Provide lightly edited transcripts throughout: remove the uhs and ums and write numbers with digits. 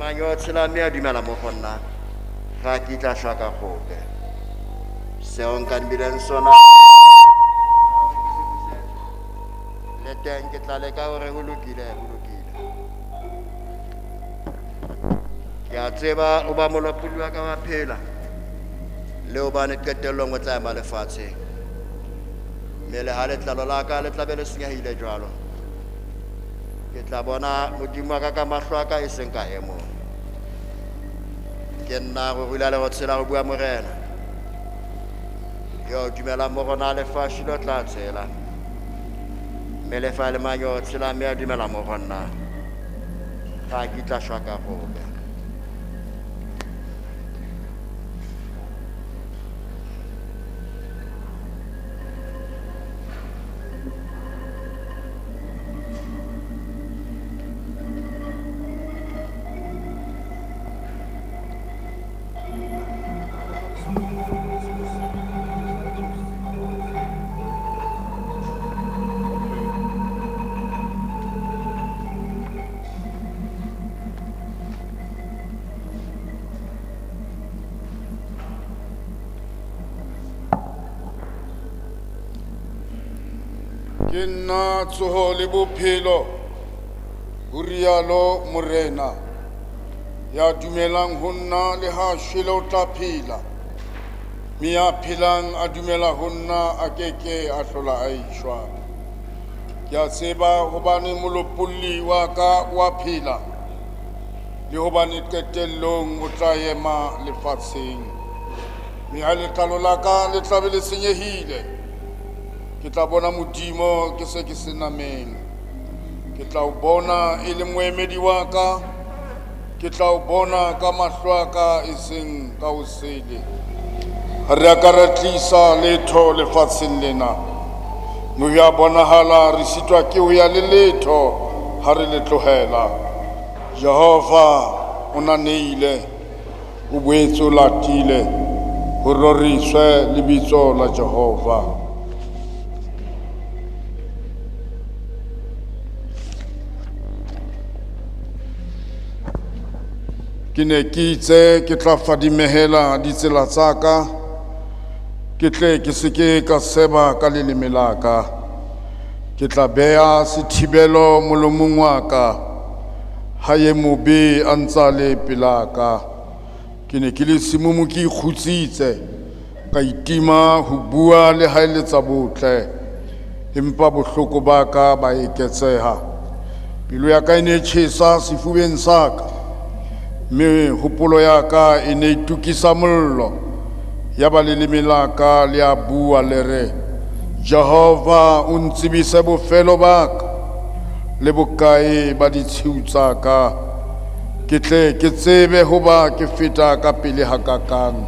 mang yo tshela mme a dumela mo go nna ga a kitla shwa ka gope. Seo nka nbileng sona le teng ke tla leka hore ho lokile, ho lokile. Ke a tseba o ba molopolli wa ka wa phela le hobane qetellong o tla ema lefatsheng. Mme le ha letlalo la ka le tla be le senyehile jwalo, ke tla bona Modimo wa ka ka mahlo a ka e seng ka e mong. Ke nna go rula le go tshela go bua Morena. Yo dumelang mo go nna lefatshe lo tla tshela. Mme le fa e le mang yo o tshelang mme a dumela mo go nna, ga a kitla shwa ka gope. Ke nna tsoho le bophelo, ho rialo Morena. Ya dumelang ho nna le ha shwele o tla phela, mme ya phelang a dumela ho nna a keke a hlola a eshwa. Ke a tseba hobane molopolli wa ka wa phela, le hobane qetellong o tla ema lefatsheng. Mme ha letlalo la ka le tla be le senyehile, ke tla bona Modimo ke se ke se nameng. Ke tla o bona e le moemedi wa ka, ke tla o bona ka mahlo a ka e seng ka o sele. Ha re a ka ra tlisa letho lefatsheng lena, mme ho ya bonahala re sitwa ke ho ya le letho ha re le tlohela. Jehova o na neile, o boetse o latile, ho roriswe lebitso la Jehova. Ke ne ke itse ke tla fadimehela ditsela tsa ka, ke tle ke se ke ka seba ka leleme la ka. Ke tla beha sethibelo molomong wa ka, ha e mobe a ntsa le pela ka. Ke ne ke le semumu ke ikgutsitse, ka itima ho bua le ha e le tsa botle, empa bohloko ba ka ba eketseha. Pelo ya ka e ne e tjhesa sefubeng sa ka, mme hopolo ya ka e ne e tukisa mollo. Ya ba leleme la ka le a bua le re, Jehova o ntsebise bofelo ba ka le bokae ba ditshiu tsa ka, ke tle ke tsebe hoba ke feta ka pele hakakang.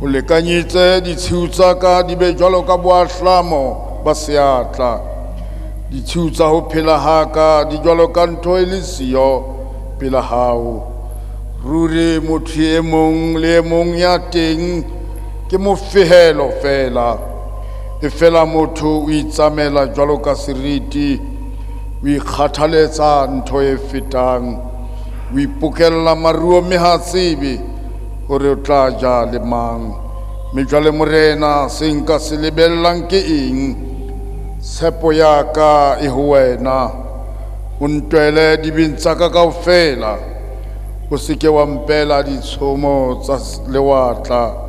O lekanyitse ditshiu tsa ka di be jwalo ka boahlamo ba seatla. Ditshiu tsa ho phela ha ka di jwalo ka ntho e le siyo pela hao. Ruri motho e mong le e mong ya teng ke mofehelo feela. E fela motho o itsamela jwalo ka seriti, o ikgathaletsa ntho e fetang, o ipokella maruo mme ha tsebe hore o tla ja le mang. Mme jwale Morena, se nka se lebellang ke eng? Tshepo ya ka e ho wena. O ntwele dibeng tsa ka kaofela, o se ke wa mpela ditshomo tsa lewatla.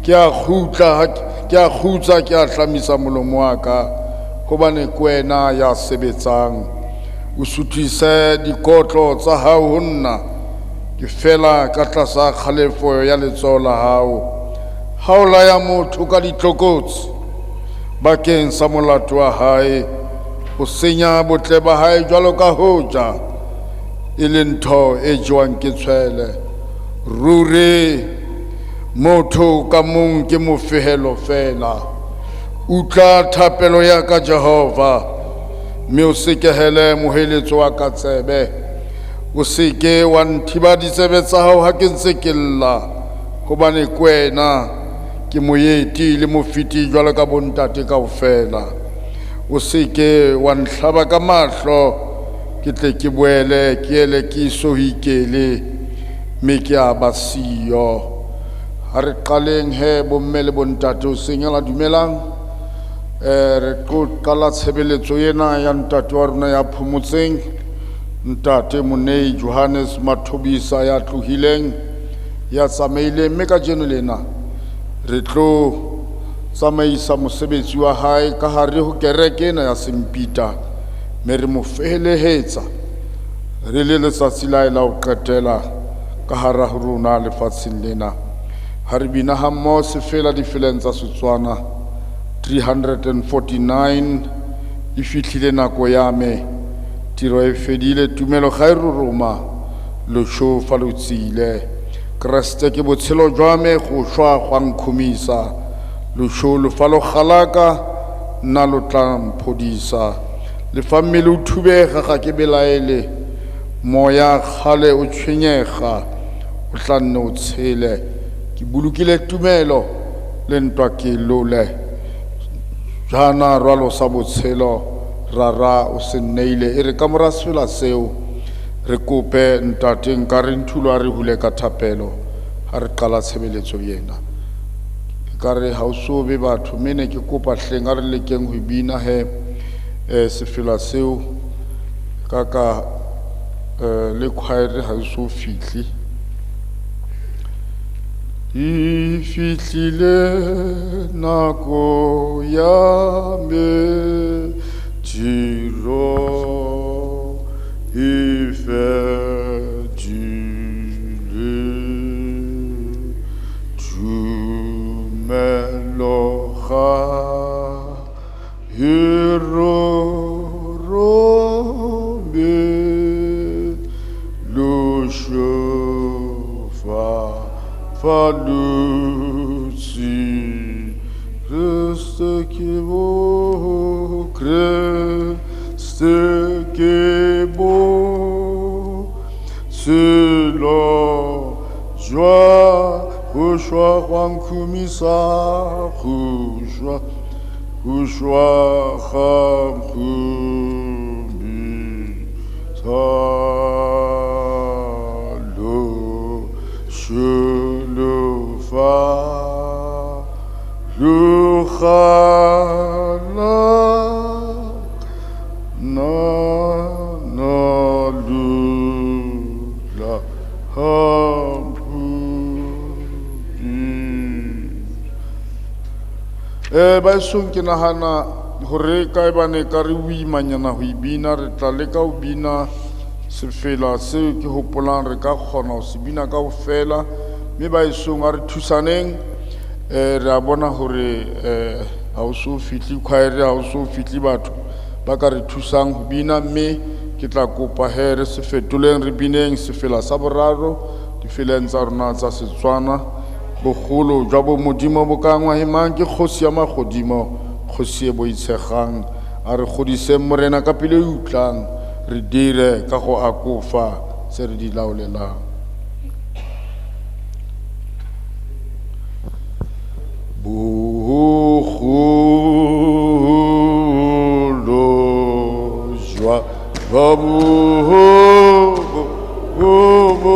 Ke a kgutla, ke a kgutsa, ke a hlamisa molomo wa ka, hobane ke wena ya sebetsang. O suthise dikotlo tsa hao ho nna, ke fela ka tlasa kgalefo ya letsoho la hao. Ha o laya motho ka ditlokotsi bakeng sa molato wa hae, o senya botle ba hae jwalo ka hoja e le ntho e jewang ke tshwele. Ruri motho ka mong ke mofehelo feela. Utlwa thapelo ya ka Jehova, mme o sekehele moheletso wa ka tsebe. O se ke wa nthiba ditsebe tsa hao ha ke ntse ke lla, hobane ke wena ke moeti le mofeti jwalo ka bontate kaofela. O se ke wa nhlaba ka mahlo, ke tle ke boele ke ele ke eso ho ikele. Mme ke a ba siyo. Ha re qaleng he bomme le bontate o seng la dumelang. Re tlo qala tshebeletso ena ya ntate wa rona ya phomotseng, ntate Monei Johannes Mathobisa ya tlohileng, ya tsamaileng, mme kajeno lena re tlo tsamaisa mosebetsi wa hae ka hare ho kereke ena ya Sempita, mme re mo felehetsa re le letsatsi la hae la ho qetela ka hara ho rona lefatsheng lena. Ha re bina ha mmoho sefela difeleng tsa Setswana 349 e fihlile nako ya me, tiro e fedile, tumelo ga e roroma, loso fa lo tsile. Kreste ke botshelo jwa me, go shwa gwa nkhumisa, loso lo fa lo galaka, nna lo tla mphodisa. Le fa mmele o thubega ga ke belaele, moya kgale o tshwenyega, o tla nne o tshele. Ke bolokile tumelo le ntwa ke lole, jaana rwalo sa botshelo rara o se nneile. E re ka mora sefela seo re kope ntate nka re nthulo a re hule ka thapelo ha re qala tshebeletso ena. E ka re ha o so be batho, mme ne ke kopa hleng a re lekeng ho bina he sefela seo ka ka le choir ha e so fihle. E fihlile nako ya me, tiro e fedile, tumelo ga e rorome, loso fa fa lo tsi, Kreste ke bo, Kreste ke bo, tshelo jwa go shwa gwa nkhumisa, go shwa, go shwa ga nkhumisa. Loso lo fa lo gala, na na lo tla ha mphodisa. Baesong ke nahana hore ka ebane ka re boimanyana ho e bina, re tla leka ho bina sefela seo ke hopolang re ka kgona ho se bina kaofela. Mme baesong a re thusaneng, re a bona hore ha o so fihle choir, ha o so fihle batho ba ka re thusang ho bina, mme ke tla kopa he re se fetoleng, re bineng sefela sa boraro difeleng tsa rona tsa Setswana. Bogolo jwa bo Modimo bo ka ngwahemang ke kgosi ya magodimo, kgosi e boitshegang. A re godiseng Morena ka pelo e utlang, re dire ka go akofa tse re di laolelang. Bogolo jwa bo bo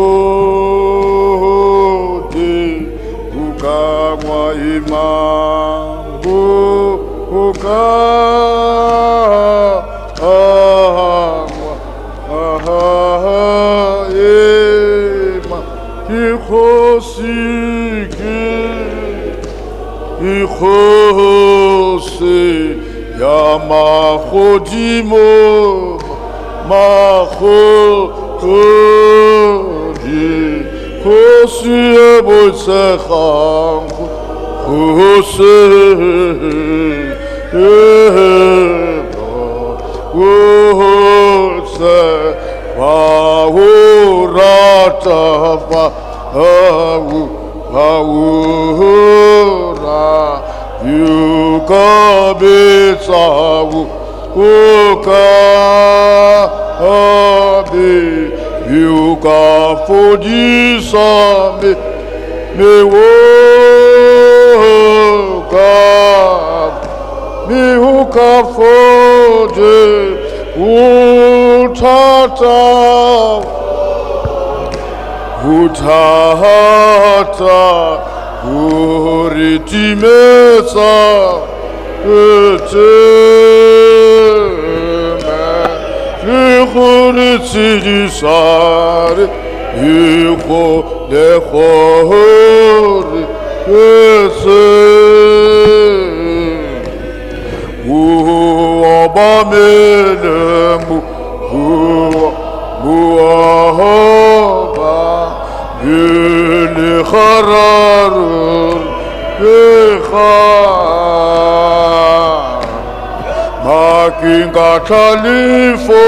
ka ngwahemang, bo ka ema ke kgosi, ke kgosi ya magodimo, magodimo, kgosi e boitshegang, kgosi e boitshegang, ba o rata, ba o rata, o ka betsa, o ka be, o ka fodisa me, me o ka, me o ka fode, o thata, Ho thata ho re timetsa le go re tshedisa re le gore obamele le gararo le ga makinga tlhalefo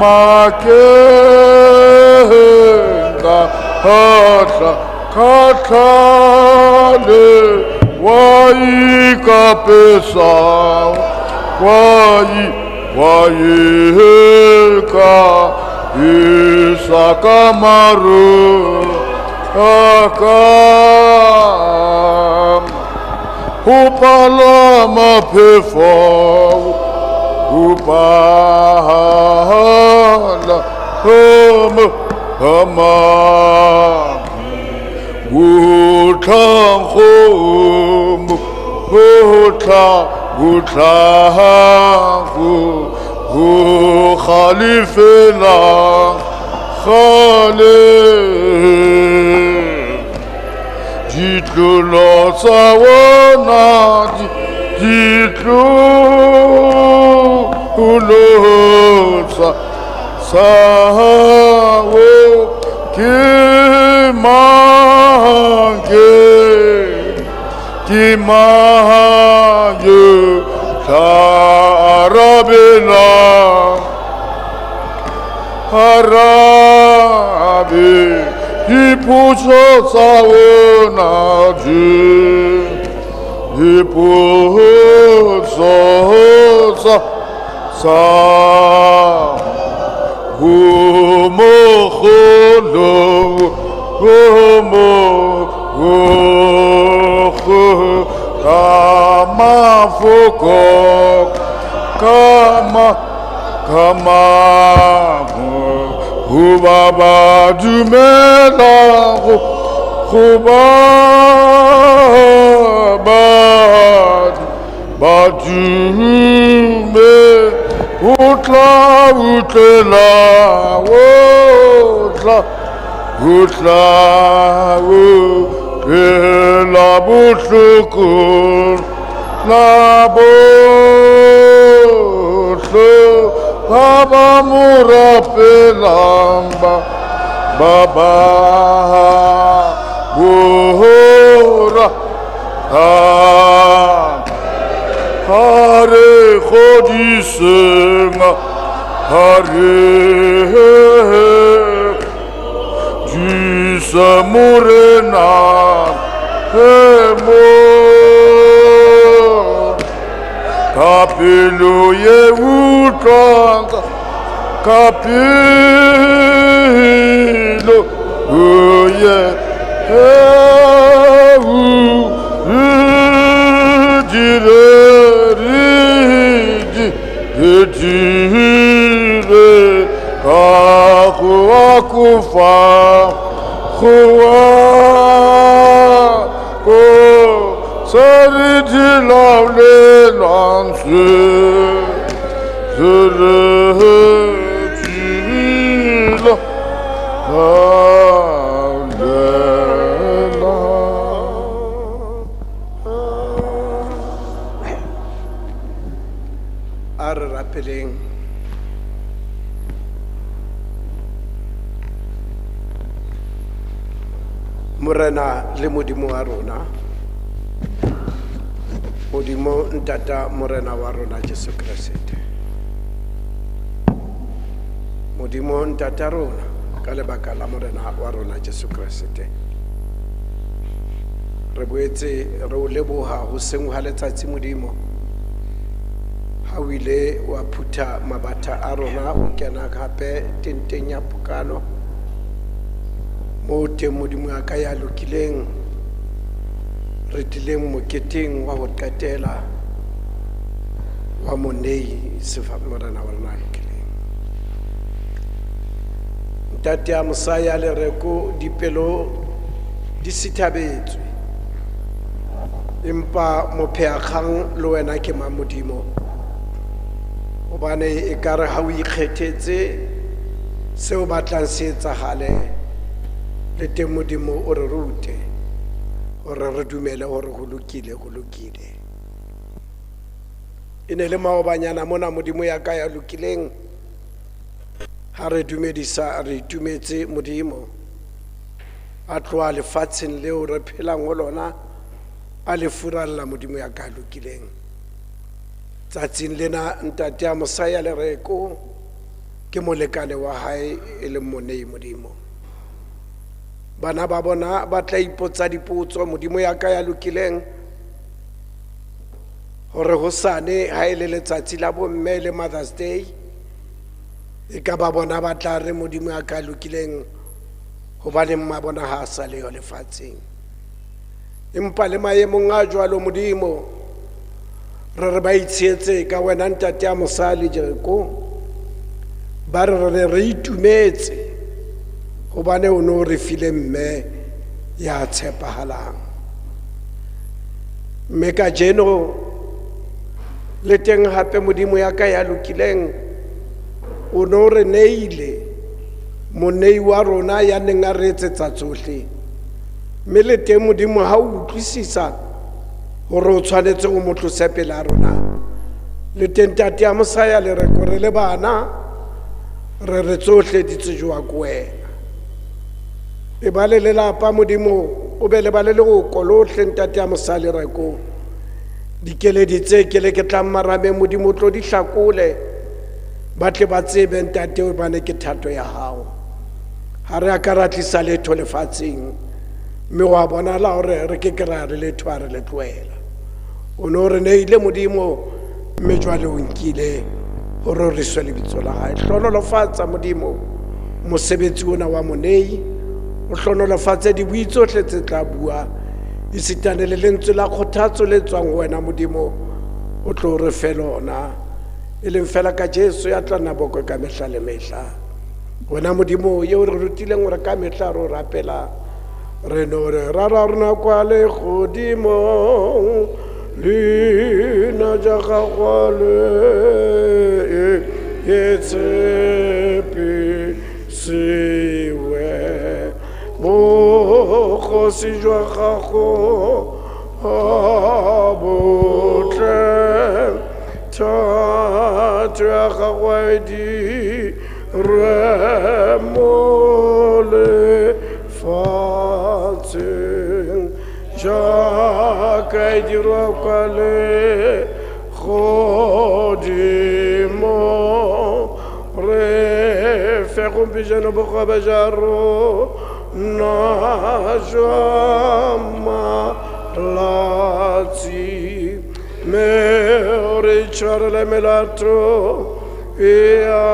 makenga kgatla kgatlhale wa ikapesa wa ika isa ka maru aka ho palama phefo ho pala hama botlang go botlang go galefela gale ditlolo tsa ona ditlolo tsa o ke mang yo tla arabelang arabe dipotso tsa ona dipotso tsa ho mogolo ho ka mafoko ka ho ba ba dumelago go ba ba dume o tla utlwela o tla utlwela bohloko la bohle ba ba mo rapelang ba ba bora ha re kgodiseng ha re dise morena mo ka pelo ye utlwang ka pelo ye dire ka go akofa go ko se re di laolelang se re di laolelang. A re rapeleng. Morena le Modimo wa rona, Modimo Ntata Morena wa rona Jesu Kreste, Modimo Ntata rona ka lebaka la Morena wa rona Jesu Kreste, re boetse re o leboha hoseng ha letsatsi Modimo ha o ile wa phutha mabatha a rona o kena hape tenteng ya pokano mo teng Modimo ya ka ya lokileng re tlileng moketeng wa ho qetela wa monei sefa Morena wa rona a lokileng. Ntate ya Mosaya Lereko dipelo di sithabetswe. Empa mophehakgang le wena ke mang Modimo? Hobane ekare ha o ikgethetse seo batlang se etsahale, le teng Modimo o re rute hore re dumele hore ho lokile, ho lokile. E ne le maobanyana mona Modimo ya ka ya lokileng, ha re dumedisa re itumetse Modimo. A tloha lefatsheng leo re phelang ho lona, a le furalla Modimo ya ka lokileng. Tsatsing lena ntate ya Mosaya Lereko ke molekane wa hae e leng Monei Modimo. Bana ba bona ba tla ipotsa dipotso Modimo ya ka ya lokileng, hore hosane ha e le letsatsi la bomme le Mother's Day, e ka ba bona ba tla re Modimo ya ka lokileng hobane mma bona ha a sa leyo lefatsheng. Empa le maemong a jwalo Modimo, re re ba itshietse ka wena ntate ya Mosali Jeriko, ba re re ne re itumetse hobane o no re file mme ya tshepahalang. Mme kajeno le teng hape Modimo ya ka ya lokileng, o no re neile monei wa rona ya neng a re etsetsa tsohle. Mme le teng Modimo ha o utlwisisa hore o tshwanetse o mo tlose pele a rona, le teng ntate ya Mosaya Lereko re le bana re re tsohle di tsejwa ke wena. E ba le lelapa Modimo, o be le ba le leloko lohle ntate ya Mosaya Lereko. Dikeledi tse ke le ke tlang marameng Modimo o tlo di hlakole, ba tle ba tsebe ntate hobane ke thato ya hao. Ha re a ka ra tlisa letho lefatsheng, mme wa bonahala hore re ke ke ra re letho ha re le tlohela. O no re neile Modimo, mme jwale o nkile hore o re swe lebitso la hae. Hlohonolofatsa Modimo mosebetsi ona wa monei, o hlohonolofatse dibui tsohle tse tla bua, esitane le lentswe la kgothatso le tswang ho wena Modimo, o tlo re fe lona, e leng fela ka Jesu ya tla nna bokwe ka mehla le mehla. Wena Modimo eo re rutileng hore ka mehla re o rapela, re no re rara rona kwa legodimong, leina ja gago le e tshepisiwe, bogosi jwa gago a bo tle, thato ya gago e dirwe mo lefatsheng jaaka e dirwa kwa legodimong. Re fe gompieno bogobe jwa rona jwa malatsi, mme o re itshwarele melato ya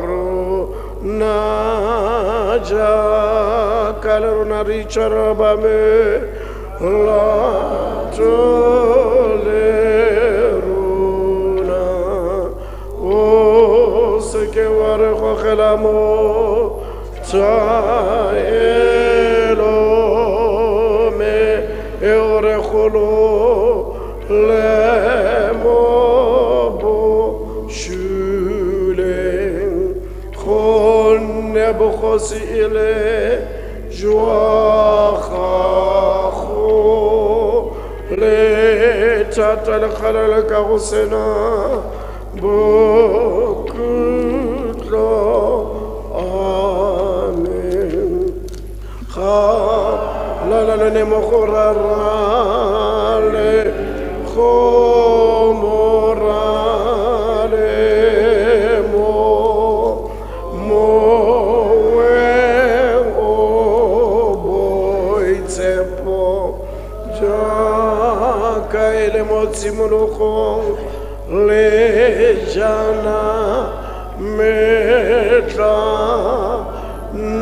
rona jaaka le rona re itshwarela ba melato le rona. O seke wa re gogela mo tshwaelong, mme e o re golole mo bosuleng, gonne bogosi e le jwa gago, le thata le kgalala ka go sena bokhutlo. Amen. Ga la la le ne mo go rara le go mora le mo moweng o boitshepo, jaaka e le mo tshimologong le jaana metla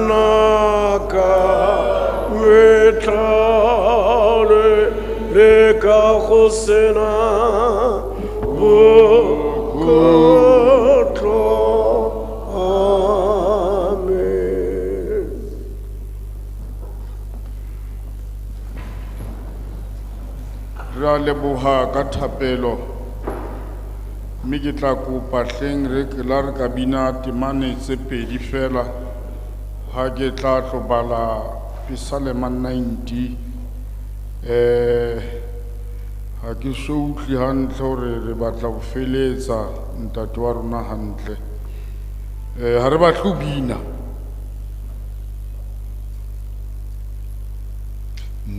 naka metlha le le ka go sena bokhutlo. Amen. Re a leboha ka thapelo. Mme ke tla kopa hleng re la re ka bina temane tse pedi fela ha ke tla tlo bala Psalm 90. Ha ke so utlwe hantle hore re batla ho feletsa ntate wa rona hantle. Ha re batle ho bina.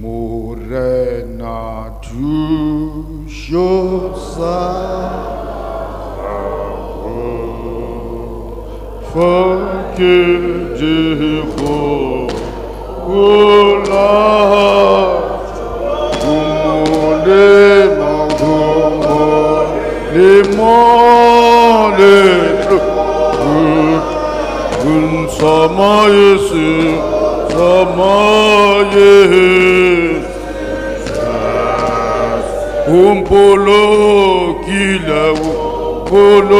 Morena thuso sa fa ke di go ola molemo ho molemo le tlo tsamaise tsamaye umpolokile upolokile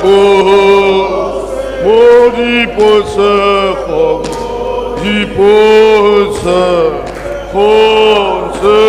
bo mo diposegong diposegong tse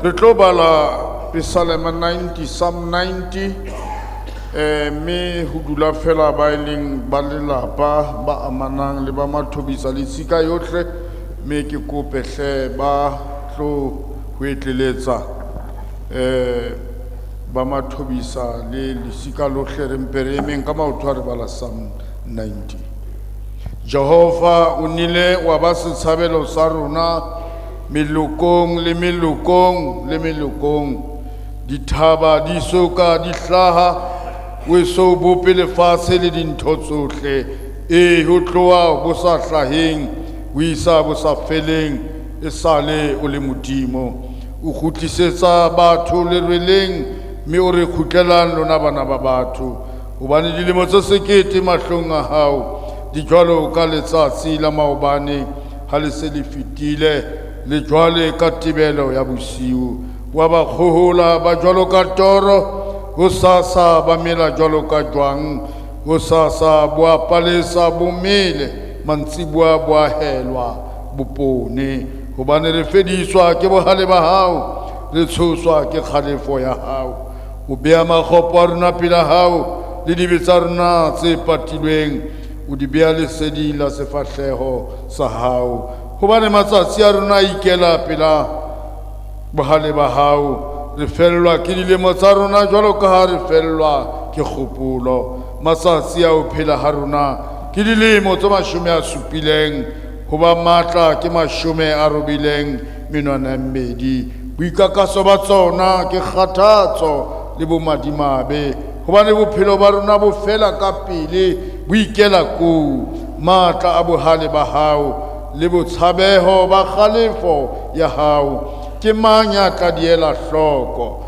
Re tlo bala Psalm 90, Psalm 90, mme ho dula fela ba e leng ba lelapa ba amanang le ba mathobisa le tshika yohle, mme ke kope hle ba tlo ho etleletsa ba mathobisa le lesika lohle re mpe re emeng ka maoto a re bala Psalm 90. Jehova o nnile wa ba setshabelo sa rona melokong le melokong le melokong. Dithaba di soka di hlaha, o eso bope lefatshe le dintho tsohle. E ho tloha bo sa hlaheng ho isa bo sa feleng, e sale o le Modimo. O kgutlisetsa batho lerweleng, mme o re kgutlelang lona bana ba batho. Hobane dilemo tse sekete mahlong a hao di jwalo ka letsatsi la maobane ha le se le fetile, le jwale ka tebelo ya bosiu. Wa ba kgohola ba jwalo ka toro, hosasa ba mela jwalo ka jwang, hosasa bo a palesa bo mele, mantsiboa bo a helwa bopone. Hobane re fediswa ke bohale ba hao, re tshoswa ke kgalefo ya hao. O bea makgopo a rona pela hao, le dibe tsa rona tse patilweng o di bea leseding la sefahleho sa hao. Hobane matsatsi a rona a ikela pela bohale ba hao, re fellwa ke dilemo tsa rona jwalo ka ha re fellwa ke kgopolo. Matsatsi a ho phela ha rona Ke dilemo tse 70, ho ba matla ke 92. Boikakaso ba tsona ke kgathatso le bomadimabe, hobane bophelo ba rona bo fela ka pele, bo ikela koo. Matla a bohale ba hao le botshabeho ba kgalefo ya hao, ke mang ya tla di ela hloko?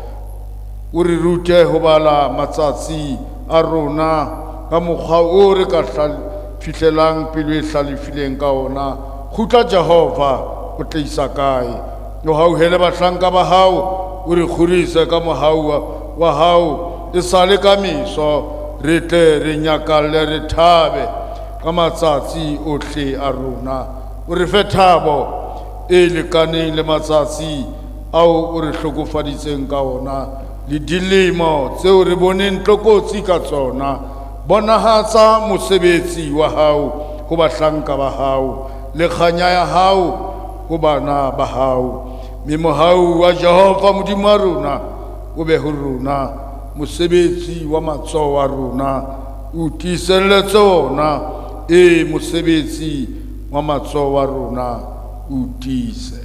O re rute ho bala matsatsi a rona ka mokgwa o re ka fihlelang pelo e hlalefileng ka ona. Kgutla Jehova, o tla isa kae? O hauhele bahlanka ba hao, o re kgorise ka mohau wa hao e sale ka meso, re tle re nyakalle, re thabe ka matsatsi ohle a rona. O re fe thabo e lekaneng le matsatsi ao o re hlokofaditseng ka ona, le dilemo tseo re boneng tlokotsi ka tsona. Bonahatsa mosebetsi wa hao ho bahlanka ba hao, le kganya ya hao ho bana ba hao. Mme mohau wa Jehova Modimo wa rona o be ho rona, mosebetsi wa matsoho a rona o tiiselletse ona. E, mosebetsi wa matsoho a rona o tiise.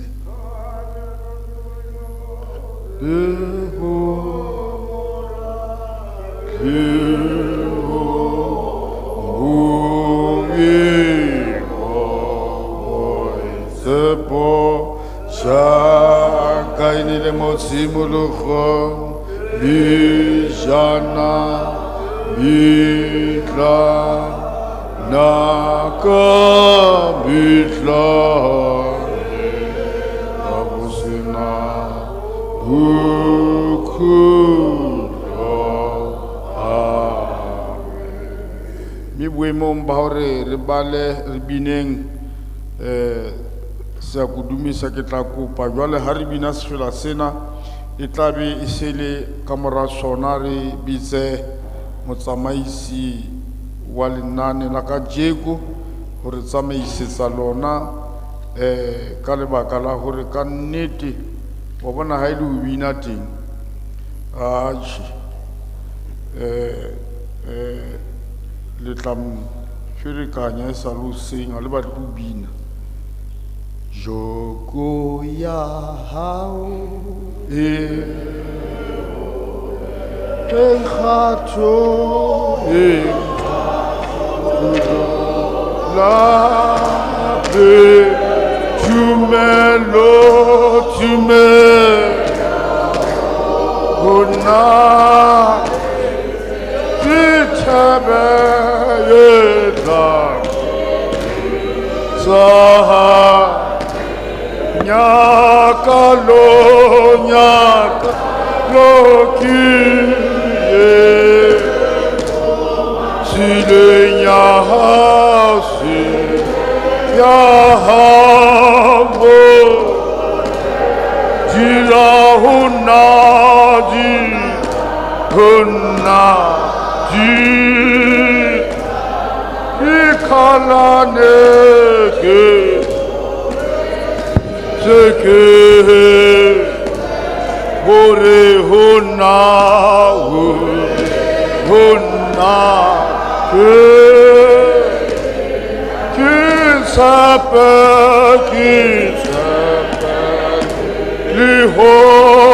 Tshepo jaaka e ne le mo tshimologong, dijana di tla naka bitla ka bo sena bokhutlo. Amen. Mme boemong ba hore re bale re bineng seakodumisa, ke tla kopa jwale ha re bina sefela sena, e tla be e se le ka mora sona re bitse motsamaisi wa lenane la kajeko hore tsamaisetsa lona, ka lebaka la hore ka nnete wa bona ha e le ho bina teng, atjhe, le tla ferekanya e sa le hoseng, ha le batle ho bina. Joko ya hao e kgatho e lape tumelo tumelo ho nna ke thebe e tla tsa nyakalo nyakalo ke ye tseleng ya hao, ya hao dira ho nna, di ho nna di ikhalane ke ke hore ho nna, ho nna ke ke tshepe, ke tshepe lehodimo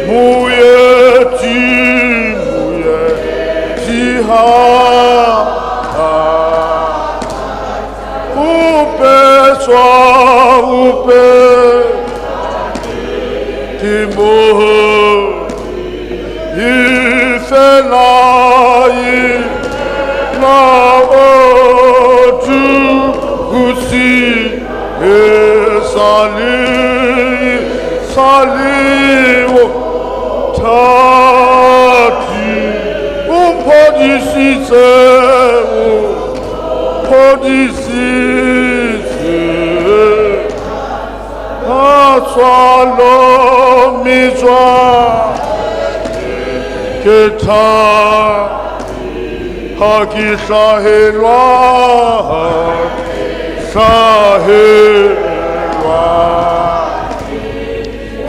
moeti, moeti ha upetswa, upe ke mo ifela e la o tu husi e sali sali o thati o phodisitse, o phodisitse a tswalo metswa ke tha ha ke hlahelwa, hlahelwa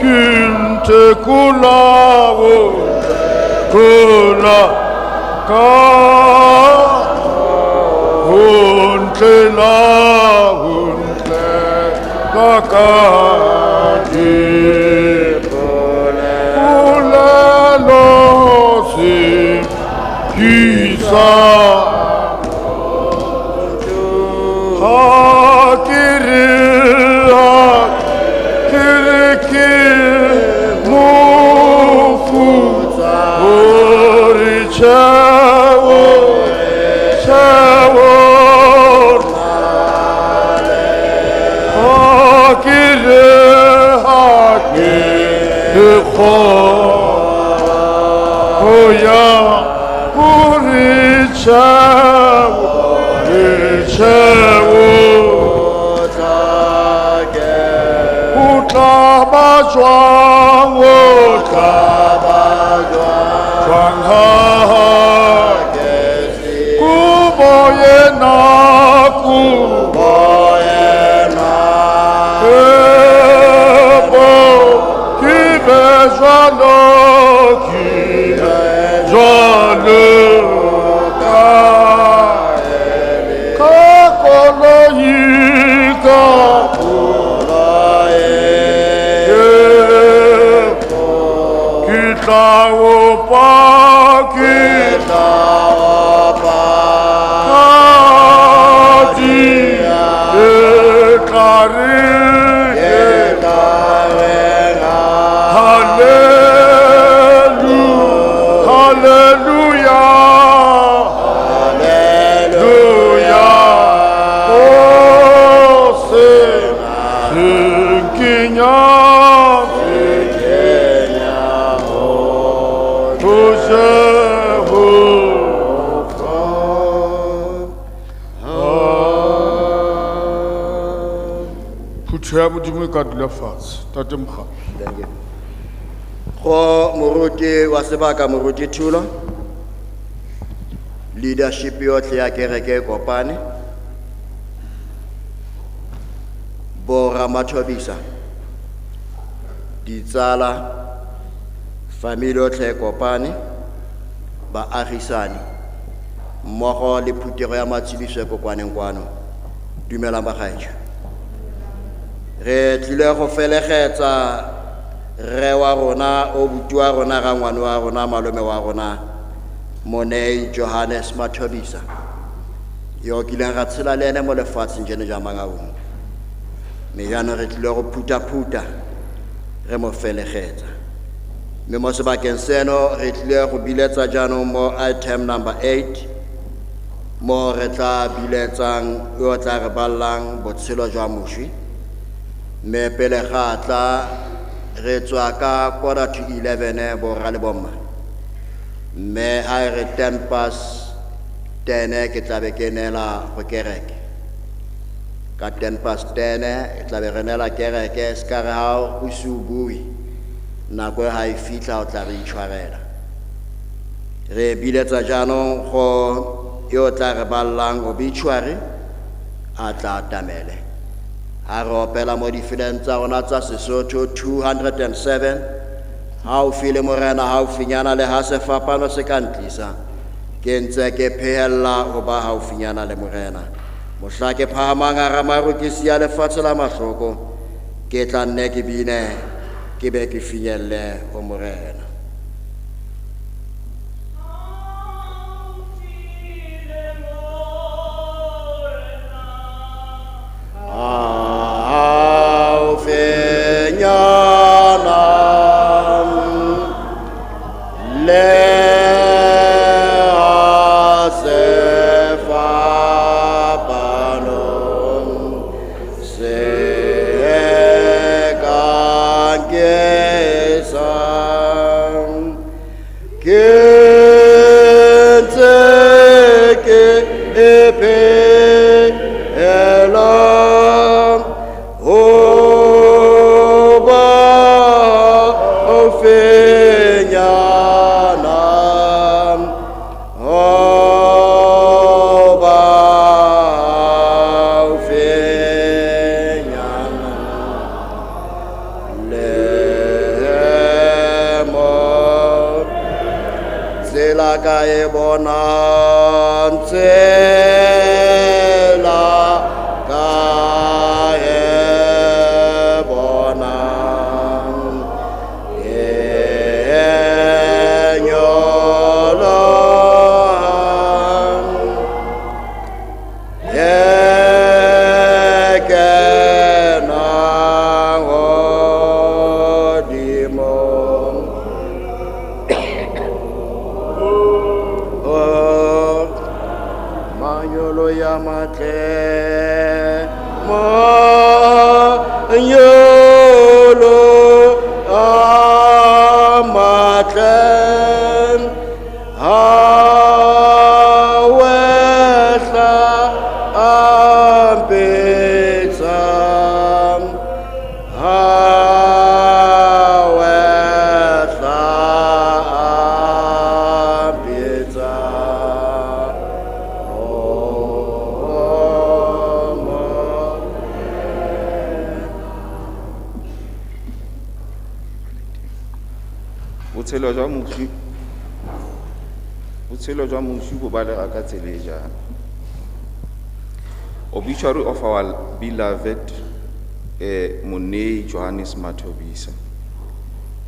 ke ntekola o kola ka. ntlela ho ntlela ka dipolelo tshepisa ha ke re ha ke re ke mofu hore tjheo tjheo ha ke re ha ke re ho ya hore tjheo re tjheo o tla ba jwang o tla ba jwang ha kubo yena kubo ebo ke be jwalo ke be jwalo ka ka koloi ka ke tla opa ke tla opa di ke tla re ke tla re hallelujah hallelujah oh se se kenya ho Phutho ya Modimo e ka dula fatshe tate Mokgatlo. Thank you. Go moruti wa sebaka moruti Thulo, leadership yotlhe ya kereke e kopane, bo Ramathobisa, ditsala, family yotlhe e kopane, baagisani mmogo le phuthego ya Matshidiso e kopaneng kwano. Dumelang bagaetsho. Re tlile go felegetsa rre wa rona, o buti wa rona, rangwane wa rona, malome wa rona, Monei Johannes Mathobisa, yo kileng ra tshela le ene mo lefatsheng jeno ja Mangaung. Mme jaanong re tlile go phutha-phutha re mo felegetsa. Mme mo sebakeng seno re tlile go biletsa jaanong mo item number 8, mo re tla biletsang yo tla re ballang botshelo jwa moswi. Mme pele ga tla re tswa ka 10:45 borra le bomma. Mme ha e re 10:10 ke tla be ke neela go kereke. Ka 10:10 ke tla be re neela kereke, se ka re ha o se o bue, nako e ha e fitlha o tla re itshwarela. Re biletsa jaanong go yo tla re ballang obituary a tla atamele. Ha re opela mo difileng tsa rona tsa Sesotho 207, haufi le morena, haufinyana le ha sefapano se ka ntlisa, ke ntse ke phehella ho ba haufinyana le morena. Mohla ke phahamang hara maru ke siya lefatshe la mahloko, ke tla nne ke bine, ke be ke finyelle ho morena. Haufinyana le ha sefapano se ka nkesa, ke ntse ke phela ho ba haufinyana, ho ba haufinyana le mo tsela ka e bonang, tsela Manyolo ya matle, manyolo a matle, ha wehla a mpetsa, ha wehla a mpetsa. Botshelo jwa moswi, botshelo jwa moswi bo balega ka tsela e jang. Obituary of our beloved Monei Johannes Mathobisa.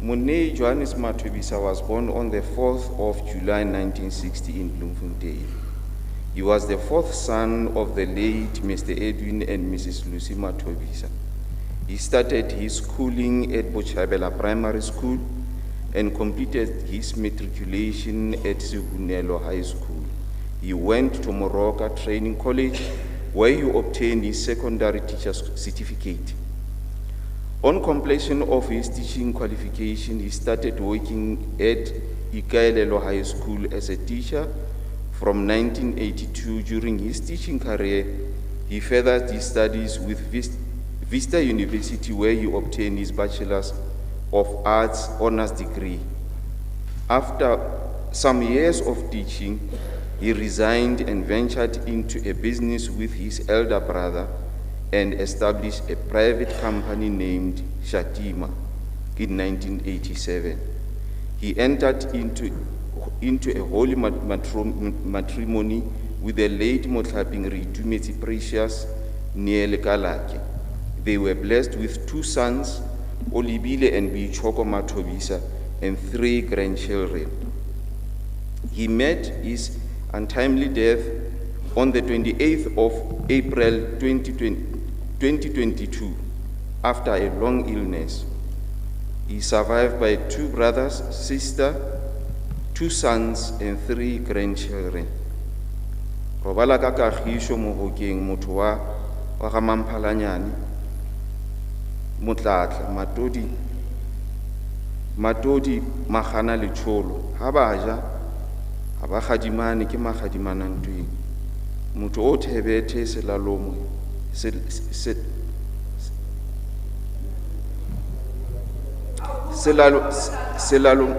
Monei Johannes Mathobisa was born on the 4th of July 1960 in Bloemfontein. He was the fourth son of the late Mr. Edwin and Mrs. Lucy Mathobisa. He started his schooling at Bochabela Primary School and completed his matriculation at Sihunelo High School. He went to Moroka Training College, where he obtained his secondary teacher's certificate. On completion of his teaching qualification, he started working at Ikaelelo High School as a teacher from 1982. During his teaching career, he furthered his studies with Vista University, where he obtained his Bachelor's of Arts Honors degree. After some years of teaching, he resigned and ventured into a business with his elder brother and established a private company named Shatima in 1987. He entered into a holy matrimony with the late Motlhaping Reitumetse Precious Niele Kalake. They were blessed with two sons, Olibile and Bichoko Mathobisa, and three grandchildren. He met his untimely death on the 28th of April 2022 after a long illness. He survived by two brothers, sister, two sons, and three grandchildren. Robala ka kagišo Mohokeng, motho wa ga Mamphalanyane, Motlatla, Matodi, Matodi Magana Letsholo, ha ba ja, ha ba gadimane ke magadimana ntweng. Motho o thebethe selalome, se, se, selalo, selalo,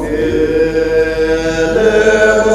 Ele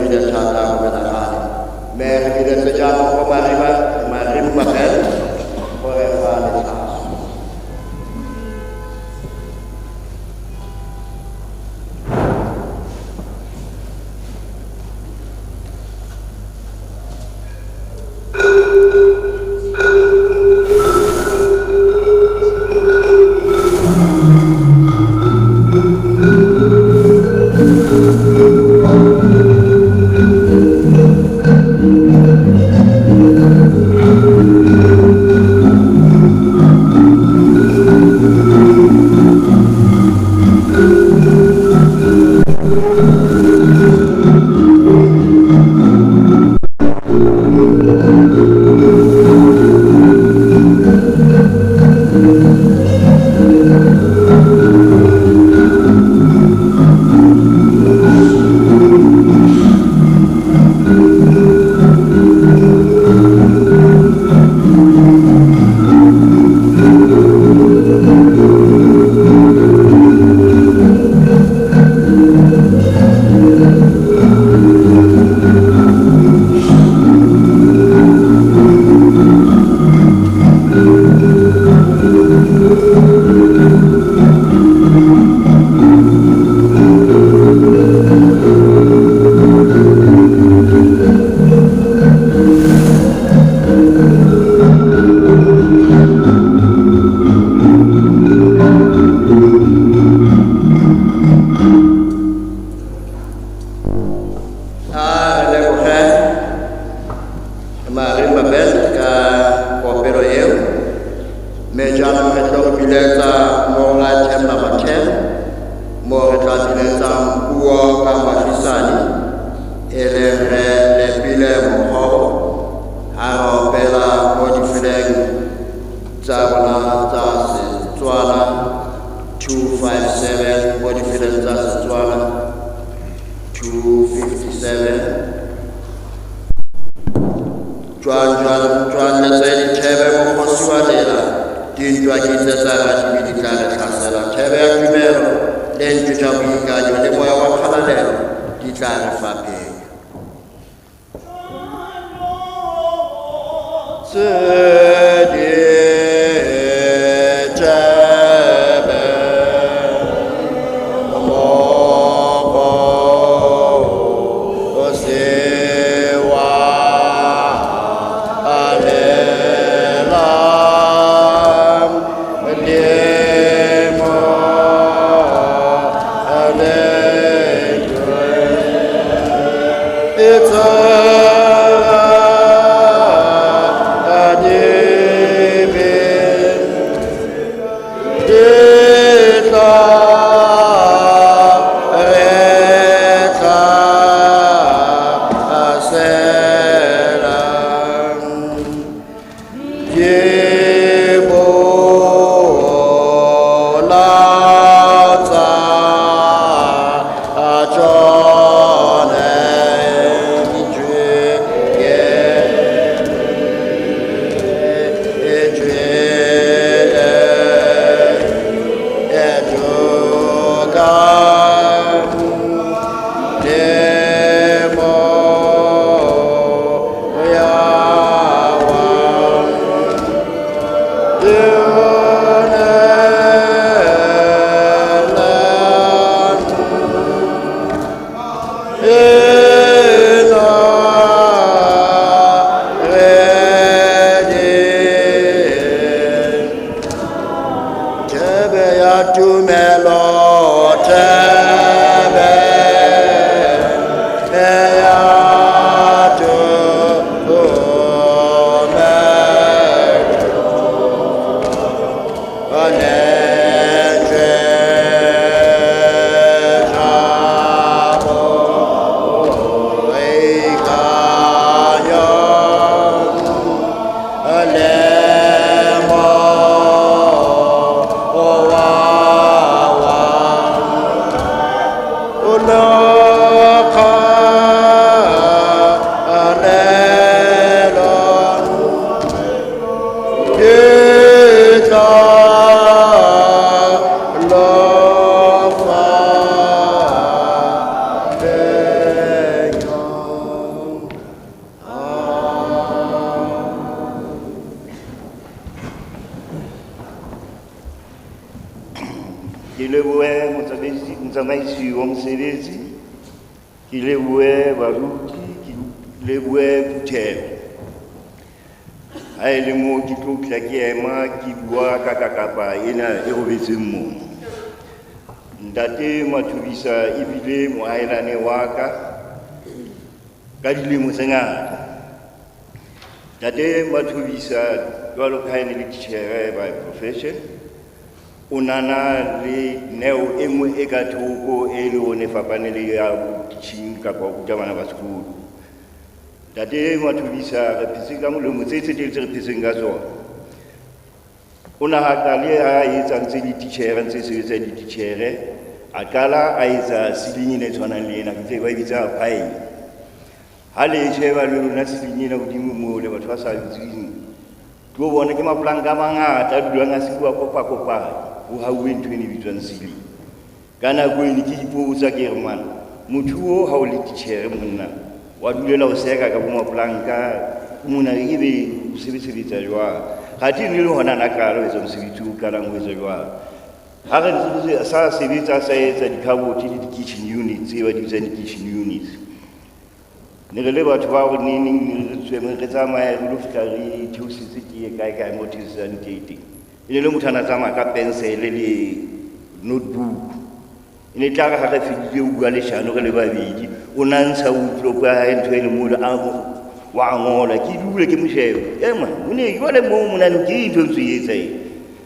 bile thata ho menahane. Mme re biletse jaanong go Marimba Band go re fa letlhaso. A re leboge Marimba Band ka kopelo eo. Mme jaanong re tlo go biletsa mo item number 10, mo re tla biletsang puo ka moagisani e leng re Lepile Mokgobo ha re opela mo difeleng tsa rona tsa Setswana 257, mo difeleng tsa Setswana 257. Jwang jwang jwang letse dithebe mokgosi wa lela, dintwa ke tse tsa radibi di tla re tlhasela. Thebe ya tumelo le ntlo tsa boikanyo le moya wa kgalalelo di tla re fa phenyo. Tse dithebe mokgosi wa lela, le mo le It's Motsamaisi wa mosebetsi, ke lebohe baruti, ke lebohe phutheho. Ha e le moo ke tlo tla ke ema ke bua ka kakapa ena e robetseng moo. Ntate Mathobisa ebile moahelane wa ka ka dilemo tse ngata. Ntate Mathobisa jwalo ka ha e ne le titjhere by profession, o nana le neo e nngwe e ka thoko e le hore e fapane le ya teaching kapa ho ruta bana ba sekolo. Ntate Mathobisa re phetse ka molemo tse tse tse re phetseng ka tsona. O na ha qale a etsa ntse le titjhere, ntse sebetsa le titjhere, a qala a etsa ceiling ena e tshwanang le ena, ke tle ba e bitsa pine. Ha le e sheba le lona ceiling ena hodimo moo le batho ba sa tsebeng, tlo bona ke mapolanka a mangata a dulang a sikuwa kopa-kopane, ho hauwe ntho ena e bitswang ceiling. Ka nako eno ke ipotsa ke re mana, motho o ha o le titjhere monna, wa dulela ho seka ka bo mapolanka, mona ebe o sebetsa jwang? Kgathe ne le hona na qala ho etsa mosebetsi o qalang ho etsa jwalo. Ha re ntse re sa sebetsa, sa etsa di-cupboard le di-kitchen units, tse ba di bitsang di-kitchen units. Ne re le batho ba hore neng neng re tswe re tsamaye re lo fihla re theosetse teye kae kae mo theosetsang teye teng. E ne le motho a na tsamaya ka pencil le notebook. E ne tla re ha re fedile ho bua leshano re le babedi, o na ntsha envelope ya hae ntho e le mole a wa ngola, ke dule ke mo shebe. E man, o ne jwale moo monane ke ntho ntse e etsa eng?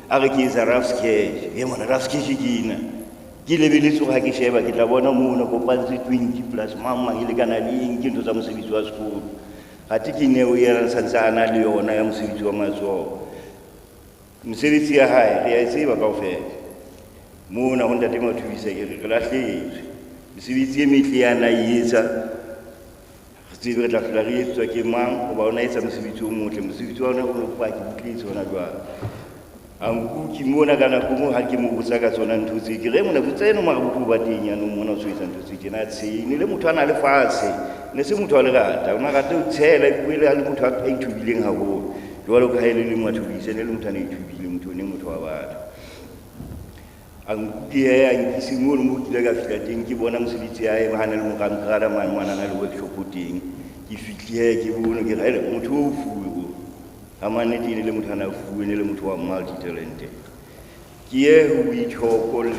A re ke etsa rough sketch. E man, rough sketch ke ena. Ke lebeletse hore ha ke sheba ke tla bona moo kopantse 20 plus mang mang e lekana le eng, ke ntho tsa mosebetsi wa sekolo. Kgathe ke neo e a santse a na le yona ya mosebetsi wa matsoho. Mosebetsi ya hae re a e tseba kaofela. Mona ho ntate Mathobisa ke re re lahlehetswe. Mesebetsi e metle ya na e etsa, re tsebe re tla hlola re etswa ke mang, hoba o na etsa mosebetsi o motle. Mosebetsi wa ona o paki botletse hona jwale. A nkuke mona ka nako nngwe ha ke mo botsa ka tsona ntho tse, ke re mona botsa eno mara botho ba teng yanong mona o so etsa ntho tse tjena. Tshe, ne le motho a na le fatshe, ne se motho wa lerata, o na rata ho tshela, ebile a le motho a ithubileng haholo. Jwalo ka ha e le le Mathobisa, ne le motho a ne ithubile, motho o ne motho wa batho. A nkuke he, a nkise mono moo ke ile ka fihla teng, ke bona mosebetsi ya hae, ha na le morangrada mane, ngwana na le workshop teng. Ke fihle he, ke bone, ke re, hele, motho o fuwe o. Ha mannete e ne le motho a na fuwe, ne le motho wa multi talented. Ke ye ho Boitshoko le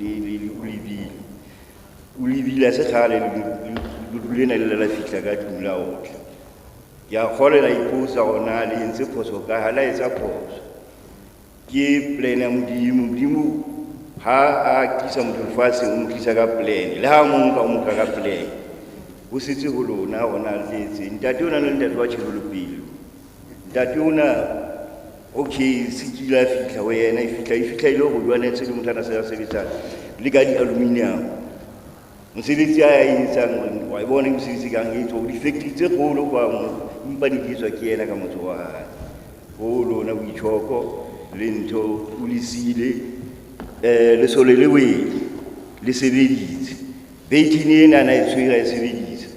Olebile. Olebile ha se kgale leruo lena le la fihla ka tlung la otla. Ke a kgolwa la ipotsa hore na le entse phoso kae, ha la etsa phoso. Ke plan ya Modimo. Modimo ha a tlisa motho lefatsheng, o mo tlisa ka plan. Le ha mo nka, o mo nka ka plan. Ho setse ho lona hore na le etseng. Ntate ona le ntate wa tjhebelopele. Ntate ona, okay, se kile a fihla ho yena, e fihla, e fihla e le hore jwale se le motho a na se a sebetsa le ka di-aluminium. Mosebetsi a e etsang, wa e bona mosebetsi kang e etswa, di-factory tse kgolo kwa mo, empa di etswa ke yena ka motho wa hae. Ho lona Boitshoko le ntho o le siile, lesole le wele, le sebeditse. Bathini ena na e tshwere a e sebedisa.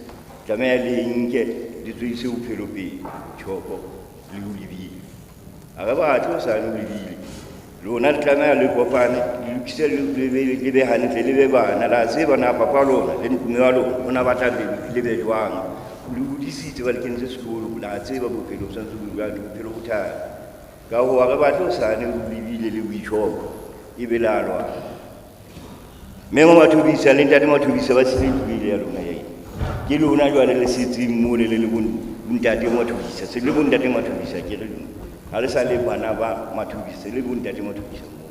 Tlameha le nke, le tswedise bophelo pele, Tjhoko le Olebile. Ha re batle hosane Olebile. Lona le tlameha le kopane, le lokise le be hantle, le be bana. La tseba na papa lona le mme wa lona o na batla le be jwang. Le hodisitse ba le kentse sekolo, la tseba bophelo bo santse bo jwang, bophelo bo thata. Ka hoo ha re batle hosane Olebile le Boitshoko e be la lwana. Mme Mathobisa le ntate Mathobisa ba siile ntlo ele ya lona ya eng. Ke lona jwale le setseng mole le le bontate Mathobisa, se le bontate Mathobisa ke re lona. Ha le sa le bana ba Mathobisa, le bontate Mathobisa moo.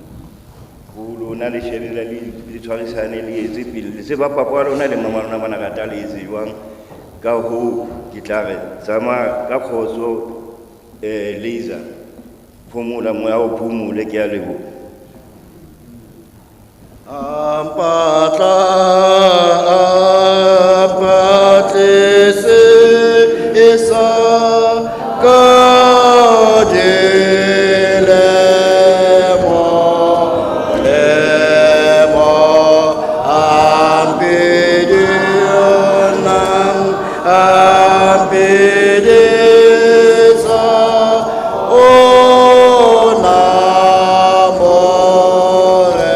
Ho lona le shebella le tshwarisane le etse pele. Le tseba papa wa lona le mama lona ba na rata le etse jwang. Ka hoo ke tla re tsamaya ka kgotso, Laser. Phomola, moya o phomole, ke a leboha. Ampatla, ampatlese, esa ka dilemo, lemo, ampidionam, ampidisa, ona morena.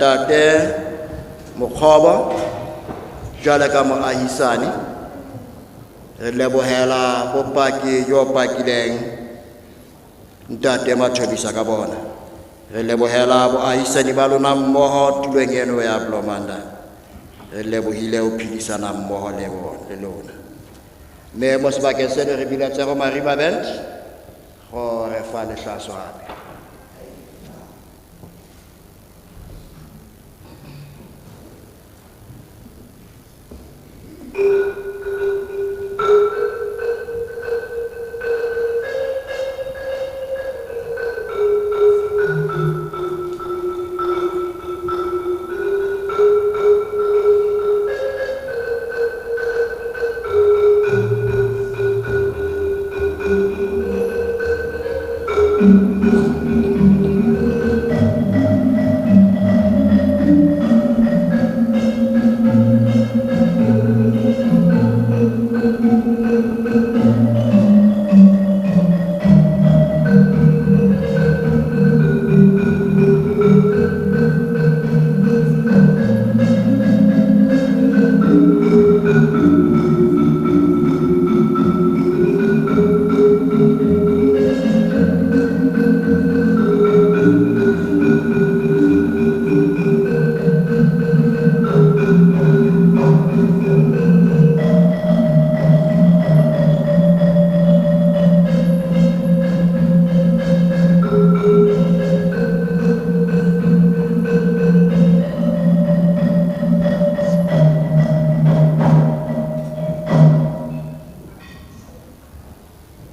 Ntate Mokgobo jwale ka moahisani, re lebohela bopaki jo pakileng Ntate Mathobisa ka bona. Re lebohela boahisani ba lona mmoho tulong eno ya Bloemanda. Re lebohile ho phedisana mmoho le bona le lona. Mme mo sebakeng seno re biletse go Mariba Band go re fa lehlaso hape.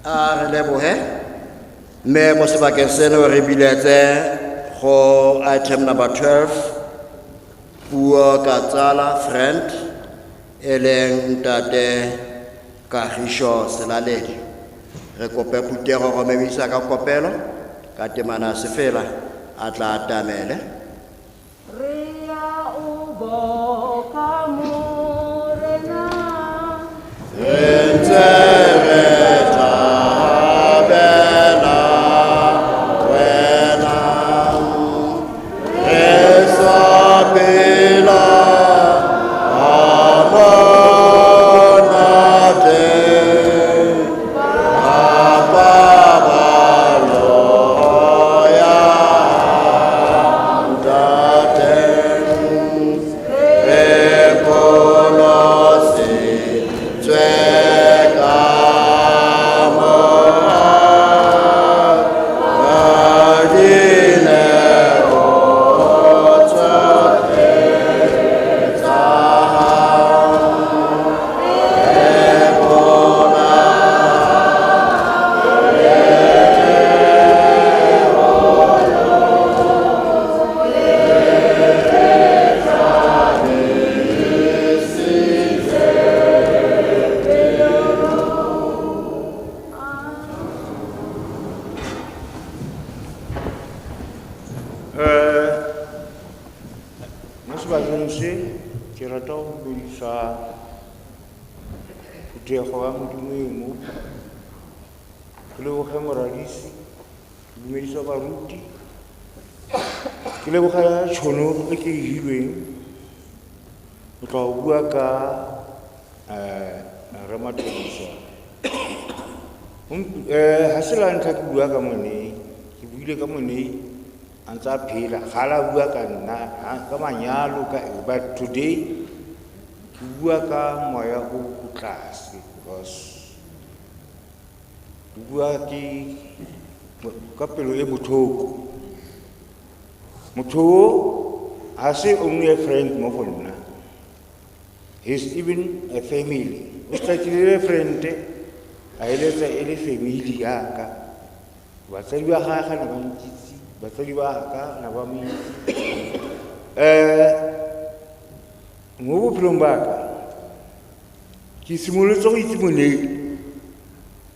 A re lebohe. Mme mo sebakeng seno re biletse go item number 12, puo ka tsala friend, e leng Ntate Kagisho Selaledi. Re kope phuthego go memisa ka kopelo ka temana sefela a tla atamele. Re a o boka Morena. Re ntse re thabela wena, re sa phela ha monate, ka paballo ya Ntate. Re pholositswe ka mohau, ka dineo tsohle tsa hao. Re Mo sebakeng se ke rata go dumedisa phuthego ya Modimo e mo. Ke leboge moradisi, ke dumedisa baruti, ke leboga tšhono e ke e hilweng go tla go bua ka Rre Mathobisa. Ha se la ntlha ke bua ka Monei, ke buile ka Monei a ntse a phela, ga la bua ka nna, ka manyalo, ka eng, but today ke bua ka moya o ko tlase, because ke bua ke ka pelo e botlhoko. Motho o ha se only a friend mo go nna, he's even a family. O startile le friend, a eletsa e le family yaka. Batsadi ba gagwe na ba nkitse, batsadi ba ka na ba mo itse. Mo bophelong ba ka, ke simolotse go itse Monei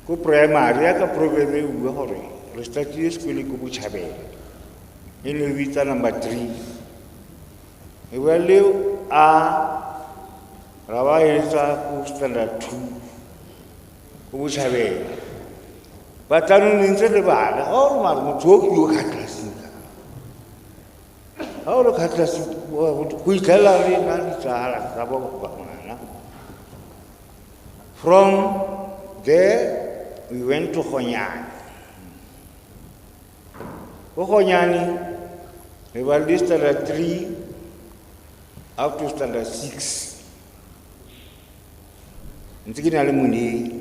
ko primary, yaka program e bua gore re startile sekolo ko Botshabelo, e ne e bitsa number 3. E bua le a ra ba etsa ko standard 2 ko Botshabelo. Ba tla no ntse re bala, ga o re mare motho o ke yo ka tlelaseng ka. Ga o le ka tlase go itlhela re na ditsala tsa bo ngwana. From there we went to Gonyane. Ko Gonyane re ba le standard 3 up to standard 6. Ntse ke na le Monei.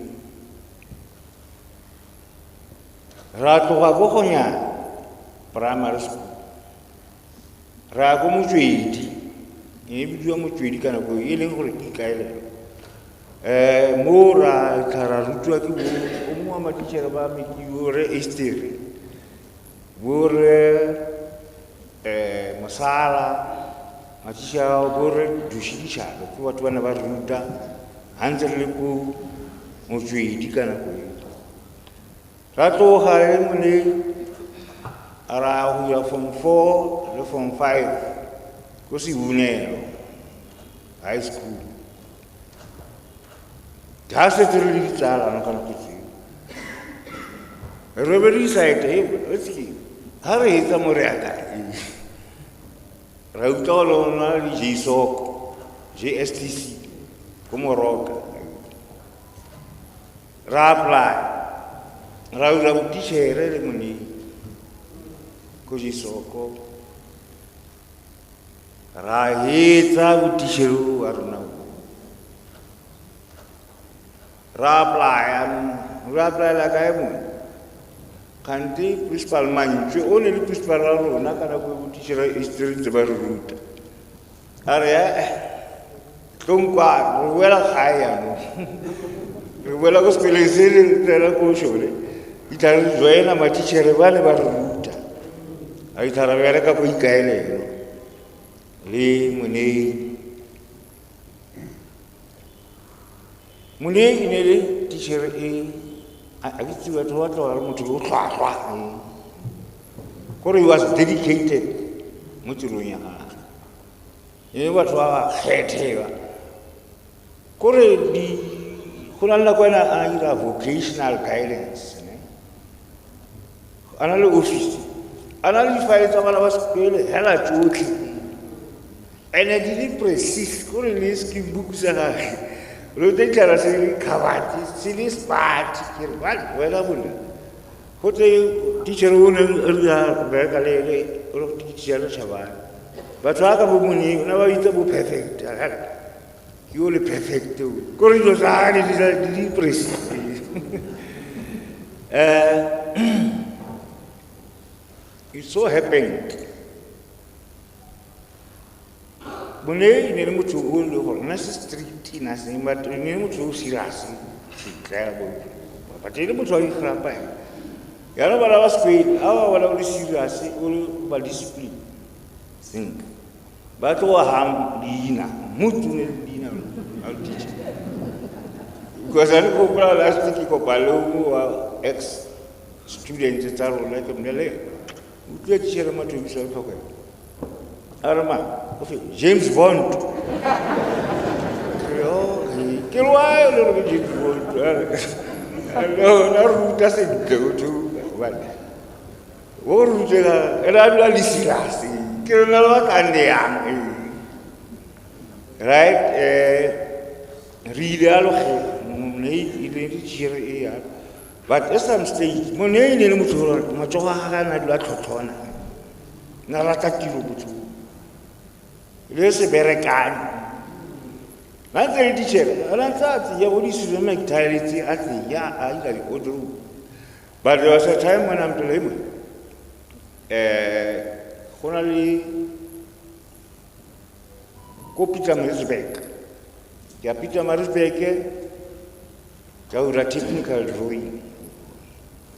Ra tloga ko Gonyane primary school, ra ya ko Motswedi, e bidiwa Motswedi ka nako e leng gore ke ikaelelo. Mo ra tla ra rutiwa ke bo o mongwe wa matitšhere ba me ke yo re Estere, bo re Mosala, matitšhere ao bo re Dushidishalo, ke batho ba ne ba re ruta ha ntse re le ko Motswedi ka nako eo. Ra tloga le Monei ra go ya form 4 le form 5 ko Sehunelo high school. Ga setse re le ditsala no ka nako tseo. Re be re decide, hey, let's see. Ha re etsa mo re ya kae? Ra utlwa go le na le JSOC, JSTC ko Moroka. Ra apply. Ra dira botitšhere le Monei ko JSOC. Ra etsa botitšhere bo wa rona bo. Ra apply, ra applyela kae mo? Kgante principal Mantšwe o ne le principal wa rona ka nako e botitšhere e history ntse ba re ruta. A re, tlong kwano, re boela gae jaanong. Re boela ko sekolong se re tsena ko sone. Fitlha re joina matitšhere ba ne ba re ruta. A fitlha ra bereka ko ikaelelo le Monei. Monei e ne le titšhere e a ke itse batho ba tloga re motho yo o tlhwatlhwa. Kore he was dedicated mo tirong ya gagwe. E ne batho ba ba kgethelwa. Kore di go na le nako ena a dira vocational guidance, ne? A na le office, a na le difaele tsa bana ba sekolo hela tsotlhe. And-e di le precise, kore le scheme book sa gagwe. Re tla itlhela se le covered, se le smart, ke re, wa wena monna. Go tle teacher o neng re dira bereka le ene, o re ke teacher Chabane. Batho ba ka bo Monei, o ne ba bitsa bo perfect. Ke yo le perfect o. Kore dilo tsa gagwe di le precise. It so happened, Monei e ne le motho o le gore nna se strict na seng, but e ne le motho o serious, sentle bo. But e le motho wa igrapa ene. Jaanong bana ba sekolo, ha ba bona o le serious, o le ba discipline, sentle. Ba tloga hang leina, motho o ne le leina a le teacher. Because a re gopola last week ke kopa le mongwe wa ex student tsa rona, ke mmele, utlwe teacher Mathobisa o tlhoka eng? A re mang? O fe James Bond. Ke re, oh, ke re, why o le re ke James Bond? A re, no, na re ruta sentle, o tho, hobane o re rutela, ene a dula le serious. Ke re, na le batla nne yang? Right, re ile yalo ge, Monei e le teacher e yalo. But at some stage, Monei e ne le motho o re, matsogo a gagwe a ne a dula a tlhotlhona. Na rata tiro motho. Le se berekane. Na ntse le teacher, a na ntse a tseya bo di-ceramic tile tse, a tseya, a ira di-wardrobe. But there was a time when I'm telling him, go na le ko Pietermaritzburg. Ke ya Pietermaritzburg, ka dira technical drawing.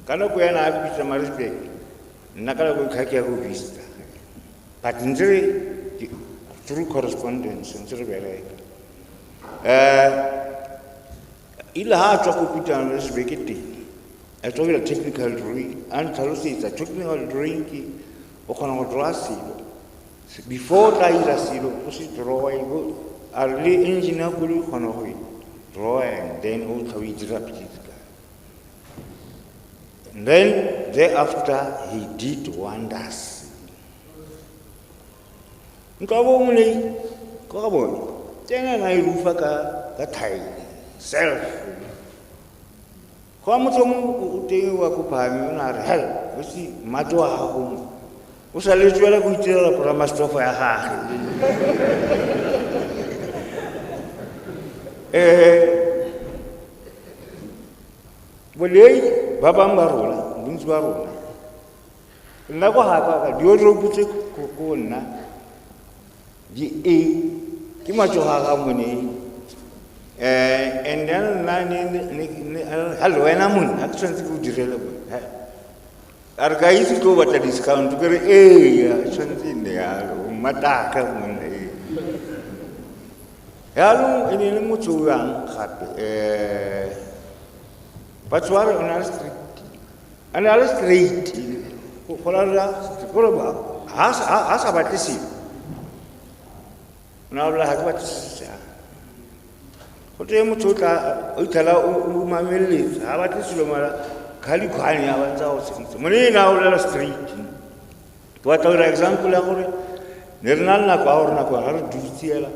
Ka nako ena a Pietermaritzburg, nna ka nako e kha ke ya go vista. But ntse re, through correspondence, ntse re bereka. Ile ha a tswa ko Pietermaritzburg teng, a tswa go dira technical drawing, a ntlhalosetsa technical drawing ke o kgona go draw selo. Before o tla ira selo, o se draw, a re le engineer koloi o kgona go e draw and then o tla o e dira physical. And then thereafter he did wonders. Ntlo ya bo Monei ko ga bone ke ene a ne a e rufa ka thaele self. Go a motho mongwe o teng wa ko Phame, o ne a re hel o se mmato wa gago mo o sa le tswela go itirela poramastofo ya gage. Bolei ba bangwe ba rona, bontsi ba rona, nna ko ga ka ka di-wardrobe tse ko nna di e ke matsogo a ga Monei. And then nna ne hallo wena monna, ha ke tshwanetse ke o direle monna. A re ka itse tlo batla discount, ke re ee, tshwanetse e nne yalo, o mmataka monna, ee. Jaanong e ne e le motho o yang gape, batho ba re o ne a le straight, a ne a le straight, go la rra, gore ba, ha sa batle selo. O ne a bolela, ha ke batle se. Go teng motho o tla, o itlhela o mamelletse, ha batle selo mara khalikhwane a ba ntse a go tshegisa. Mone ene a bolela straight. Ke batla go dira example ya gore ne re na le nako ya gore nako ga re dutse hela,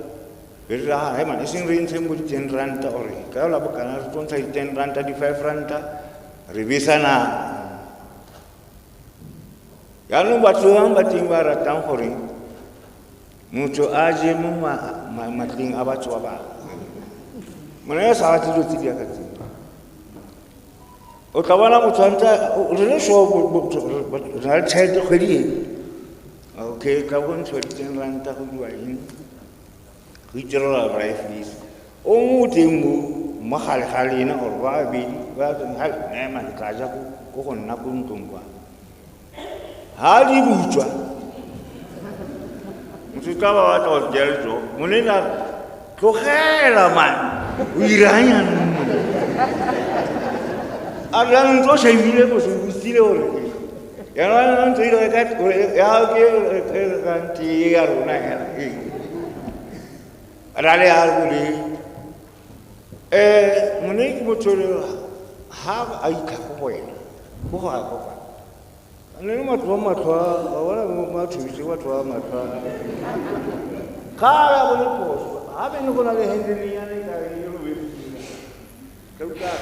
be re re, ah, hey man, e seng re ntsheng bo di-ten ranta or ka yola bokana re tlo ntsha di-ten ranta, di-five ranta, re besa nama. Jaanong batho ba bangwe ba teng ba ratang gore motho a je mo matleng a batho ba bangwe. Monna ya sa batle dilo tse di yaka tseo. O tla bona motho a ntse a, o, re le sure re na le tšhelete kgwedi e. Okay, tla bo ntshiwa di-ten ranta go diriwa eng? Go itirela braai fees. O mongwe o teng mo, mo gare ga lena or ba babedi, ba re, ha, ema, ke tla ja ko go nna ko ntlong kwa. Ha di butswa, motho o tla ba batla go tsaya letsogo. Monna a re, tlogela man, o irang jaanong? A re jaanong ntse o shebile mos, o botsile gore jaanong ntse o ile ka, ya ke e rekang tee ya rona hela, ee. Ra le ya bole. Monna ke motho o le ha a itlha ko go wena, ko go a ko kwa. Ne le matlo a matlho a, wa bona mo mathobise batho ba matlho a. Ga a bone phoso, ga be ne go na le handle-nyana e ka e robegile. Ka utlwa,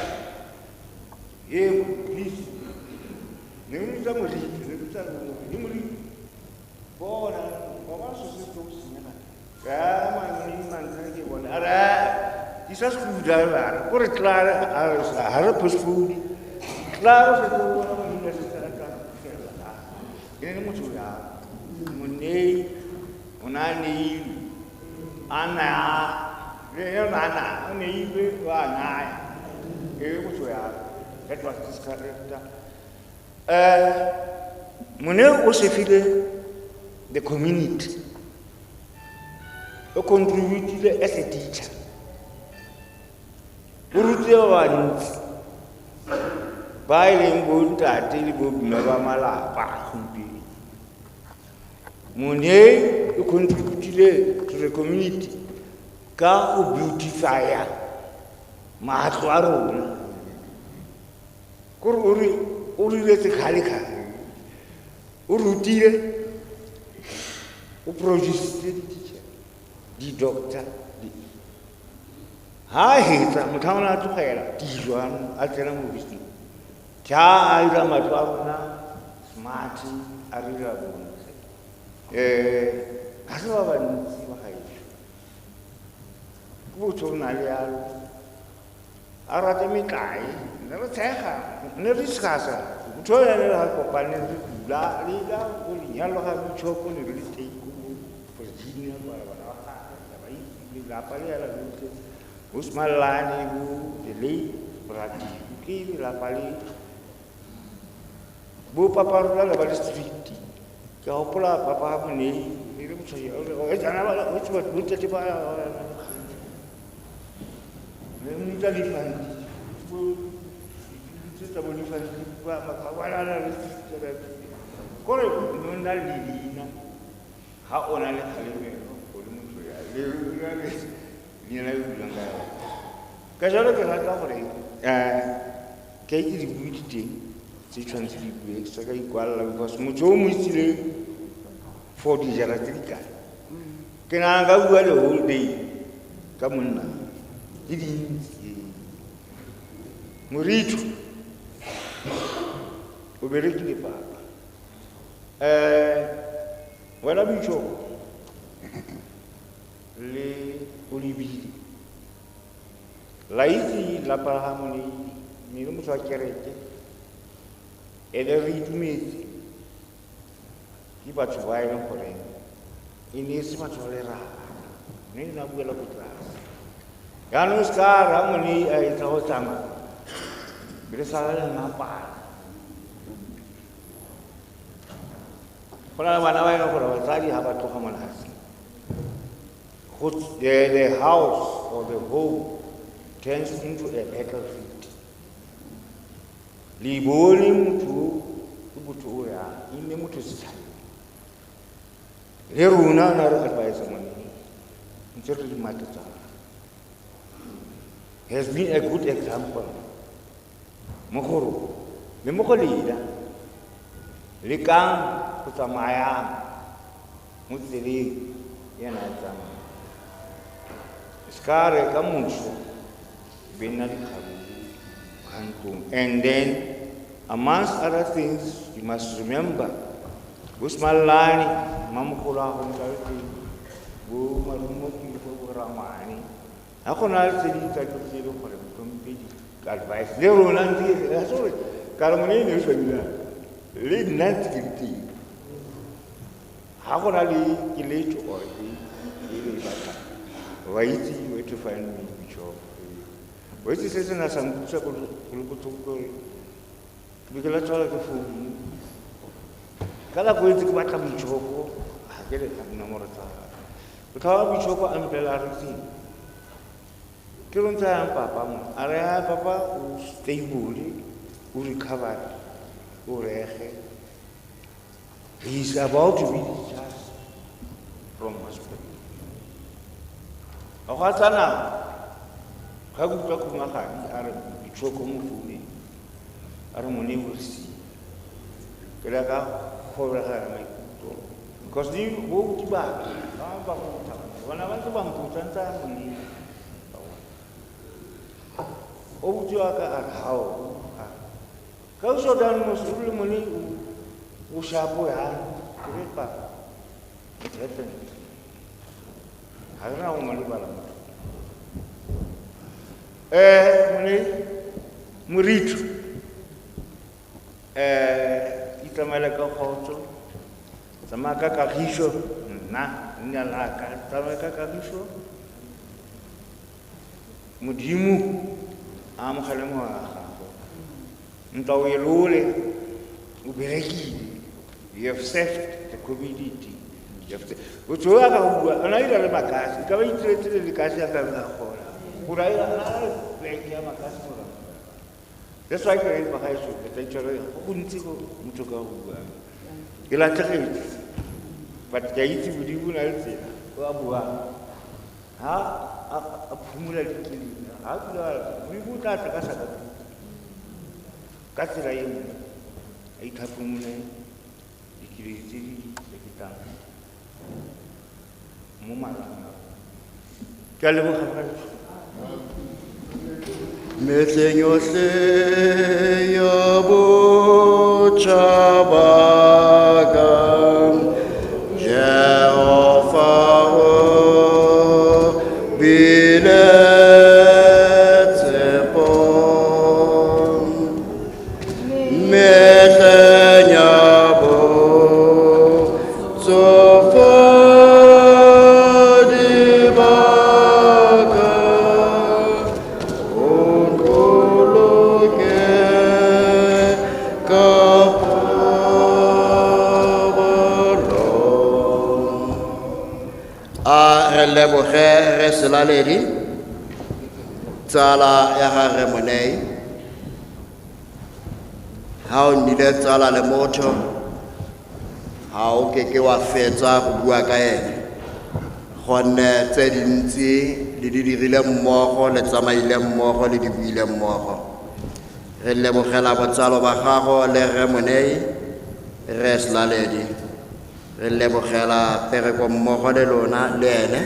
ee, please. Ne re bitsa moriti, ne re bitsa moriti, moriti. Bona, wa bona se se tlo senyega. Ka manne mantlha ke bone. A re, ah, di sa school a re, ko re tla re, a re, ha re postpone. Tla re se tlo bona monna se tla ka fela. E ne le motho ya Monei, o ne a neilwe, a naya, le ene a naya, o neilwe, o a naya. E le motho ya, that was his character. Monei o sefile the community. O contributile as a teacher. O rutile ba bantsi ba e leng bo ntate le bo mme ba malapa gompieno. Monei o contributile to the community ka go beautifya matlo a rona. Kore o re o riletse kgale-kgale, o rutile, o producitse di-teacher, di-doctor, ha a hetsa motlhang o ne a tlogela tiro a tsena mo business. Ke ha a dira matlo a rona smart, a re dira bontle. Ga se ba bantsi ba gaetsho. Ke botho o na le yalo. A rate metlae, ne re tshega, ne re discussa. Motho o ene ga kopane re dula, le ka go lenyalo ga Boitshoko ne re le teng ko Virginia, kwa bana ba gagwe, ba itse lelapa le ela lotlhe. Bo Smallane, bo the late Bratiku, ke lelapa le. Bo papa rona le ba le street. Ke a gopola papa Monei, e le motho yo, o re, jaana ba, o itse batho, bontate ba, ne mmitsa Lefandi. Bo, tse tsa bo Lefandi, ba, ba, ba, ba, ba, ba, ba, kore o nna le leina, ha o na le kgalemelo, o le motho ya, le, le, le, leina le bulang ka yona. Ka jalo ke rata gore, ke itse dibui di teng tse tshwanetse di bue, se ka ikwalla, because motho o mo itsile for dijara tse di kae. Ke nahana ka bua the whole day ka monna ke dintsi. Moritho o berekile papa. Wena Boitshoko le o lebile la itse lapa la ga Monei ne le motho wa kereke ene re itumetse ke batho ba e leng goreng e ne e se batho ba lerata mme ne a buela ko tlase jaanong se ka ra Monei a etsa go tsamaya be le sala le mapala go na le bana ba e leng gore batsadi ga ba tloga mo lefatsheng the house or the home turns into a battlefield. Le bone motho ke motho o yang e nne motho setšhabeng le rona na re advise money ntse re di matetsana has been a good example mo go rona le mo go lena lekang go tsamayang mo tseleng ya na tsamaya se ka re ka moso be nna dikgaruru ntlong. And then amongst other things you must remember bo Smallane mmamogolo a go ntse a le teng bo marumo ke bo rangwane ga go na le tse dingwe tsa dilo tse e leng gore motlhompe di advice le rona ntse ga se gore ka re mone e ne re swabile le nna ntse ke le teng ga go na le keletso or e e le e batlang wa itse where to find me Bishop. Wa itse se se na sa nkutlwisa go le botlhoko gore ke be ke latlhegelwa ke founu ka nako e ntse ke batla Boitshoko ga ke le nomoro tsa gagwe botlha wa Boitshoko a mpolelela a re keng ke re ntse yang papa mo a re a papa o stable o recovered o rege he is about to be discharged from hospital. Ga go a tsa nako ga ke utlwa khumagadi a re Boitshoko mo founeng a re mone o re siile ke le ka kgobegela maikutlo because di bo ke ba ba ba go thaba bona ba ntse ba mpotsa ntse a mone o botse wa ka a re hao ka o so dang mo se le mone o shapo ya ke re papa it happened ga re na go mo lebala motho. Mone Moritho itsamaele ka kgotso tsamaya ka kagiso nna nna la ka tsamaya ka kagiso Modimo a amogele moya wa gago ntwa o e lole o berekile you have served the community you have botho a ka go bua ona ira le makase e ka ba itiretse le lekase ya ka a kgona gore a ira a le pleke ya makase gore that's why ke re bagaetsho ke tla itshwara go gontsi go motho ka go buang ke latlhegetse but ke a itse Modimo o na le tsela o a buang ha a phumola dikeledi ha pula Modimo o tla tla ka sakatuku ka tsela e nngwe a ithaphumole dikeledi tse di leketang mo matlhong a ke a leboga bagaetsho. Mehleng yohle ya botjha ba ka, Jehova o bile tshepo. Mehleng ya botsofadi ba ka, o mpoloke ka paballo. A re leboge re Selaledi tsala ya gagwe Monei ha o nnile tsala le motho ha o keke wa fetsa go bua ka ene gonne tse dintsi le di dirile mmogo le tsamaile mmogo le di buile mmogo re lebogela botsalo ba gago le rre Monei re Selaledi Re lebogela pereko mmogo le lona le ene.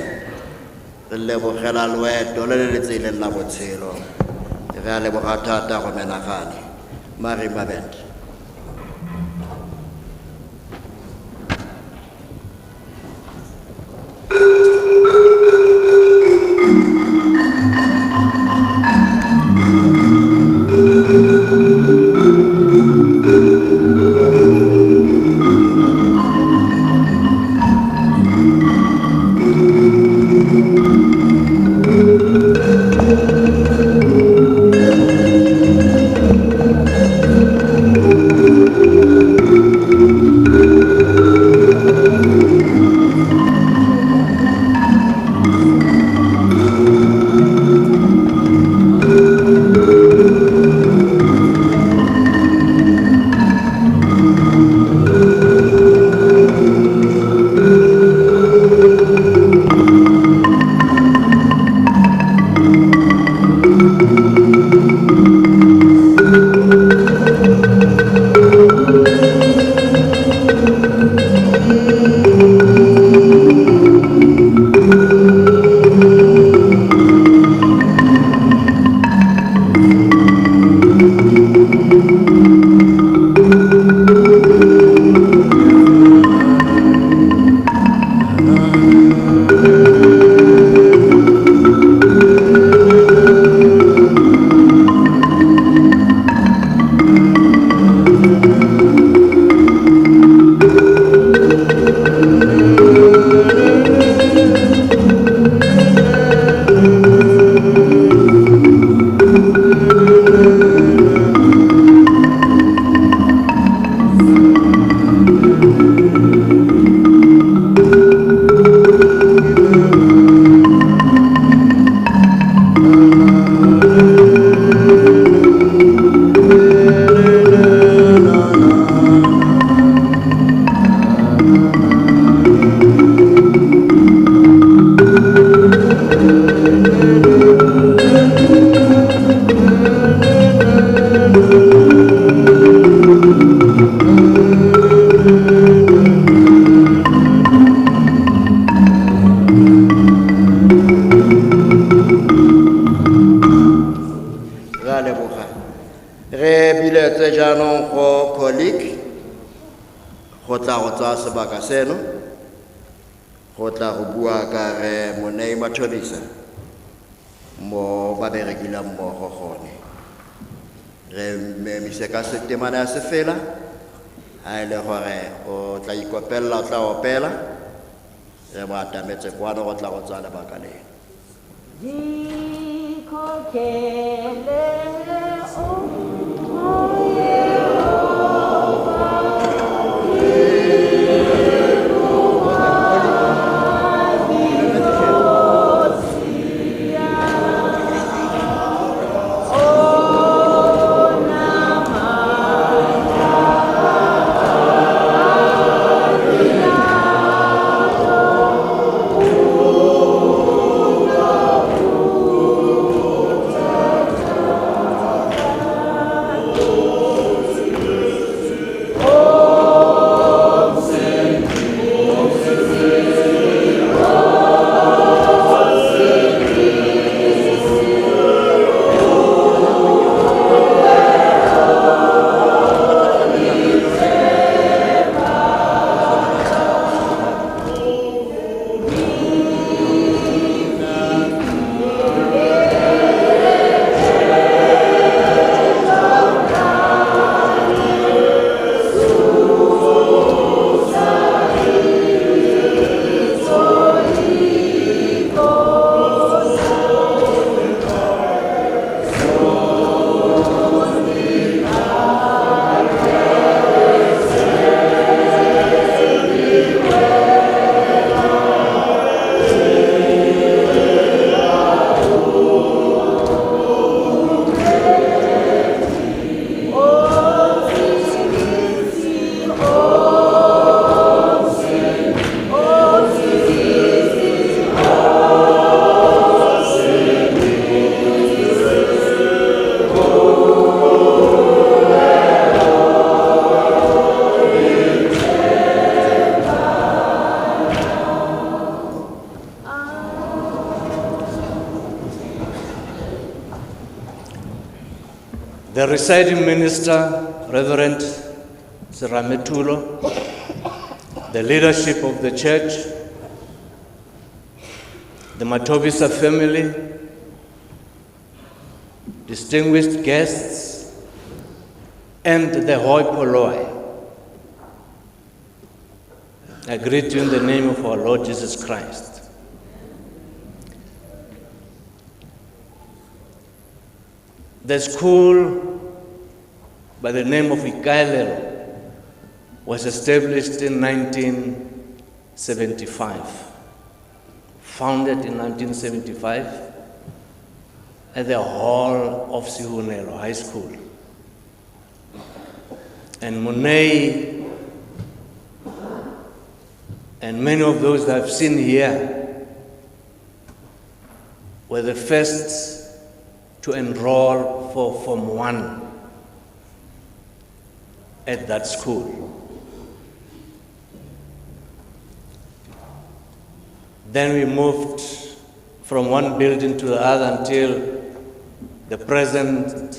Re lebogela loeto le le le tseileng la botshelo. Re a leboga thata go menagane. Marimba Band. Re a leboga. Re biletse jaanong go colleague go tla go tsaya sebaka seno go tla go bua ka re Monei Mathobisa mo ba berekilang mmogo gone. Re memise ka setemana ya sefela ha e le gore o tla ikopella, o tla opela. Re mo atametse kwano go tla go tsaya lebaka leno. The residing minister, Reverend Serametulo, the leadership of the church, the Mathobisa family, distinguished guests, and the hoi polloi. I greet you in the name of our Lord Jesus Christ. The school by the name of Ikaelelo was established in 1975, founded in 1975 at the hall of Sehunelo High School. And Monei and many of those that I've seen here were the first to enroll for Form 1 at that school. Then we moved from one building to the other until the present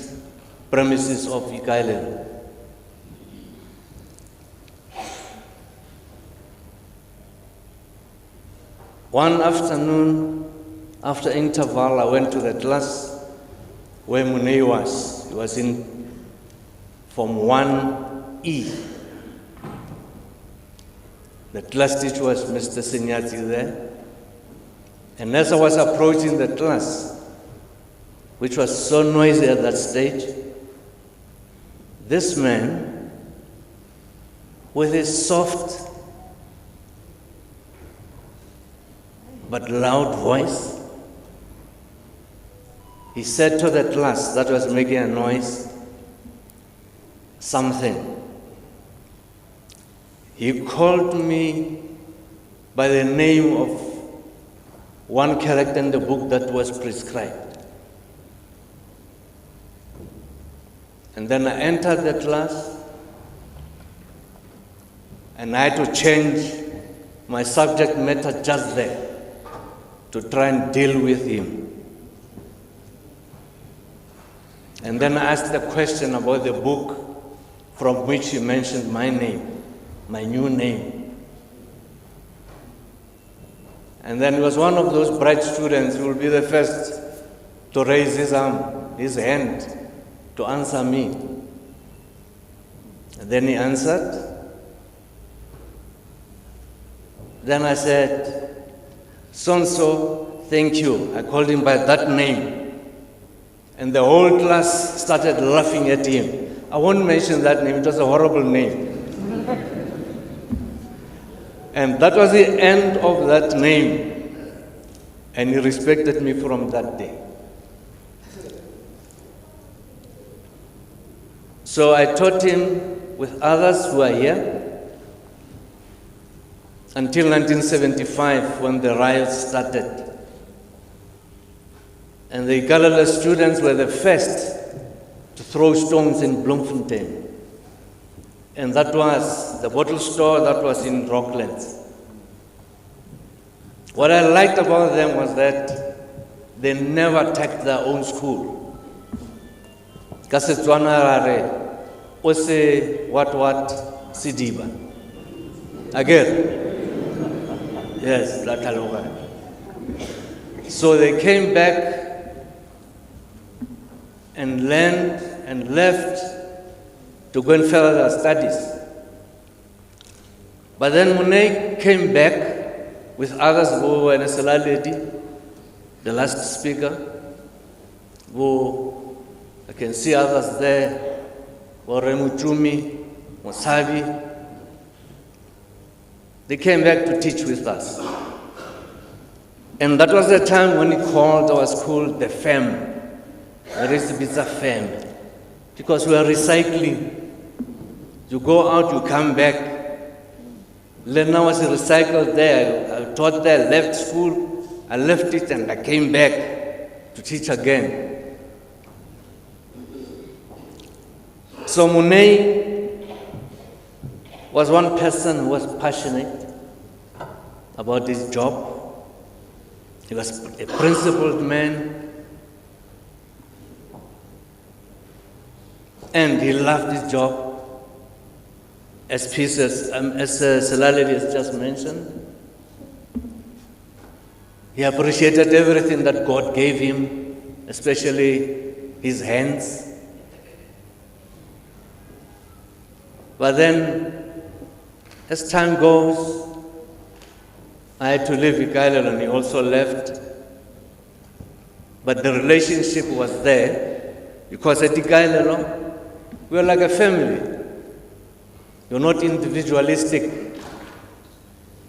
premises of Ikaelelo. One afternoon, after interval, I went to the class where Monei was. He was in Form 1E. The class teacher was Mr. Senyatsi there. And as I was approaching the class, which was so noisy at that stage, this man, with his soft but loud voice, he said to the class that was making a noise, something. He called me by the name of one character in the book that was prescribed. And then I entered the class, and I had to change my subject matter just there to try and deal with him. And then I asked the question about the book from which he mentioned my name, my new name. And then he was one of those bright students who will be the first to raise his arm, his hand, to answer me. And then he answered. Then I said, so-and-so, thank you. I called him by that name. And the whole class started laughing at him. I won't mention that name, it was a horrible name. And that was the end of that name. And he respected me from that day. So I taught him with others who are here until 1975, when the riots started. And the Ikaelelo students were the first to throw stones in Bloemfontein. And that was the bottle store that was in Rocklands. What I liked about them was that they never attacked their own school. Ka Setswana ra re, o se what what sediba. Again. Yes, la tlhaloganyo. So they came back and learned and left to go and further their studies. But then Monei came back with others who were Lady, the last speaker, who I can see others there, Remuchumi, Mosabi. They came back to teach with us. And that was the time when he called our school the FEM, the Resibitsa FEM, because we are recycling. You go out, you come back. Lena was recycled there. I taught there, left school. I left it and I came back to teach again. So Monei was one person who was passionate about his job. He was a principled man. And he loved his job, as pieces, as Selaledi has just mentioned. He appreciated everything that God gave him, especially his hands. But then, as time goes, I had to leave Ikaelelo and he also left. But the relationship was there, because at Ikaelelo, we were like a family. You're not individualistic.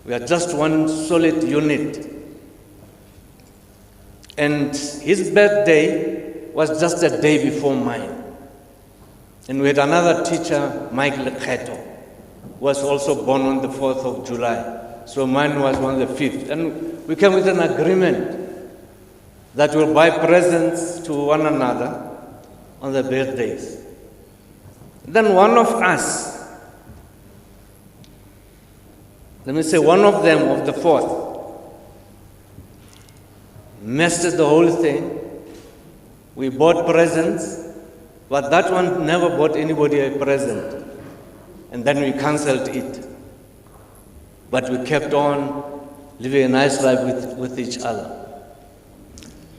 We are just one solid unit. And his birthday was just a day before mine. And we had another teacher, Mike Lekgeto, who was also born on the 4th of July. So mine was on the 5th. And we came with an agreement that we'll buy presents to one another on their birthdays. Then one of us, let me say one of them of the 4th, messed the whole thing. We bought presents, but that one never bought anybody a present. And then we cancelled it. But we kept on living a nice life with each other.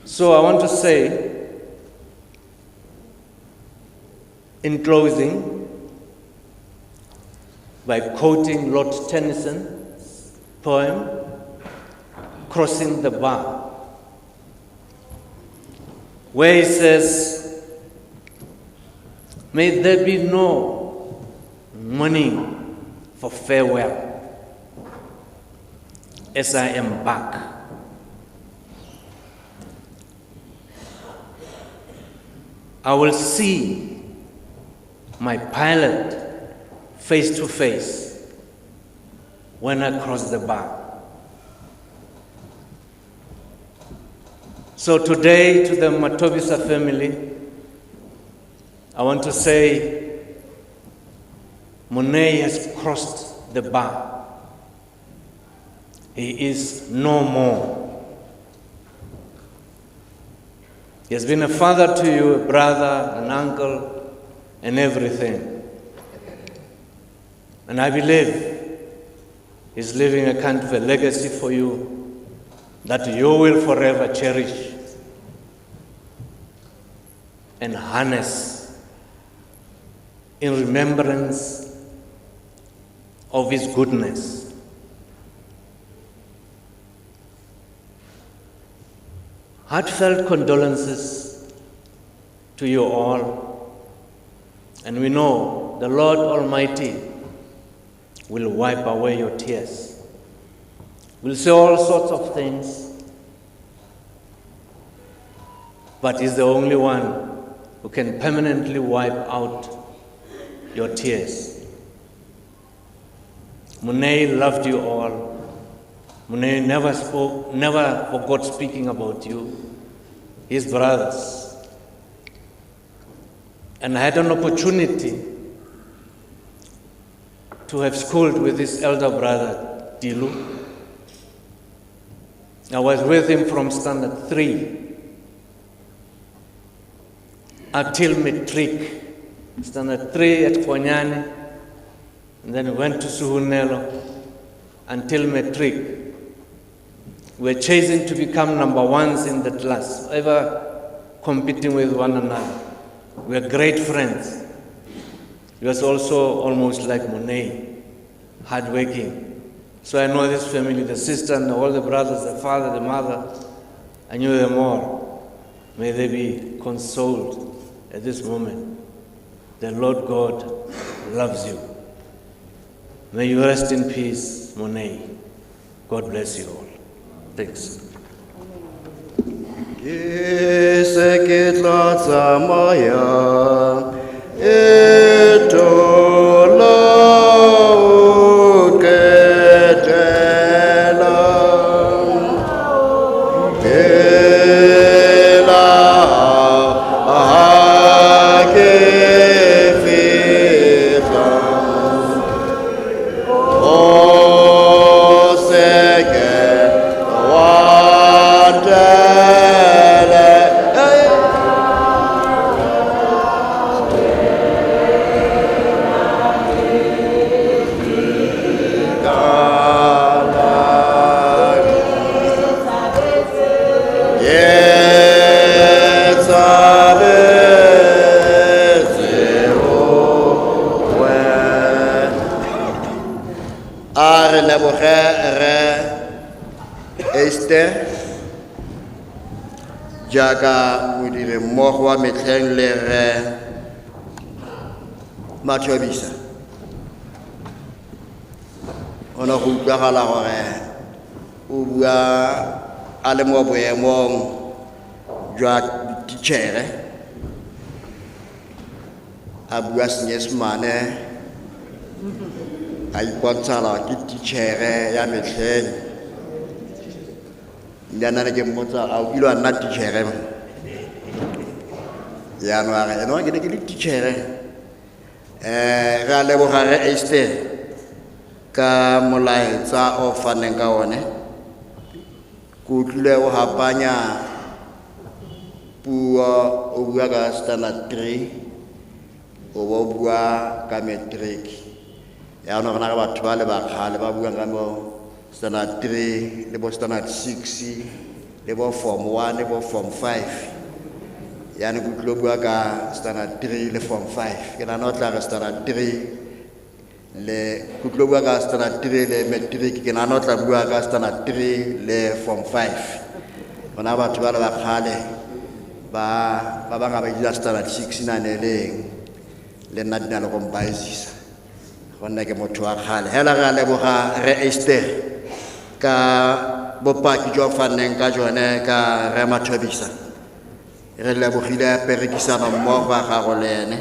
So I want to say, in closing, by quoting Lord Tennyson's poem, Crossing the Bar, where he says, may there be no mourning for farewell as I embark. I will see my pilot face to face when I cross the bar. So today, to the Mathobisa family, I want to say Monei has crossed the bar. He is no more. He has been a father to you, a brother, an uncle, and everything. And I believe he's leaving a kind of a legacy for you that you will forever cherish and harness in remembrance of his goodness. Heartfelt condolences to you all, and we know the Lord Almighty will wipe away your tears. We'll say all sorts of things, but he's the only one who can permanently wipe out your tears. Monei loved you all. Monei never spoke, never forgot speaking about you, his brothers. And I had an opportunity to have schooled with his elder brother, Dilu. I was with him from standard 3 until matric. Standard 3 at Konyane, and then went to Suhunelo until matric. We were chasing to become number ones in the class, ever competing with one another. We were great friends. He was also almost like Monei, hardworking. So I know this family, the sister and all the brothers, the father, the mother. I knew them all. May they be consoled at this moment. The Lord God loves you. May you rest in peace, Monei. God bless you all. Thanks. Ke se ke tla tsamaya, e tola o qetela. Ela ha ke fihla, o se ke wa tele. leboge re Esther jaaka modiri mmogo wa metlheng le re Mathobisa. O ne go utlwagala gore o bua a le mo boemong jwa dititšhere, a bua Senyesemane, a ipontshana ke titšhere ya metlheng. Nna ne ke mmotsa, a o kile wa nna titšhere? Jaanong a re, eno ke ne ke le titšhere. Re a leboga re Esther ka molaetsa o faneng ka one. Ke utlwile o hapanya puo, o bua ka standard 3, o bo bua ka matric. Jaanong re na le batho ba le ba kgale ba buang ka mo standard 3 le bo standard 6 le bo form 1 le bo form 5. Jaanong ke utlwile o bua ka standard 3 le form 5. Ke nahana o tla re standard 3 le, ke utlwile o bua ka standard 3 le matric, ke nahana o tla bua ka standard 3 le form 5. Rona batho ba le ba kgale ba bangwe ba dira standard 6 na ne leng, le nna di na le go mpaesisa gonne ke motho wa kgale. Hela re a leboga re Esther ka bopaki jo fanneng ka jone ka re Mathobisa. Re lebogile perekisano mmogo ya gago le ene,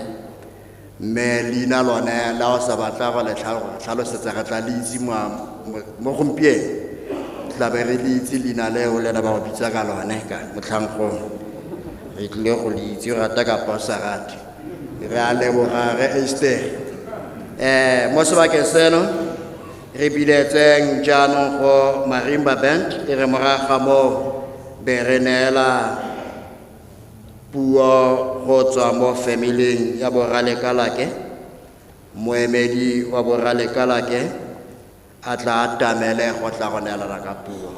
mme leina lone la o sa batla go le tlhalosetsa re tla le itse mo gompieno, tla be re le itse leina leo le ena ba go bitsa ka lone ka motlhankgong. Re tlile go le itse, o rata kapa o sa rate. Re a leboga re Esther. Mo sebakeng seno re biletseng jaanong go Marimba Band, e re morago ga moo be re neela puo go tswa mo familing ya boralekalake. Moemedi wa boralekalake a tla atamele go tla go neelana ka puo.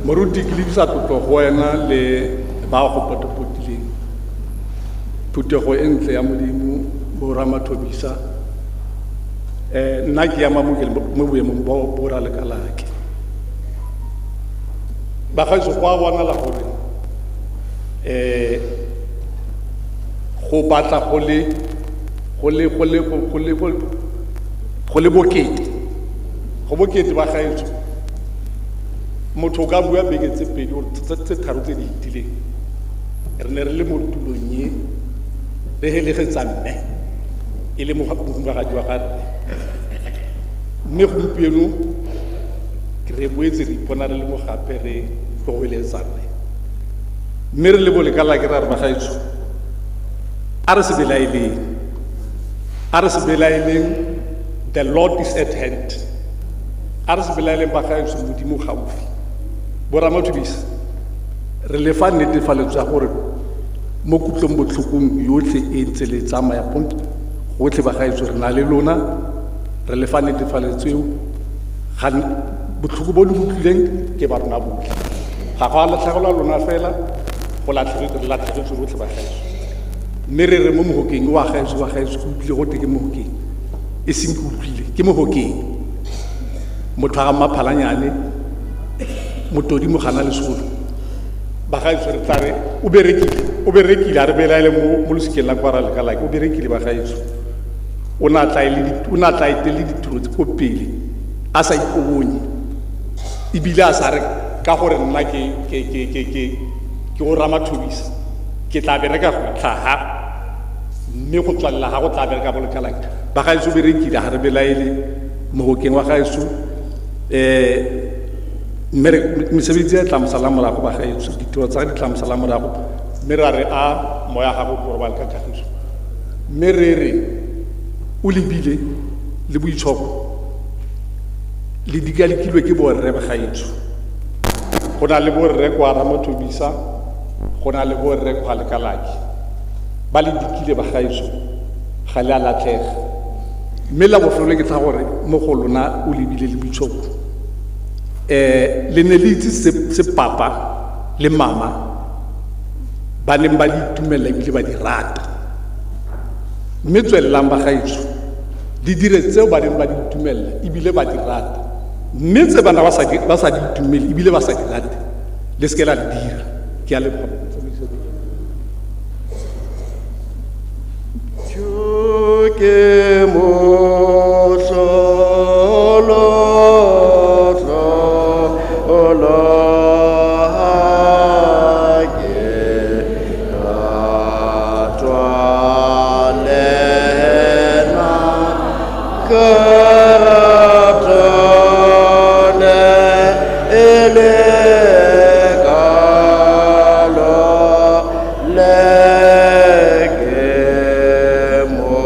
Moruti ke lebisa tlotlo go wena le ba go potapotileng phuthego e ntle ya Modimo bo Ramathobisa. Nna ke ema mo ke mo boemong bo ra Lekalake. Bagaetsho, go a bonala gore go batla go le bokete. Go bokete bagaetsho. Motho o ka bua beke tse pedi or tse tharo tse di fetileng. Re ne re le mo tulong e re helegetsa mme e le mohumagadi wa ga rre. Mme gompieno re boetse re ipona re le mo gape re tlogeletsa rre. Mme re le bo Lekalake ra re bagaetsho, a re se belaeleng. A re se belaeleng, the Lord is at hand. A re se belaeleng bagaetsho, Modimo gaufi. Bo Ramathobisa, re le fa netefaletso ya gore mo kutlong botlhokong yotlhe e ntse le tsamaya gotlhe bagaetsho re na le lona, re le fa netefaletso eo. Ga botlhoko bo le utlwileng ke ba rona botlhe. Ga go a latlhegelwa lona fela, go re latlhegetswe rotlhe bagaetsho. Mme re re mo mohokeng wa gaetsho, wa gaetsho, ke utlwile gote ke mohokeng. E seng ke utlwile, ke mohokeng. Motho wa ga Maphalanyane, Motodi Mogana Lesolo. Bagaetsho re tla re, o berekile, o berekile, ha re belaele mo losikeng la kwa ra Lekalake, o berekile bagaetsho. O ne a tla e le o ne a tla etele ditiro tse ko pele, a sa ikobonye. Ebile a sa re, ka gore nna ke o Ramathobisa, ke tla bereka go tlhaga, mme go tswalela ga go tla bereka bo Lekalake. Bagaetsho o berekile, ha re belaele mohokeng wa gaetsho. Mme re, mesebetsi e tla mo sala morago bagaetsho, ditiro tsa di tla mo sala morago, mme ra re a moya gago o robale ka kagiso. Mme re re o lebile le boitshoko le dikalikilwe ke borre bagaetsho. Go na le borre kwa Ramathobisa, go na le borre kwa Lekalake. Ba le dikile bagaetsho, ga le a latlhega. Mme la bofelo ke tla gore mo go lona o lebile le boitshoko. Le ne le itse se papa le mama ba neng ba di itumelela ebile ba di rata. Mme tswelelang bagaetsho, di dire tseo ba neng ba di itumelela ebile ba di rata. Mme tse bana ba sa di itumele ebile ba sa di rate, le seke la di dira. Ke a leboga. Ke mohlolo, hlolo, ha ke ratwa le yena, ke ratwa le e le kalo le ke mo.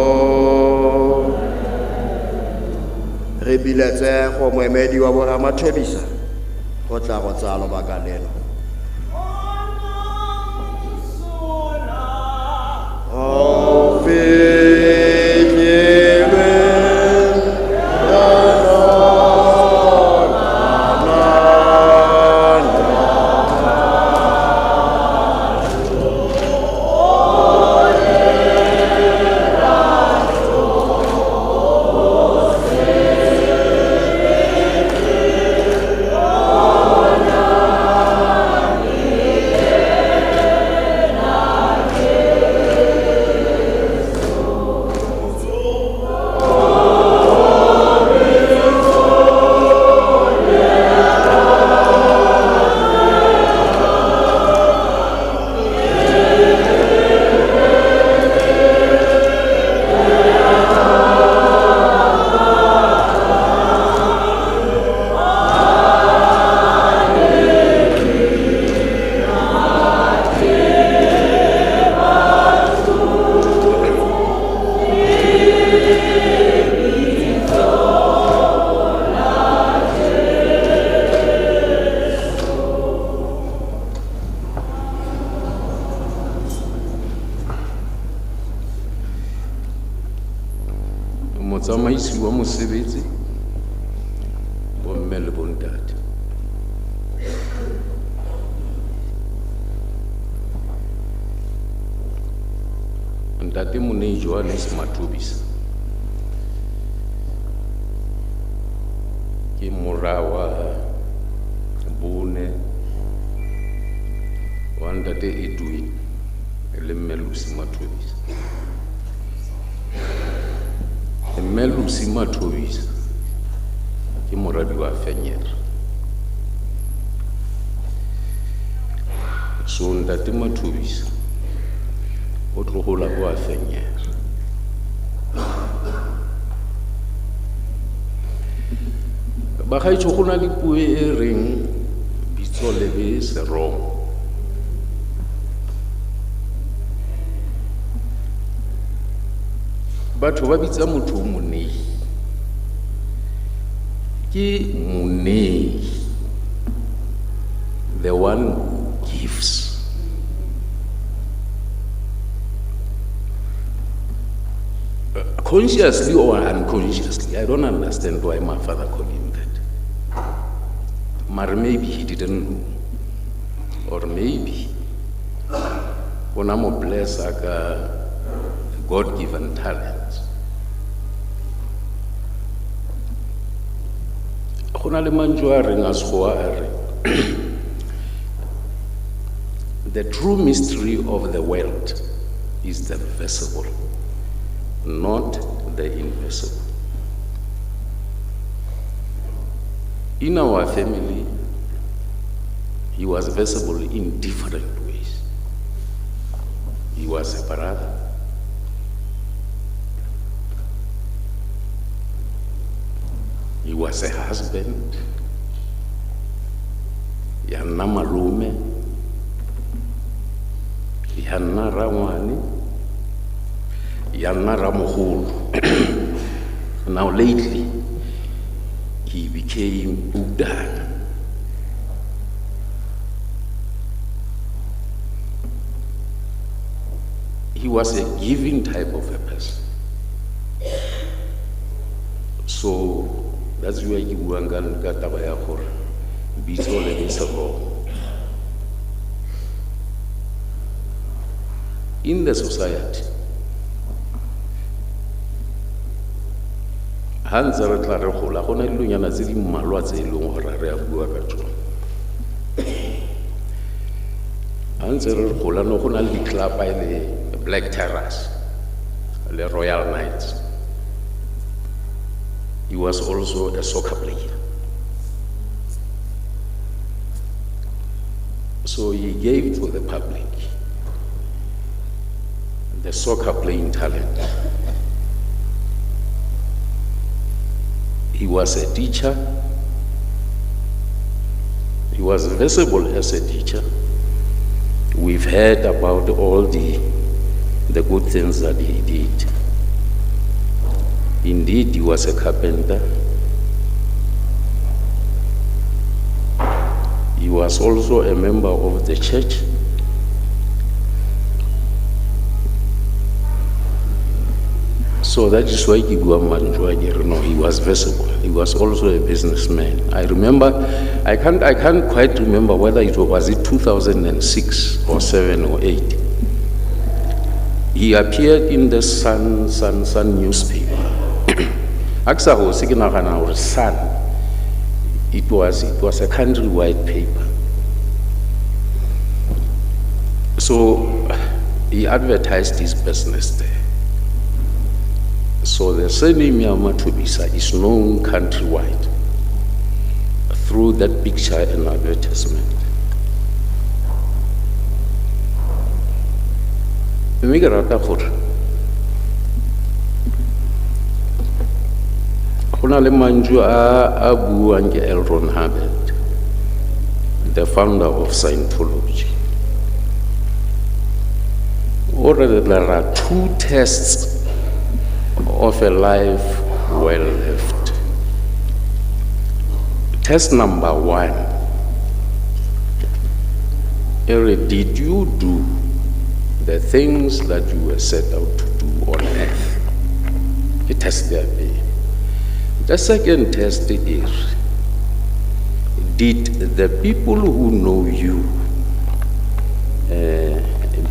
Re biletse go moemedi wa bo Ramathobisa go tla go tsaya lobaka leno. Motsamaisi wa mosebetsi, bomme le bontate. Ntate Monei Johannes Mathobisa ke mora wa bone wa ntate Edwin le mme Lucy Mathobisa. Mme Lucy Mathobisa ke moradi wa Fenyere. So ntate Mathobisa o tlogola ko a Fenyere. Bagaetsho, go na le puo e reng bitso lebe seromo. Batho ba bitsa motho Monei. Ke Monei, the one who gives. Consciously or unconsciously, I don't understand why my father called him that. But maybe he didn't know. Or maybe o na mo blessa ka God-given talent. Go na le mantšu a reng a Sekgowa a re, the true mystery of the world is the visible, not the invisible. In our family, he was visible in different ways. He was a brother. He was a husband. Ya nna malome. Ya nna rangwane. Ya nna ramogolo. Now lately, he became Udan. He was a giving type of a person. So that's why ke buang ka taba ya gore bitso le be seromo. In the society, ha ntse re tla re gola, go na le dilonyana tse di mmalwa tse e leng gore re a bua ka tsone. Ha ntse re gola, no go na le di-club e le Black Terrace, le Royal Knights. He was also a soccer player. So he gave to the public the soccer playing talent. He was a teacher. He was visible as a teacher. We've heard about all the good things that he did. Indeed, he was a carpenter. He was also a member of the church. So that is why ke bua mantswe a ke re, no, he was visible. He was also a businessman. I remember, I can't quite remember whether it was it 2006 or 7 or 8. He appeared in the Sun newspaper. Ha ke sa go se ke nagana gore Sun, it was a countrywide paper. So he advertised his business there. So the surname ya Mathobisa is known countrywide through that picture and advertisement. Mme ke rata gore go na le mantšu a buang ke L. Ron Hubbard, the founder of Scientology. O re there are two tests of a life well lived. Test number one, Ere, did you do the things that you were set out to do on earth? Ke test ya pele. The second test is, did the people who know you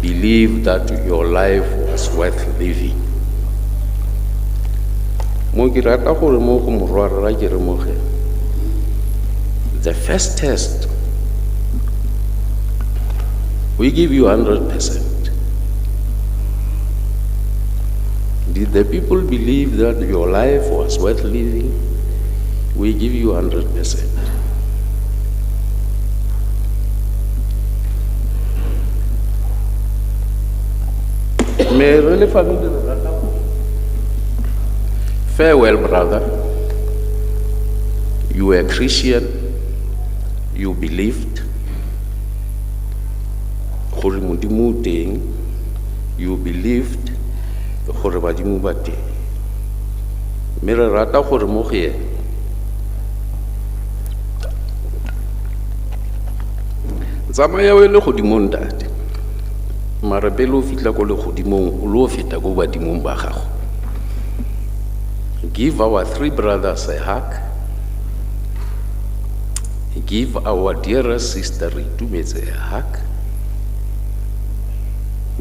believe that your life was worth living? Mo ke rata gore mo go morwarra ke re mo ge, the first test, we give you 100%. Did the people believe that your life was worth living? We give you 100%. Me re le family re rata go. Farewell, brother. You were a Christian. You believed. Gore Modimo o teng. You believed gore badimo ba teng. Mme re rata gore mo go ene tsamaya o ye legodimong, ntate. Mara pele o fitlha ko legodimong, o lo feta ko badimong ba gago. Give our three brothers a hug. Give our dearest sister Reitumetse a hug.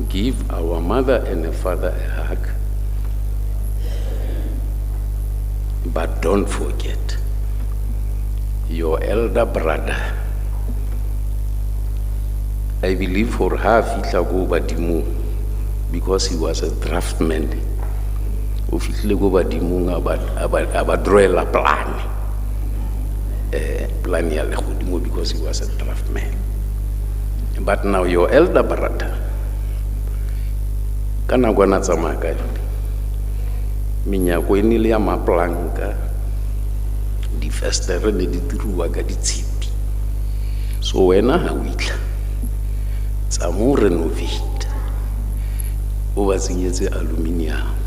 Give our mother and a father a hug. But don't forget your elder brother. I believe for her fitlha ko badimong, because he was a draftman. O fitlhile ko badimong a ba drawela plan. Plan ya legodimo, because he was a draftman. But now your elder brother, ka nako a na tsamaya ka yone, menyako e ne le ya maplanka, difestere ne di diriwa ka ditshipi. So wena ha o itlha, tsamaya o renovate, o ba tsenyetse aluminium.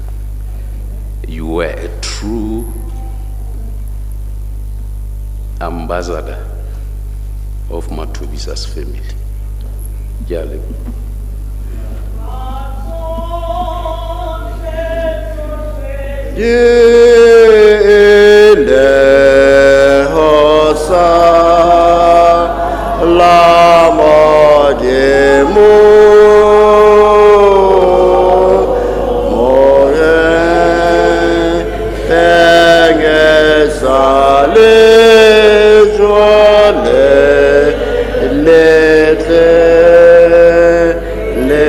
You were a true ambassador of Mathobisa's family. Ke a leboha. Ile ho sa la Modimo, more tenge sa le jwale le tle le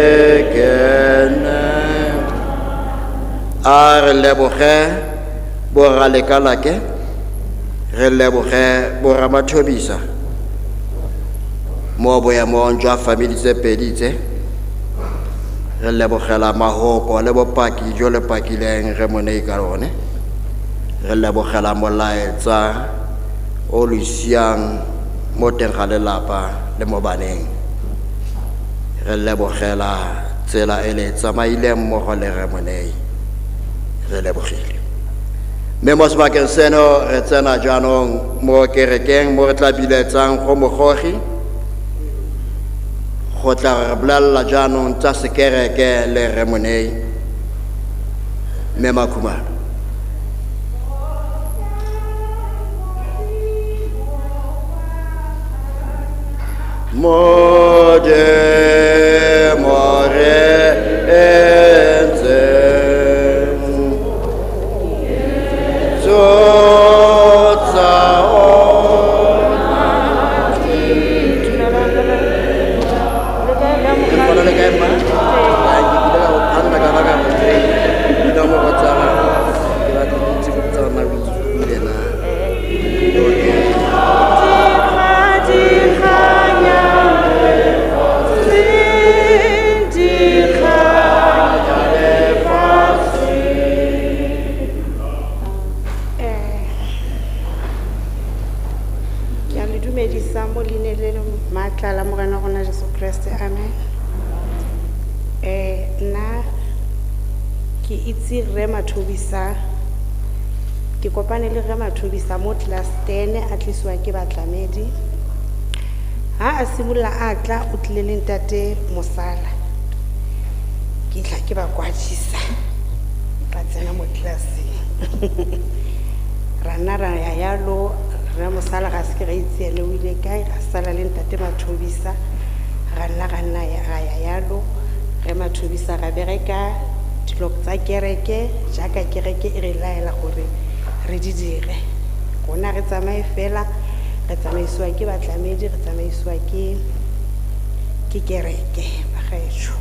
kene. A re leboge borra Lekalake, re leboge borra Mathobisa mo boemong jwa family tse pedi tse. Re lebogela mahoko le bopaki jo le pakileng re mo nei ka lone. Re lebogela molaetsa o lo siang mo teng ga lelapa le mo baneng. Re lebogela tsela e le tsamaileng mmogo le re mo nei. Re lebogile. Mme mo sebakeng seno re tsena jaanong mo kerekeng mo re tla biletsang go mogogi go tla re bolelela jaanong tsa sekereke le re mo nei. Mme Makhumalo. Modimo re entseng tsotsa ona. Ke bona le kae, mma? Ai, ke kile ka go kganna ka ba ka go kry-a. Dinomoro tsa gago. Ke batla go itse gore tsa rona o ithutile na. Okay. Ke a le dumedisa mo leineng le le maatla la Morena rona Jesu Kreste, amen. Nna ke itse Rre Mathobisa, ke kopane le Rre Mathobisa mo class 10 a tlisiwa ke batlamedi. Ha a simolola a tla o tlile le ntate Mosala. Ke tla ke ba kwadisa, ba tsena mo classeng. Ra nna ra ya yalo, rre Mosala ga se ke ra itse ene o ile kae, ra sala le ntate Mathobisa, ra nna ra nna ra ya yalo. Rre Mathobisa ra bereka dilo tsa kereke jaaka kereke e re laela gore re di dire. Rona re tsamaye fela, re tsamaisiwa ke batlamedi, re tsamaisiwa ke kereke bagaetsho.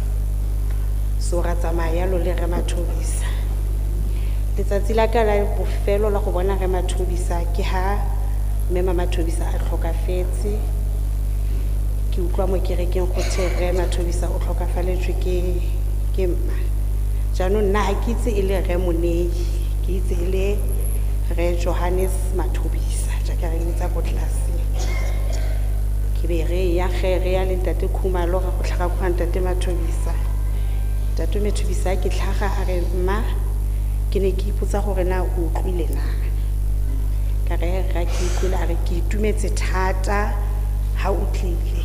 So ra tsamaya yalo le rre Mathobisa. Letsatsi la ka la bofelo la go bona rre Mathobisa ke ha mme Mama Mathobisa a tlhokafetse. Ke utlwa mo kerekeng go thwe rre Mathobisa o tlhokafaletswe ke mma. Jaanong nna ha ke itse e le rre Monei, ke itse e le rre Johannes Mathobisa jaaka re mmitsa ko tlelaseng. Ke be re ya ge re ya le ntate Khumalo ra go tlhaga kwa ntate Mathobisa. Ntate Mathobisa ke tlhaga a re mma ke ne ke ipotsa gore na o utlwile na. Ka re rra ke utlwile, a re ke itumetse thata ha o tlile.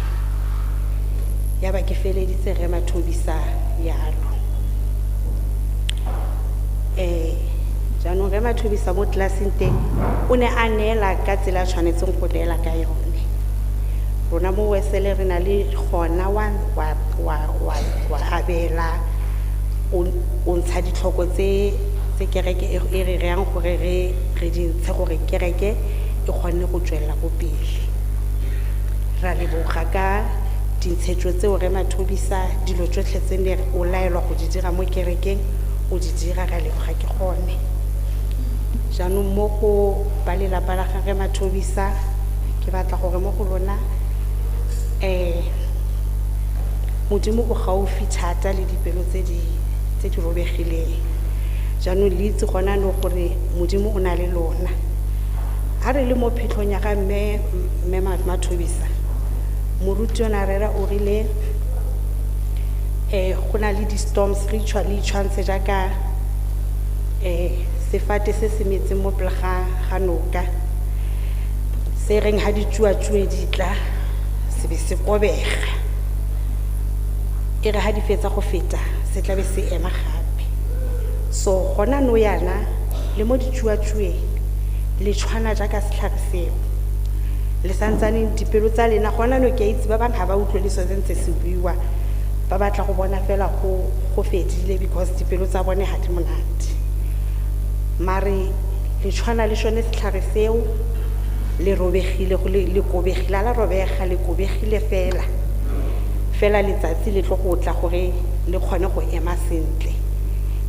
Ya ba ke feleditse rre Mathobisa yalo. Jaanong rre Mathobisa mo tlelaseng teng o ne a neela ka tsela a tshwanetseng go neela ka yone. Rona mo Wesele re na le gona wa abela, o ntsha ditlhoko tse kereke e re reyang gore re di ntshe gore kereke e kgone go tswelela ko pele. Ra leboga ka dintshetso tseo rre Mathobisa, dilo tsotlhe tse ne o laelwa go di dira mo kerekeng o di dira, ra leboga ke gone. Jaanong mo go ba lelapa la ga rre Mathobisa ke batla gore mo go lona Modimo o gaufi thata le dipelo tse di robegileng. Jaanong le itse gona nou gore Modimo o na le lona. Ha re le mo phitlhong ya ga mme Mathobisa, moruti o ne a rera o rile go na le di-storms, re le itshwantshe jaaka sefate se se metseng mo pele ga noka, se reng ha ditsuatsue di tla se be se kobega, e re ha di fetsa go feta se tla be se ema gape. So gona nou yana le mo ditsuatsueng le tshwana jaaka setlhare seo, le santsaneng dipelo tsa lena gona nou ke a itse ba bangwe ga ba utlwe le so se ntse se buiwa, ba batla go bona fela go fedile because dipelo tsa bone ga di monate. Mare le tshwana le sone setlhare seo, le robegile, go le kobegile, a la robega, le kobegile fela. Fela letsatsi le tlo go tla gore le kgone go ema sentle.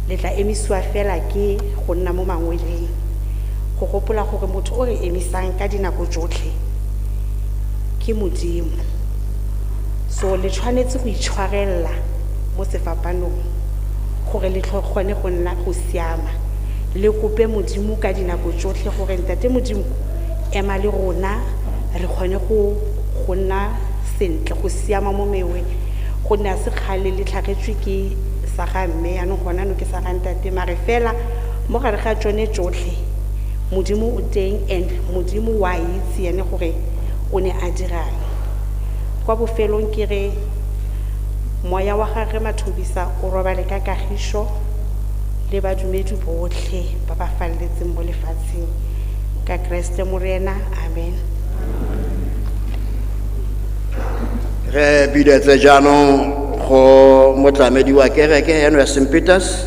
Le tla emisiwa fela ke go nna mo mangweleng, go gopola gore motho o re emisang ka dinako tsotlhe ke Modimo. So le tshwanetse go itshwarella mo sefapanong gore le tlo kgone go nna go siama. Le kope Modimo ka dinako tsotlhe gore ntate Modimo ema le rona re kgone go nna sentle, go siama mo meweng, gonne a se kgale le tlhagetswe ke sa ga mme, jaanong gona nou ke sa ga ntate. Mare fela mo gare ga tsone tsotlhe Modimo o teng, and Modimo wa itse ene gore o ne a dirang. Kwa bofelong ke re moya wa gagwe Mathobisa o robale ka kagiso le badumedi botlhe ba ba falletseng mo lefatsheng ka Kreste Morena, amen. Re bidetse jaanong go motlamedi wa kereke eno ya St Peters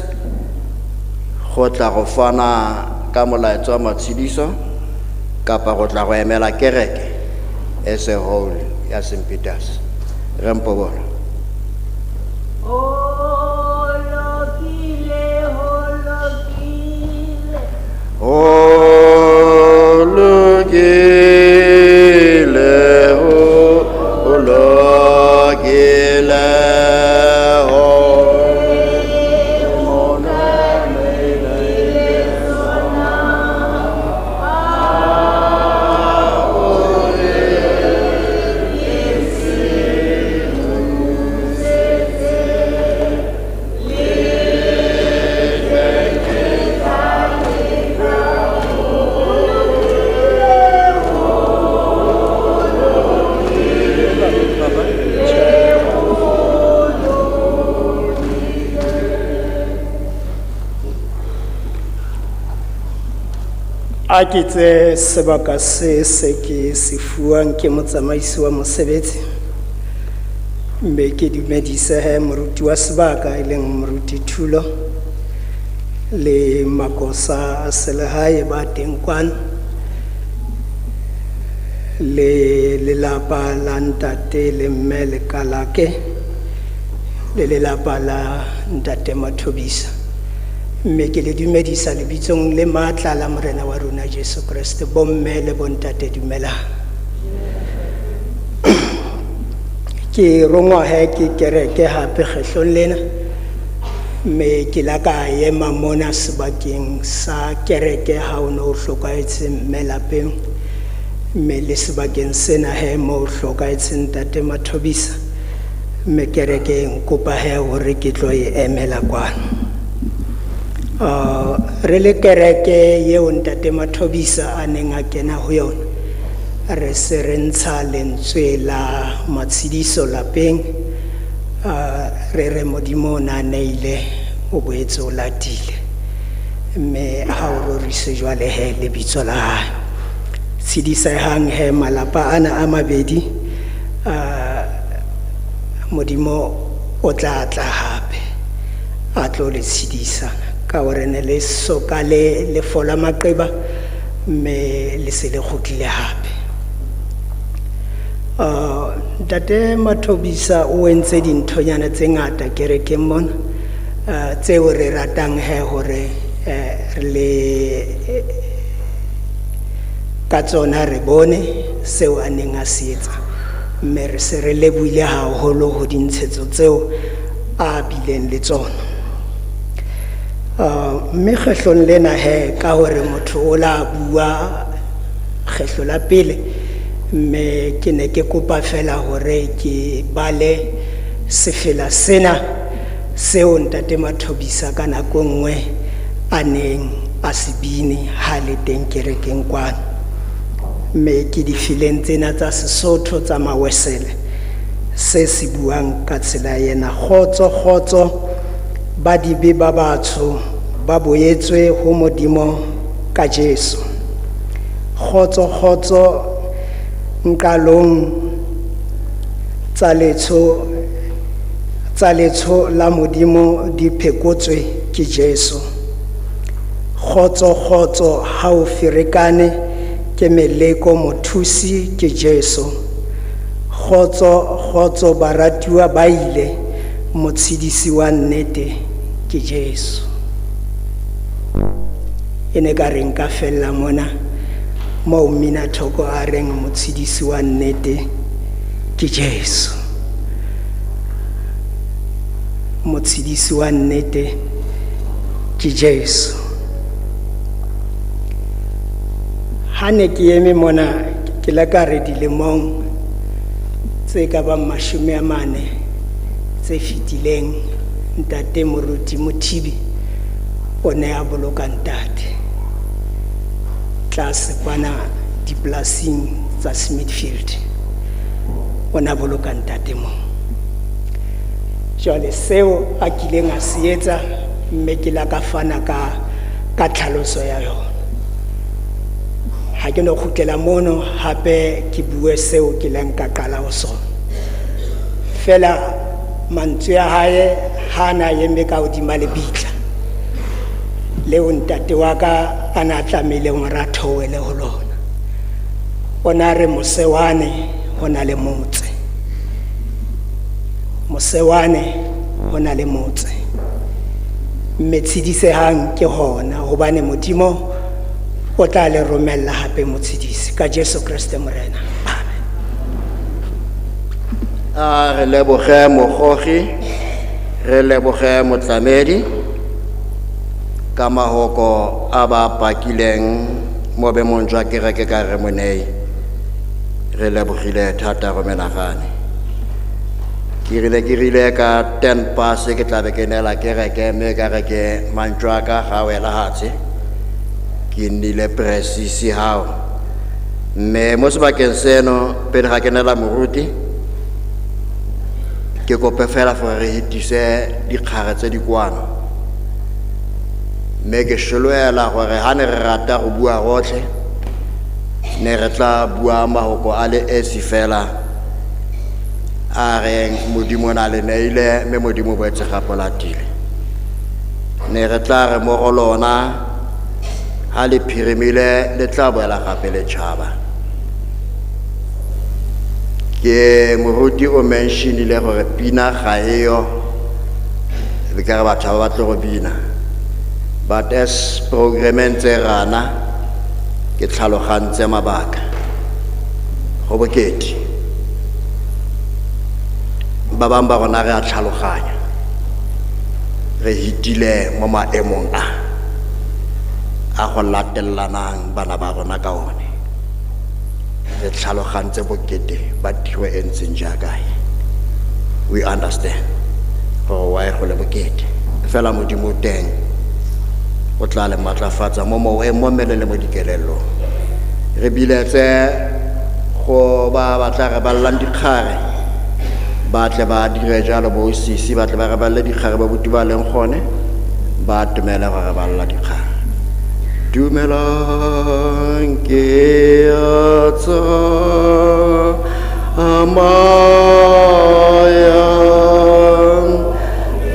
go tla go fana ka molaetsa wa matshediso kapa go tla go emela kereke as a whole ya St Peters. Re mpobona. Ho lokile, ho lokile. Ho lokile, ho lokile, ho A ke tse sebaka se se ke se fuwang ke motsamaisi wa mosebetsi mme ke dumedise he moruti wa sebaka e leng moruti Thulo le makosa a selehae ba teng kwano le lelapa la ntate le mme le Kalake le lelapa la ntate Mathobisa mme ke le dumedisa lebitsong le matla la morena wa rona Jesu Kreste. Bomme le bontate, dumelang. Ke rongwa he ke kereke hape kgetlong lena mme ke la ka ema mona sebakeng sa kereke ha o ne o hlokahetse mme lapeng mme le sebakeng sena he mo o hlokahetse ntate Mathobisa mme kereke e nkopa he hore ke tlo e emela kwano. Re le kereke eo ntate Mathobisa a neng a kena ho yona, re se re ntsha lentswe la matshidiso lapeng. Re re Modimo o na neile o boetse o latile mme ha o rorise jwale he lebitso la hae. Tshedisehang he malapa ana a mabedi. Modimo o tla tla hape a tlo le tshedisa ka hore ne le soka le le fola maqeba mme le se le kgutlile hape. Ntate Mathobisa o entse dinthonyana tse ngata kerekeng mona tseo re ratang he hore re le ka tsona re bone seo a neng a se etsa mme re se re lebohile haholo ho dintshetso tseo a bileng le tsona. Mme kgetlong lena he ka hore motho o la bua kgetlo la pele mme ke ne ke kopa fela hore ke bale sefela sena seo ntate Mathobisa ka nako nngwe a neng a se bine ha le teng kerekeng kwano mme ke difileng tsena tsa Sesotho tsa Mawesele se se buang ka tsela ena: kgotso, kgotso, ba dibe ba batsho ba boetswe ho Modimo ka Jesu. Kgotso, kgotso, nqalong tsa letsho tsa letsho la Modimo di phekotswe ke Jesu. Kgotso, kgotso, ha o ferekane ke meleko mothusi ke Jesu. Kgotso, kgotso, baratuwa ba ile motshedisi wa nnete ke Jesu. E ne ka re nka fella mona moo mmina thoko a reng motshedisi wa nnete ke Jesu, motshedisi wa nnete ke Jesu. Ha ne ke eme mona ke la ka re dilemong tse ka bang 40 tse fetileng ntate moruti Mothibi o ne a boloka ntate tlase kwana dipolasing tsa Smithfield. O ne a boloka ntate moo. Jwale seo a kileng a se etsa mme ke la ka fana ka tlhaloso ya yona. Ha ke no kgutlela mono hape ke bue seo ke leng ka qala ho sona. Fela mantswe a hae ha na eme ka hodima lebitla leo ntate wa ka a na tlamehileng hore a theohele ho lona. O na re mose wane ho na le motse, mose wane ho na le motse mme tshedisehang ke hona hobane Modimo o tla le romella hape motshedisi ka Jesu Kreste Morena. Amen. A re leboge mogogi, re leboge motlamedi ka mahoko a ba pakileng mo boemong jwa kereke ka re monei. Re lebogile thata go menagane. Ke rile ka 10 past ke tla be ke neela kereke mme ka re ke mantšwe a ka ga wela hatshe. Ke nnile presisi hao. Mme mo sebakeng seno pele ga ke neela moruti ke kope fela gore re hetise dikgare tse di kwano. Mme ke sholoela gore ha ne re rata go bua gotlhe, ne re tla bua mahoko a le esi fela a reng Modimo o na le neile mme Modimo o boetse gape o latile. Ne re tla re mo go lona ha le phirimile le tla boela gape le tšhaba. Ke moruti o mentionile gore pina ga eyo, le ka re batho ba batle go bina. But as program e ntse e rana, ke tlhalogantse mabaka. Go bokete. Ba bangwe ba rona re a tlhaloganya. Re hitile mo maemong a go latellanang bana ba rona ka one. Re tlhalogantse bokete ba tiro e ntseng jaaka e. We understand gore why go le bokete. Fela Modimo o teng, o tla le matlafatsa mo moweng, mo mmeleng le mo dikelellong. Re biletse go ba ba tla re ballang dikgare, ba tle ba dire jalo bo sisi, ba tle ba re balle dikgare ba buti ba leng gone, ba atumele go re balla dikgare. Dumelang ke a tsamaya,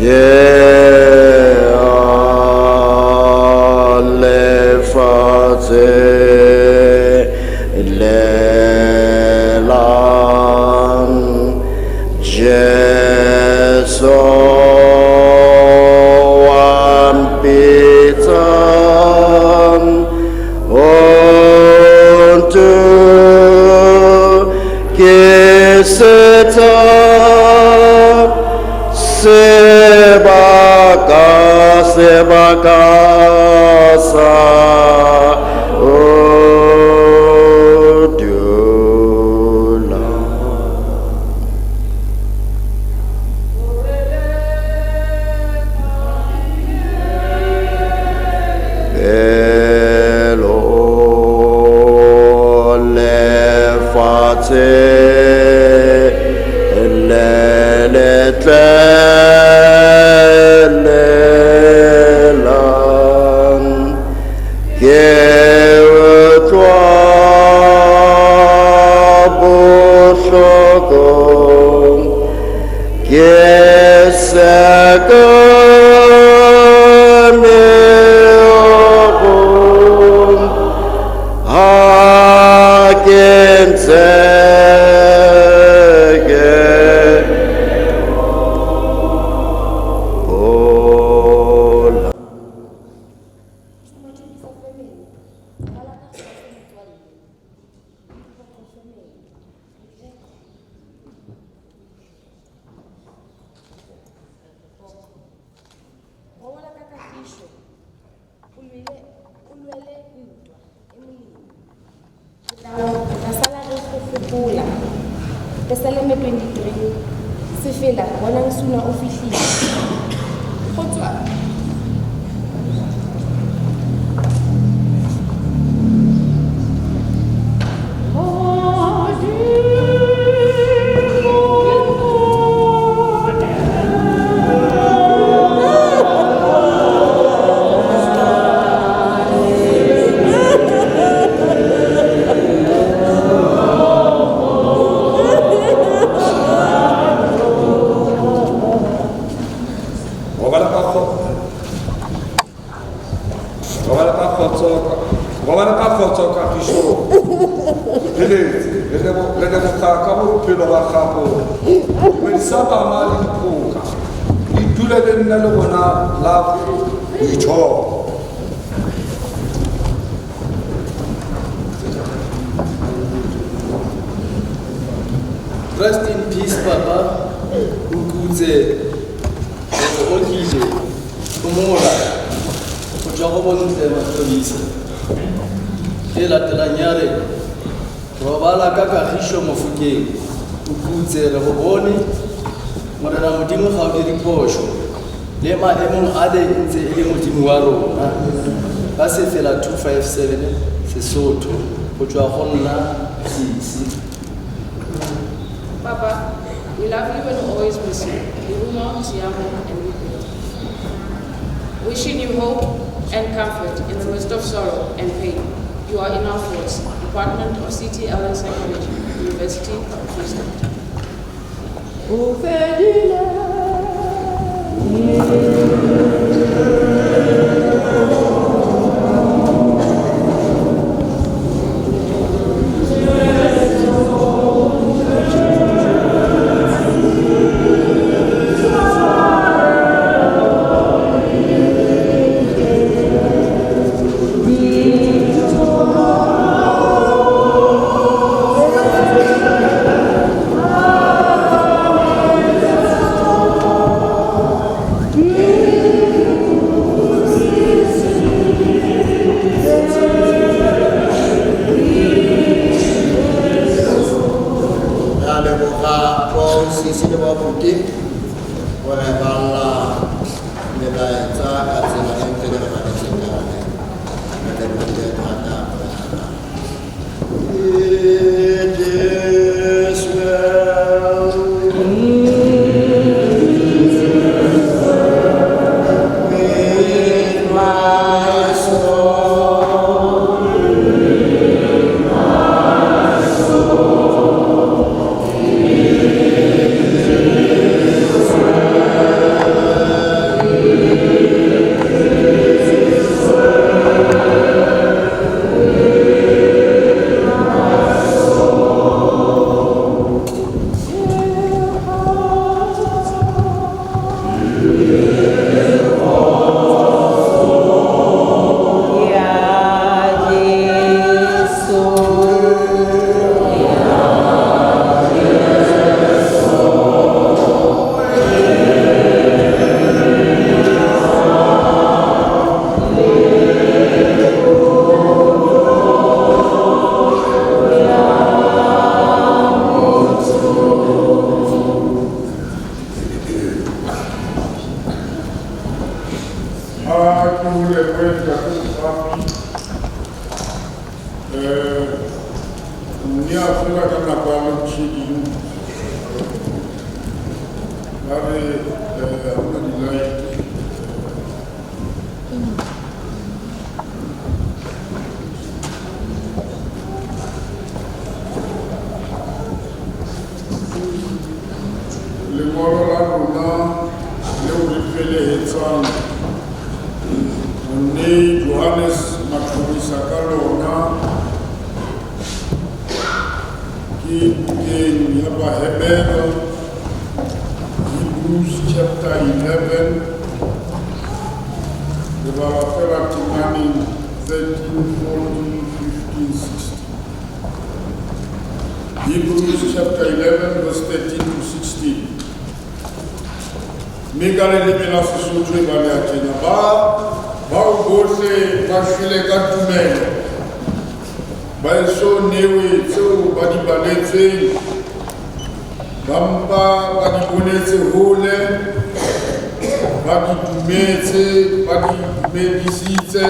ke a lefatshe le lang, Jesu wa mpitsa, o ntokisetsa sebaka, sebaka sa ho dula. Pelo lefatshe le letle lelang, ke utlwa bohloko, ke seka meokgo, ha ke ntse ke hola. Robala ka kagišo, o lwele ntwa e molemo. Re tla sala re go gopola. Pesaleme 23, sefela bonang Suna o fihlile. Go tswa Robala ka kgotso, robala ka kgotso kagišong. Pheletse, re leboga ka bophelo ba gago. Dumedisa bana le diphoka. Le dule le nna le bona la boitshoko. Rest in peace, Papa. O kutse, o otlile, phomola. Go tswa go Bontle Mathobisa. E latelang ya re, robala ka kagišo Mofokeng, o kutse re go bone, Morena Modimo ga o dire phošo, le maemong a le ntse e le Modimo wa rona. Ka sefela 257 Sesotho, go tswa go nna Sisi. Papa, we love you and always miss you. Lerumo, Tiamo, and Lupilo. Wishing you hope, and comfort in the midst of sorrow and pain. You are in our thoughts. Department of CTL and Psychology, University of Free State. Re a leboga bo sisi le bo abuti gore ba lla melaetsa ka tsela e ntle le re baletseng ka yone. Re lebogile thata. It is well with my soul. Ha ke ho lebohe Ntate Mogapi. Mme a fela ka nako ya load shedding. Ba re ha hona di-light. Lengolo la rona leo re felehetsang Monei Johannes Mathobisa ka lona ke bukeng ya Bahebere, Hebrews chapter 11, re bala fela temaneng 13, 14, 15, 16. Hebrews chapter 11, verse 13 to 16. Mme ka leleme la Sesotho e baleha tjena, ba bao bohle ba shwele ka tumelo, ba eso newe tseo ba di baletsweng, ba mpa ba di bonetse hole, ba di dumetse, ba di dumedisitse,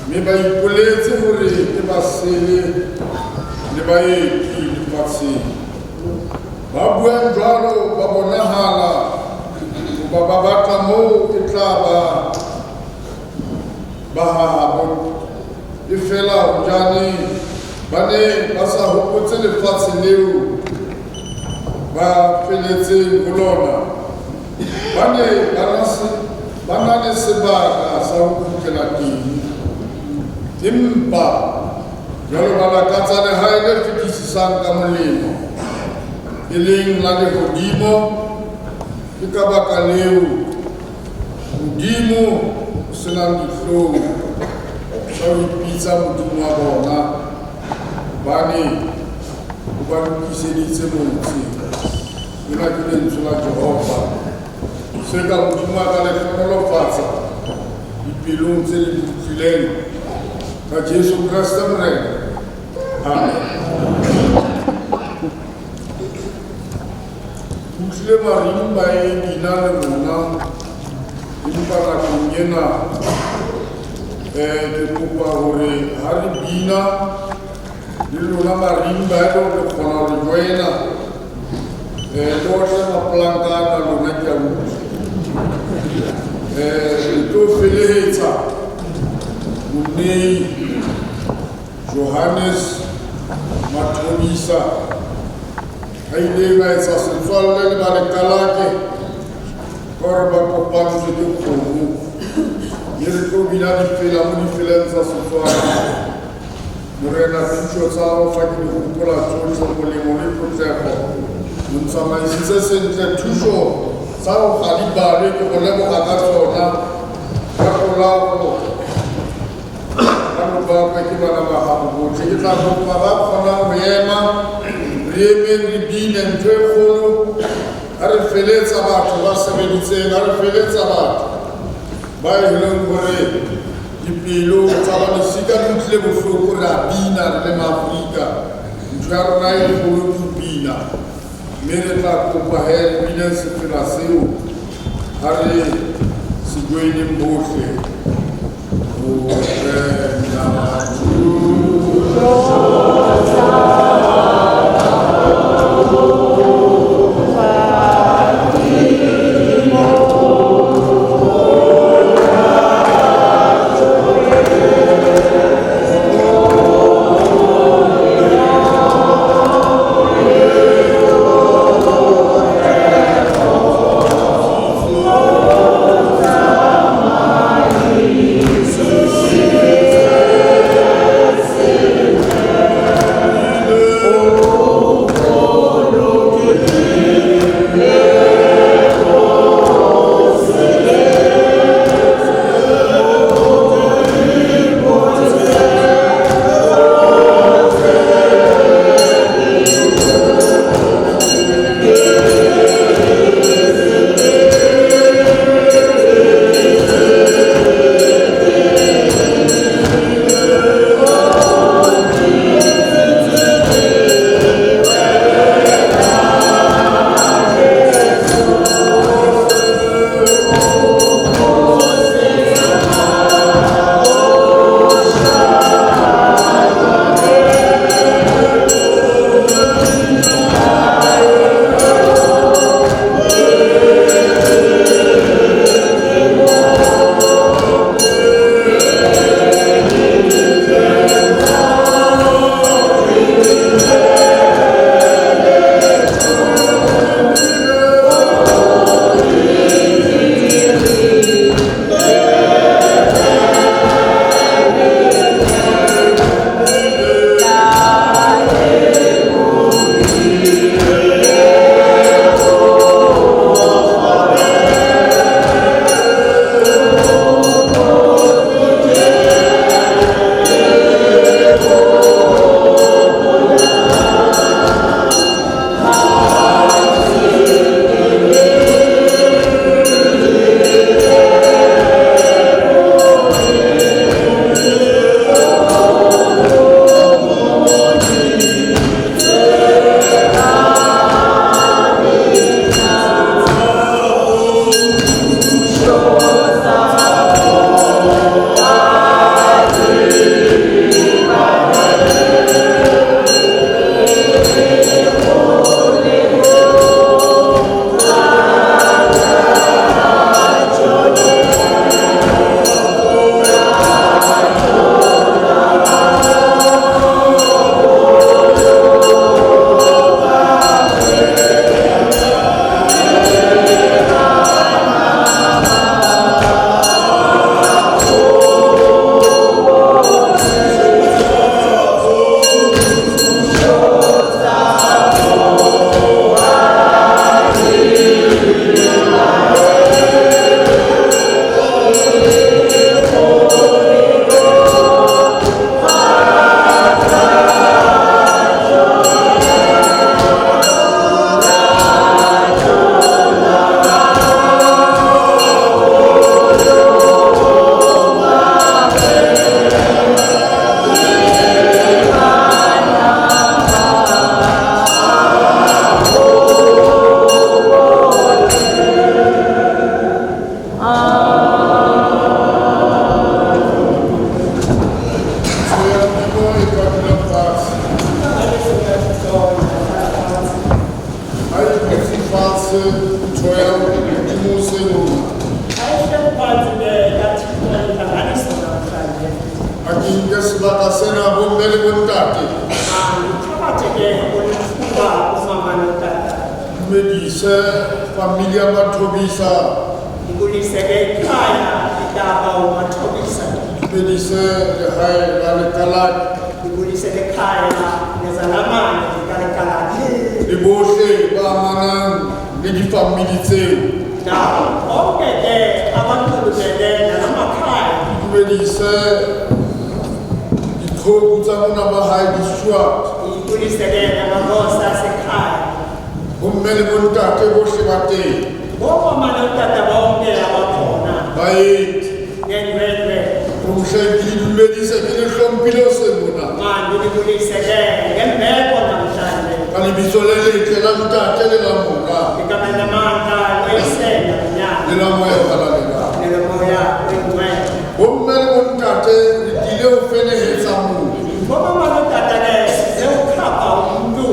mme ba ipoletse hore ke basele le baeti lefatsheng. Ba buang jwalo ba bonahala hoba ba batla moo e tla ba ba habo. E fela hojane ba ne ba sa hopotse lefatshe leo ba feletseng ho lona, ba ne ba na le sebaka sa ho kgutlela teng. Empa jwalo ba lakatsa lehae le fetisisang ka molemo, e leng la lehodimo. Ke ka baka leo Modimo o senang dihlong tsa ho ipitsa Modimo wa bona, hobane o ba lokiseditse motse. Lena ke lentswe la Jehova. Se ka Modimo a ka le hlohonolofatsa dipelong tse le di utlwileng ka Jesu Kreste Morena. Amen. Utlwile marimba e bina le rona, empa nakong ena ke kopa hore ha re bina le lona marimba e le hore re kgona ho re joina, le otle mapolanka ana lona ke a utlwa. Re tlo felehetsa Monei Johannes Mathobisa a ileng a etsa setswalle le ba Lekalake ka hore ba kopantswe ke kgomo. Mme re tlo bina difela mo difeleng tsa Setswana. Morena, thušo tsa gago fa ke di gopola tsotlhe, molemo le tlotlego. O ntsamaisitse sentle, thušo tsa go ga di balwe, ke go leboga ka tsona. Ka polao ka lobaka ke bana ba gago botlhe. Ke tla kopa ba kgonang go ema, re emeng re bine ntho e kgolo. Ha re feletsa batho ba sebeditseng, ha re feletsa batho ba e leng gore dipelo tsa ba lesika di utlwile bohloko, re a bina re le maAfrika. Ntho ya rona e kgolo ke ho bina, mme re tla kopa he re bine sefela seo ha re se joineng bohle. Morena Phantsi ke kaThixo intlanganiso namhlanje. A ke nke sebaka sena bomme le bontate. Mandithabathe ke olithuba umama notata. Dumedise famili ya Mathobisa. Ndibulise ke ikhaya likaba uMathobisa. Dumedise lehae la Lekalake. Ndibulise lekhaya nezalamane zikaLekalake. Le bohle ba amanang le difamili tseo. Nabo bonke ke abanxulumene nalamakhaya. Dumedise diqhoku tsa mona ba hae di-Stuart. Ndibulise ke namagosa asekhaya. Bomme le bontate bohle ba teng. Bomama notata bonke abakhona. Baeti. Ngendwendwe. Bohle ke le dumedise ke le hlomphile hoseng mona. Mandinibulise ke ngembeko namhlanje. Ka lebitso le letle la Ntate le la Mora. Egameni lamandla loyise nonyana. Le la Moya o Halalelang. Le la Moya oyiNgcwele. Bomme le bontate re tlile ho felehetsa motho. Bomama notata ke size ukhapha umntu.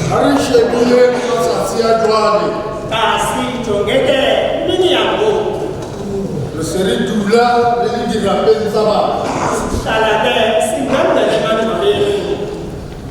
Ha re shebile matsatsi a jwale. Xa sijonge ke imini yangoku. Re se re dula re le dirapeng tsa batho. Sihlala ke singangena emangcwabeni.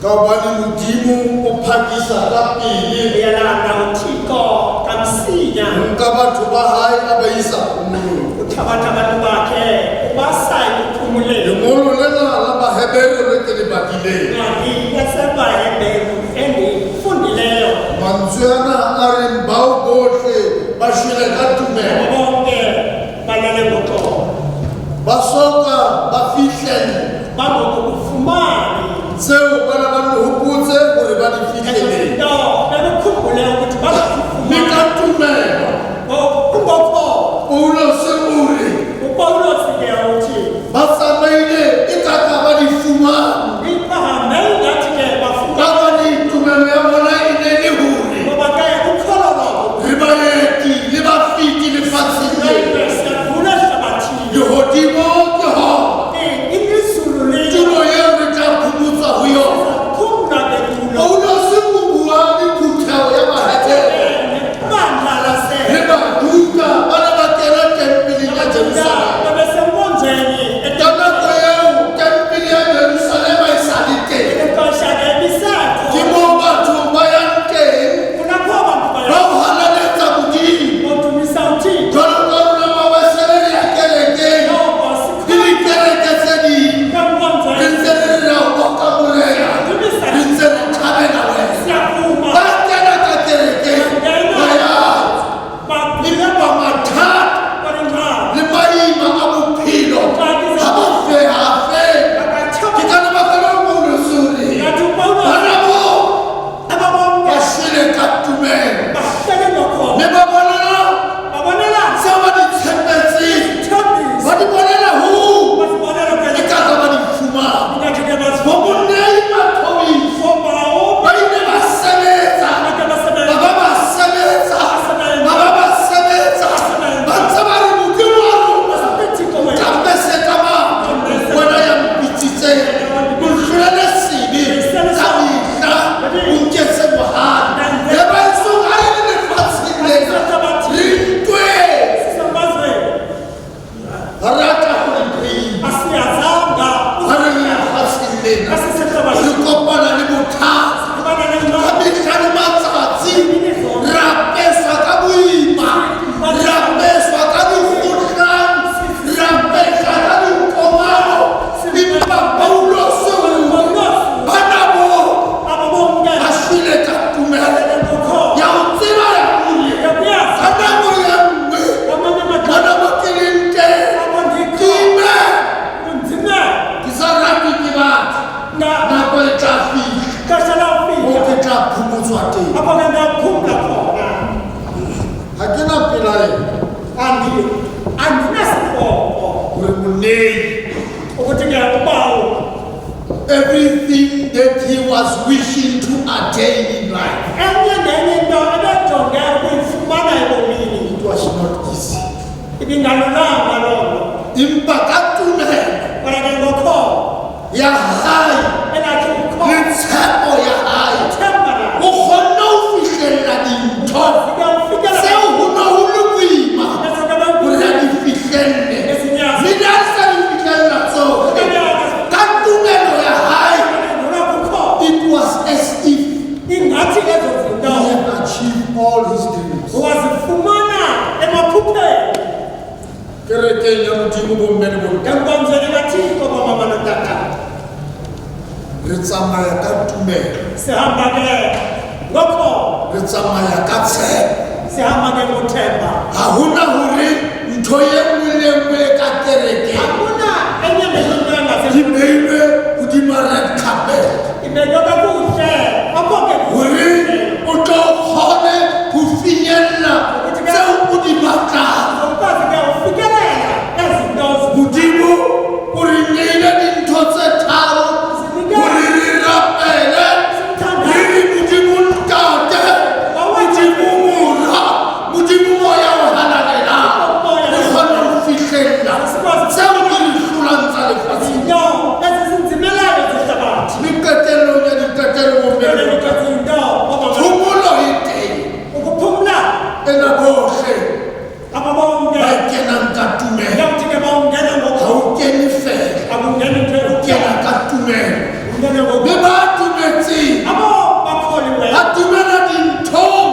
Ka hobane Modimo o phakisa ka pele. Uyalanda uThixo kamsinya. Nka batho ba hae a ba isa phomolong. Uthabatha abantu bakhe ubasa ekuphumuleni. Lengolo lena la Baheberu le ke le badileng. Ncwadi yaseBaheberu endiyifundileyo. Mantswe ana a reng bao bohle ba shwele ka tumelo. Bonke balele ngoxolo. Ba soka ba fihlella. Bangokufumani. Tseo ba ne ba di hopotse hore ba di fihlele. Ezo bebekhumbule ukuthi bazifumane. Mme ka tumelo. Kungokholo. Paulus o re. uPaulus ke uthi. Ba tsamaile e ka ka ba di fumane. Bahambe ingathi ke bafumane. Ka hobane tumelo ya bona e ne le hore. Ngoba ke ukholo lwabo. Re baeti le bafeti lefatsheng lena. Siyadlula ehlabathini. Lehodimo ke hona. Izulu leli. Tulo eo re tla phomotsa ho yona. Phumla ke tulo. Paulus o bua le phutheho ya Baheberu. Bandla lase. Le Bajuda ba ne ba kena tempeleng ya Jerusalema. Babesenkonzweni. Ka nako eo tempele ya Jerusalema e sa le teng. Ixesha ke ibisekho. Ke moo batho ba yang teng. Kulapho abantu baya. Ba ho halaletsa Modimo. Bodumisa uThixo. Jwalo ka rona mawesele re ya kerekeng. Noko Le dikereke tse ding. Enkonzweni. Re ntse re re ra o boka Morena. Dumisa. Re ntse re thabela wena. Siyavuma. Ba kena ka kerekeng. Bangena. Ba ya. Ba- Empa mathata Banengxaki. le maima a bophelo ha bo feha a fela. Ke ka lebaka leo Paulus o re, Ngathi uPaulus bana bo ababonke ba shwele ka tumelo. bahlele ngokholo. Mme ba bonela Babonela tseo ba di tshepetseng. ithembiso. Ba di bonela ho. Bazibonela E ka ka ba di fumana. Ingathi ke Bo bazifumana. Monei Mathobisa Ngoba ba ile ba sebetsa. Bake basebenza. Ba ba ba sebetsa. Ba ba ba sebetsa. Ba ntse ba re Modimo wa rona. uThixo wethu. Nkampese ka matla. Wena ya mpitsitseng. O nhlolele sebe ka mehla. O nketse bohale. Le ba esong ha re le lefatsheng lena. Re ntweng. Sisemazweni. Ha re a tla ho le phela. Asiyazanga. Ha re le lefatsheng lena. Asisehlabathini. Re kopana le bothata. Sibana Ka nengxaki. mehla le matsatsi. Re apeswa ka boima. Re apeswa ka dikgohlano. Re apeswa ka dikomano. Empa Paulus o re, bana bo Abo bonke. ba shwele ka tumelo. Ya ho tseba ya hore ka nako e nngwe, Ngamanye amaxesha. mona mo ke leng teng, Apho ke ndikho. ime. Kunzima. Ke sa ratwe ke batho. Nako e tla fihla Ixesha lawufika. moo ke tla phomotswa teng. Apho ke ndaphumla khona. Ha ke na pelaelo Andinasikrokro hore Monei ukuthi ke ubawo everything that he was wishing to attain in life, enye nenye into ebejonge ukuyifumana ebomini it was not easy. ibingalulanga loo nto. Empa ka tumelo Kodwa ke ngokholo ya hae elakhe le ukholo tshepo ya hae, ithemba lakhe o kgonne ho fihlella dintho ufike ufikela tseo ho ne ho le boima Ezo ke hore Kerekeng ya Modimo bomme le bontate. Enkonzweni kaThixo bomama notata. Re tsamaya ka tumelo. Sihamba ke ngokholo. Re tsamaya ka tshepo. Sihamba ke ngothemba. Ha hona hore ntho e nngwe le nngwe ka kerekeng Hakuna enye nenye into di engasebenzi. beilwe hodima red carpet. Ibekwe kakuhle. Apho ke Hore o tlo kgone ho finyella tseo o di batlang. Ukwazi ke ufikelela ezinto Modimo o re neile dintho tse tharo hore re rapele, re re Modimo Ntate, Modimo Mora, Modimo Moya o Halalelang. Re kgone ho fihlella tseo di re hlolang tsa lefatsheng. Izinto ezizinzimelayo zehlabathi. Mme qetellong ya diqetelo bomme le bontate, Izinto phomolo e teng. Ukuphumla Ena bohle aba bonke ba kenang ka tumelo. Yakuthi ke bawungena Ha o kene feela, Akungeni nje o kena ka tumelo. Ungene ngoku. Mme ba dumetseng Abo bakholiweyo. ba dumela dinthong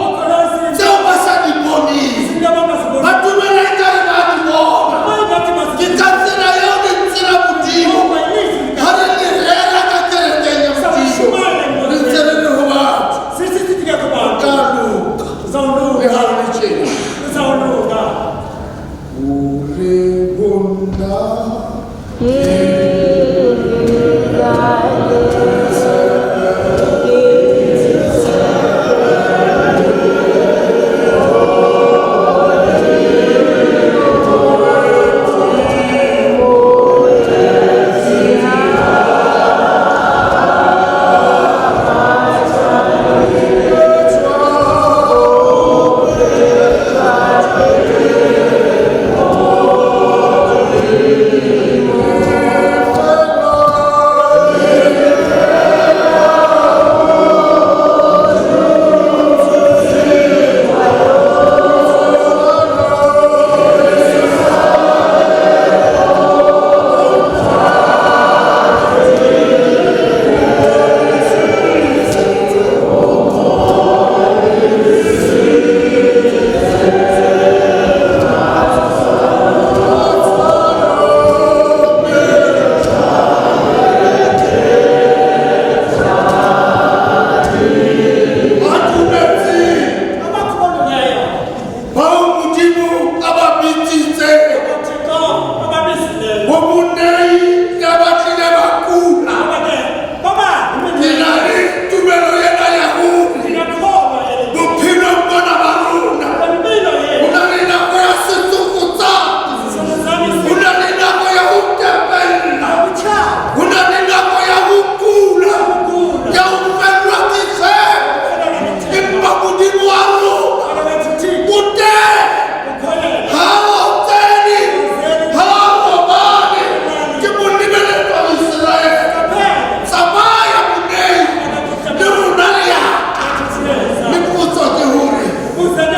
tseo ba sa di boneng. Izinto abangaziboni. Ba dumela ekare ba di bona. Abayi bathi Ke ka tsela eo lentswe la Modimo ha re le rera ka kerekeng ya Modimo, re ntse re re ho batho, Sithi sithi ke o kubantu. tla loka Uzawuluka. le ha o le tjena. Uzawuluka. O re ho nna, ba dumetseng Abakholiweyo. bao Modimo a ba bitsitseng uThixo ababizileyo. bo monei ya ba tlile ba kula. Ngoba ke baba Ke na le tumelo ena ya hore ndiyakholwa bophelong bona ba rona impilo ho yethu. na le nako ya setsokotsane, ho na le nako ya ho tepella, ho na le nako ya ho kula, ya ho fellwa ke tshepo. Empa Modimo wa rona o teng. Ha a otsele, ha a robale. Ke molebeledi wa Iseraele. Tsamaya monei, le rona re ya tla. Mme potso ke hore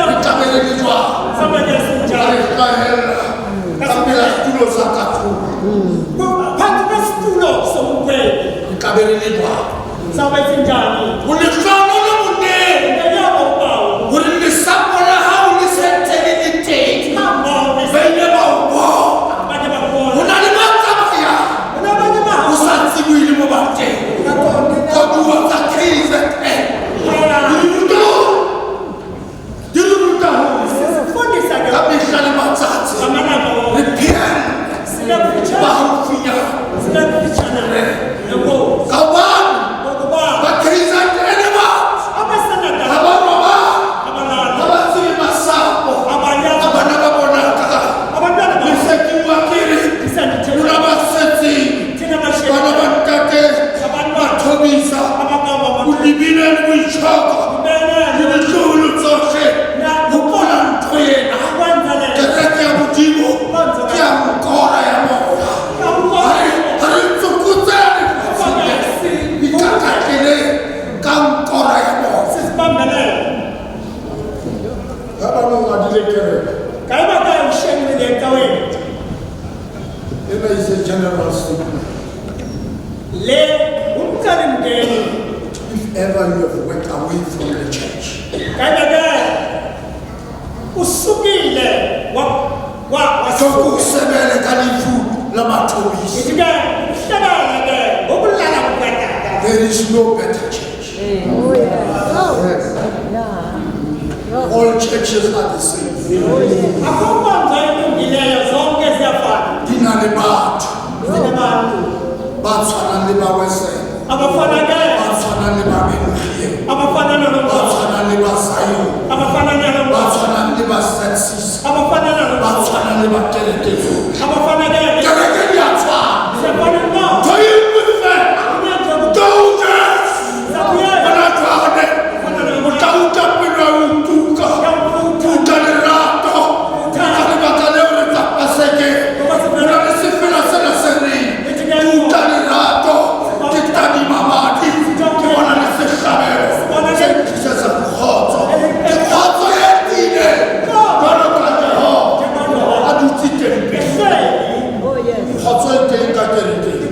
re tla be re le jwang? Ha re hlahella ka pela setulo sa kahlolo, Phansi kwesitulo somgwebi. re tla be re le jwang? Sawube sinjani? Ho lehlohonolo monei Ngiyabonga uBawo. hore lesapo la hao le se ntse le le teng. Ba ile ba o bona. Bake bakubona. Ho na le ba tsamayang Kunabanye o sa tsebe le mo ba teng. Koduwa tsa KZN di re ruta hore Sifundisa ke ka mehla le matsatsi ngamalanga re wonke. phehelle ba haufinyana. Sinakufitshana nenkosi. Ka hobane Ngokuba ba KZN batho abasenada ha ba robale, abalala ha ba tsebe masapo abayazi a bana ba bona kae. abantwana Le se ke bua ke re lona ba setseng, thina bana ba ntate Mathobisa, o lebile le boitshoko le ditloholo tsohle. Hopola ntho ena, kereke ya Modimo ke ya nkora ya moya. Ha re tsokotse lefatsheng lena, ikakatlele ka nkora ya moya. Sisibambelele. Ha ba no ngadile kereke, Kae ba kae ushenile ecaweni. ena is a general statement. Le umcelimngeni. If ever you have went away from the church, Kae ba kae usukile wa Tloko o sebele ka lefu la Mathobisa. Ngithi ke uhlebele ke ngokulala kukatata. There is no better church. All churches are the same. Akho nkonzo elungileyo, zonke ziyafana. Di na le batho Zinebantu ba tshwanang le ba Wesele, abafana ke ba tshwanang le ba Bengie, abafana ba nalombono, tshwanang le ba Zion, abafana ba nalombono, tshwanang le ba ZCC, abafana ba nalombono, tshwanang le ba kereke tsohle. Abafana ke Kereke di a tshwana. Siyafana no. Ntho e nngwe fela, Todes, hona jwale, o tla utlwa pelo ya ho tuka, utlwa lerato. Ka lebaka leo re tla Pasekeng. Ho na le sefela sena se reng, ke utlwa lerato, ke tadima madi, ke bona le sehlabelo se ntlisetsa kgotso. Ke kgotso e tiileng, jwalo ka Jehova a dutse tempeleng. Kgotso e teng ka kerekeng.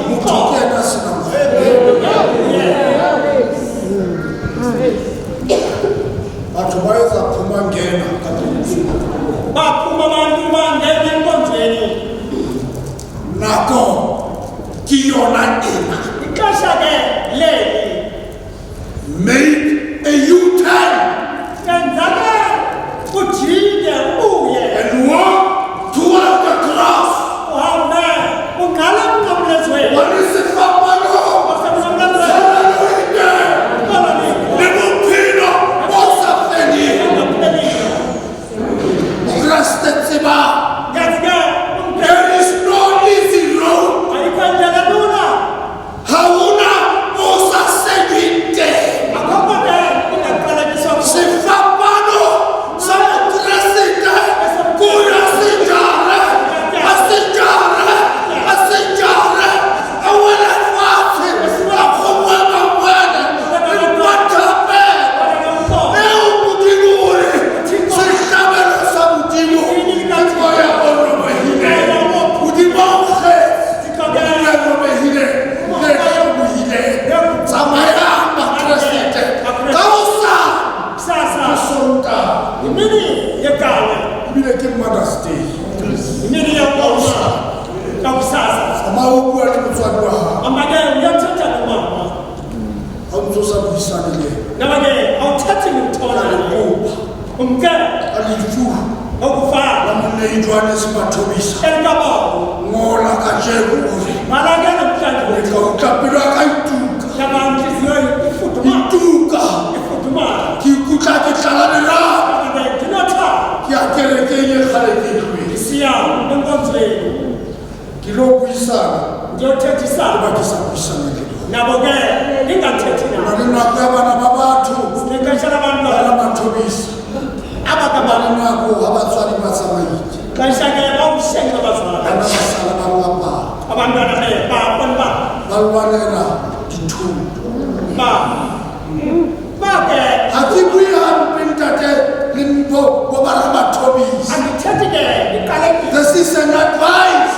Motho ke yena a senang kgotso. Batho ba etsa phumangena ka kerekeng. Baphuma abantu bangena enkonzweni. Nako ke yona ena. Ixesha ke leli. Make a U-turn Yenza ke ujike ubuye and walk towards the cross. Uhambe ungqale emnqamlezweni. Hobane sefapano Wasemnqamlezweni. sena le teng, le bophelo bo sa feleng. Mokreste tseba, Yazi ke there is no easy road. Ayikho indlela lula. Ha hona mo sa sejweng teng. Akho ke ingaqalekiswa. Sefapano sa mokreste ke hore a se jare, a se jare, a se jare, a wele fatshe, a kgongwe mangwele, empa thapelo eo Modimo o re sehlabelo sa Modimo ke moya o robehileng. Modimo a o kgethe, le robehileng, le hlomohileng. Tsamayang Bakreste ka hosane Kusasa ke Sontaha, imini yegawe, ebile ke Mother's Day. Imini yaboma kakusasa. Tsamaya o bua le motswadi wa hao. Hamba ke uyothetha nomama. Ha o ntso sa buisane le yena, Naba ke awuthethi lutho naye. Umcela ka lefu ngokufa la Monei Johannes Mathobisa, elikababo. Ngola kajeno hore Bhala ke namhlanje ke tla utlwa pelo ya ka e tuka, yaba inhliziyo ifudumala, e tuka. Ifudumala. Ke ikutlwa ke tlala lerato. Ke ndinothando. Ke ya kerekeng e kgale ke e tlohetse. Siya enkonzweni. Ke lo buisana Ndiyothethisana le ba ke sa buisaneng le bona. Nabo ke ndingathethi Ho na nabo. le nako ya bana ba batho, Sinexesha bana labantwana Mathobisa. Ba le nako ha batswadi ba tsamaile. Xesha ke bawushenxa abazali. Bana ba sala ba bapala. Abantwana ke babona uba Ba lwanela dithuto. Ba ba ke Ha ke bue hampe ntate le bo bara Mathobisa. Andithethi ke ndiqalekile. This is an advice.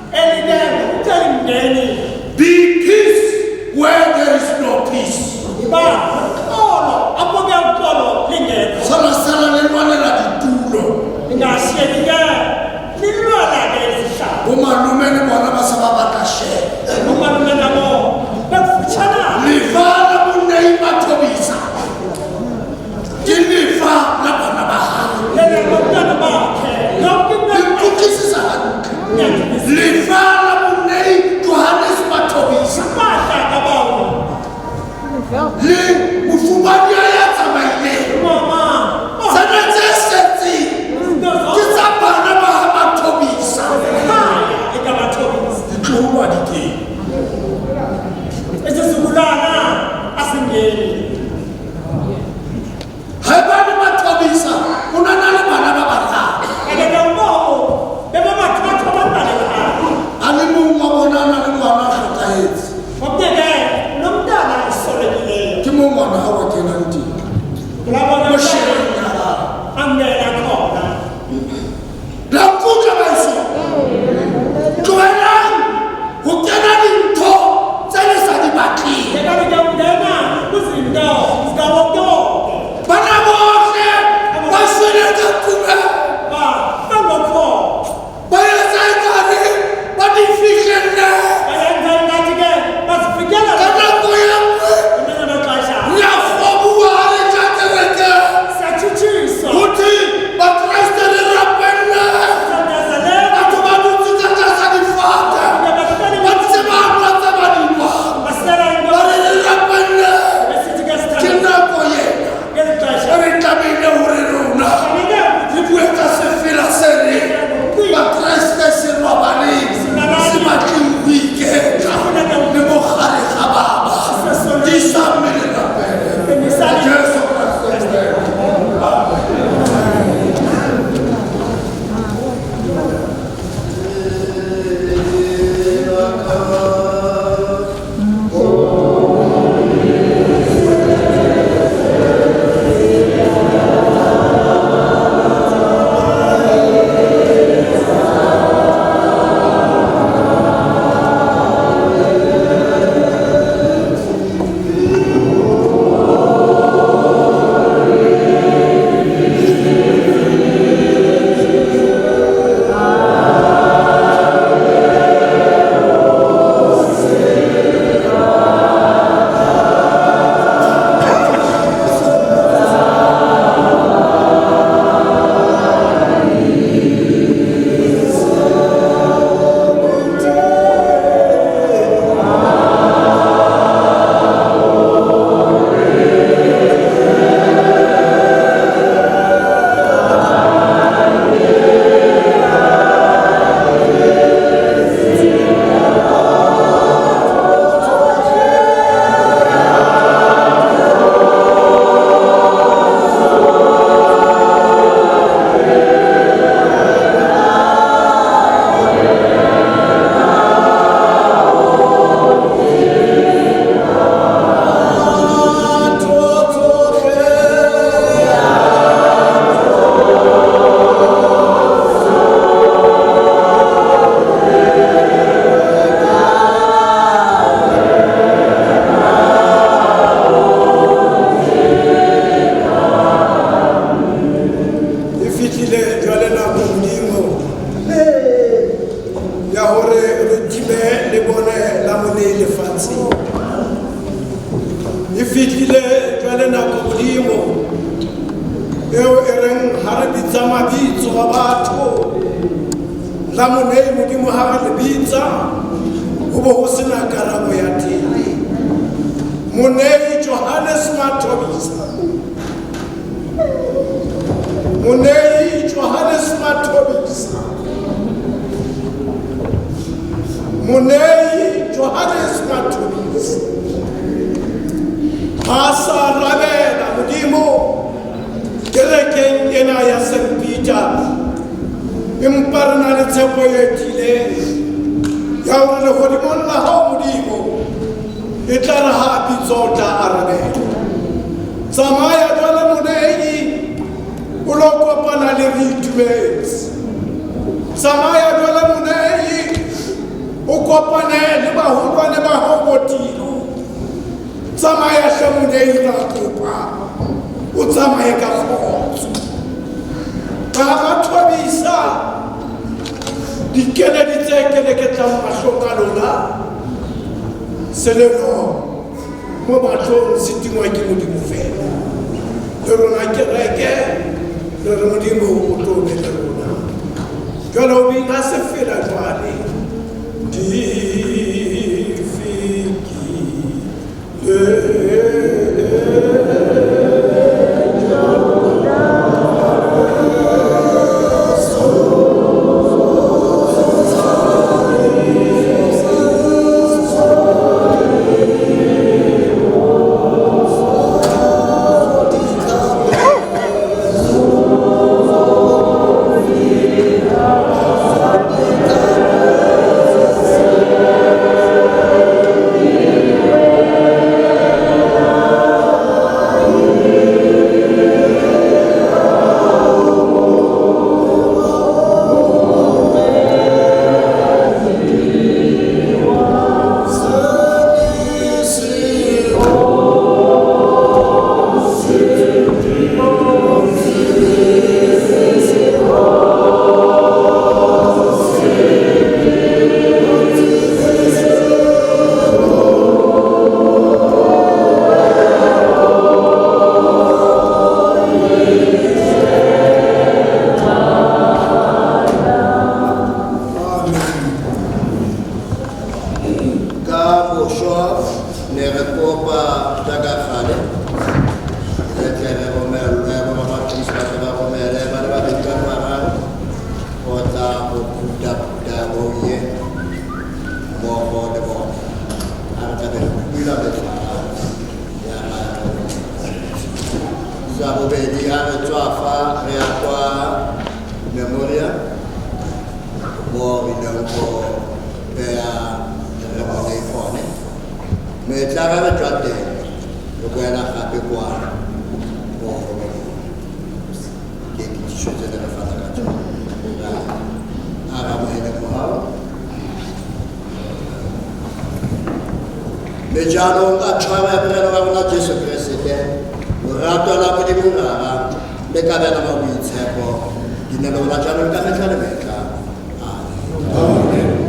Eli ke ngumcelimngeni. Be peace where there is no peace. Yiba noxolo apho ke uxolo lingekho. Sala sala le lwanela ditulo. Ningashiyeki ke nilwela ke izihlalo. Bo malome le bona ba se ba batla share. Bomalume nabo bekufutshana. Lefa la Monei Mathobisa ke lefa la bana ba hae. Lele bantwana bakhe. Yonke into Le nkutlwisisa hantle. Lefa la Monei Johannes Mathobisa impahla kabawo. Le mofumadi ya tsamaileng. Mama. Tsena tse setseng ke tsa bana ba ha Mathobisa. Ekhaya ekamathobisa. Ditloholwa di teng. Hore re time lebone la monei lefatsheng. E fihlile jwale nako Modimo eo e reng ha re bitsa mabitso a batho la monei Modimo ha re le bitsa ho bo ho sena karabo ya teng. Monei Johannes Mathobisa, Monei Johannes Mathobisa, Monei Johannes Mathobisa ha sa arabela Modimo kerekeng ena ya St. Peter, empa re na le tshepo e tiileng ya hore lehodimong la hao Modimo e tla re ha bitsa o tla arabela. Tsamaya jwale monei o lo kopana le re itumetse. Tsamaya jwale monei o kopane le baholwane ba hao botilo. Tsamaya hle monei ra kopa o tsamaye ka kgotso. Ba ba thobisa dikeledi tse keleketlang mahlong a lona selelo mo mahlong se tingwa ke Modimo fela. Le rona kereke re re Modimo o tlo be le rona. Jwale o bina sefela jwale di fikile. Jaanong a tshwara ya Morena wa rona Jesu Keresete, lorato la Modimo Rara le kabelo ya boitshepo di nne le rona jaanong ka metlha le metlha. Amen. Amen.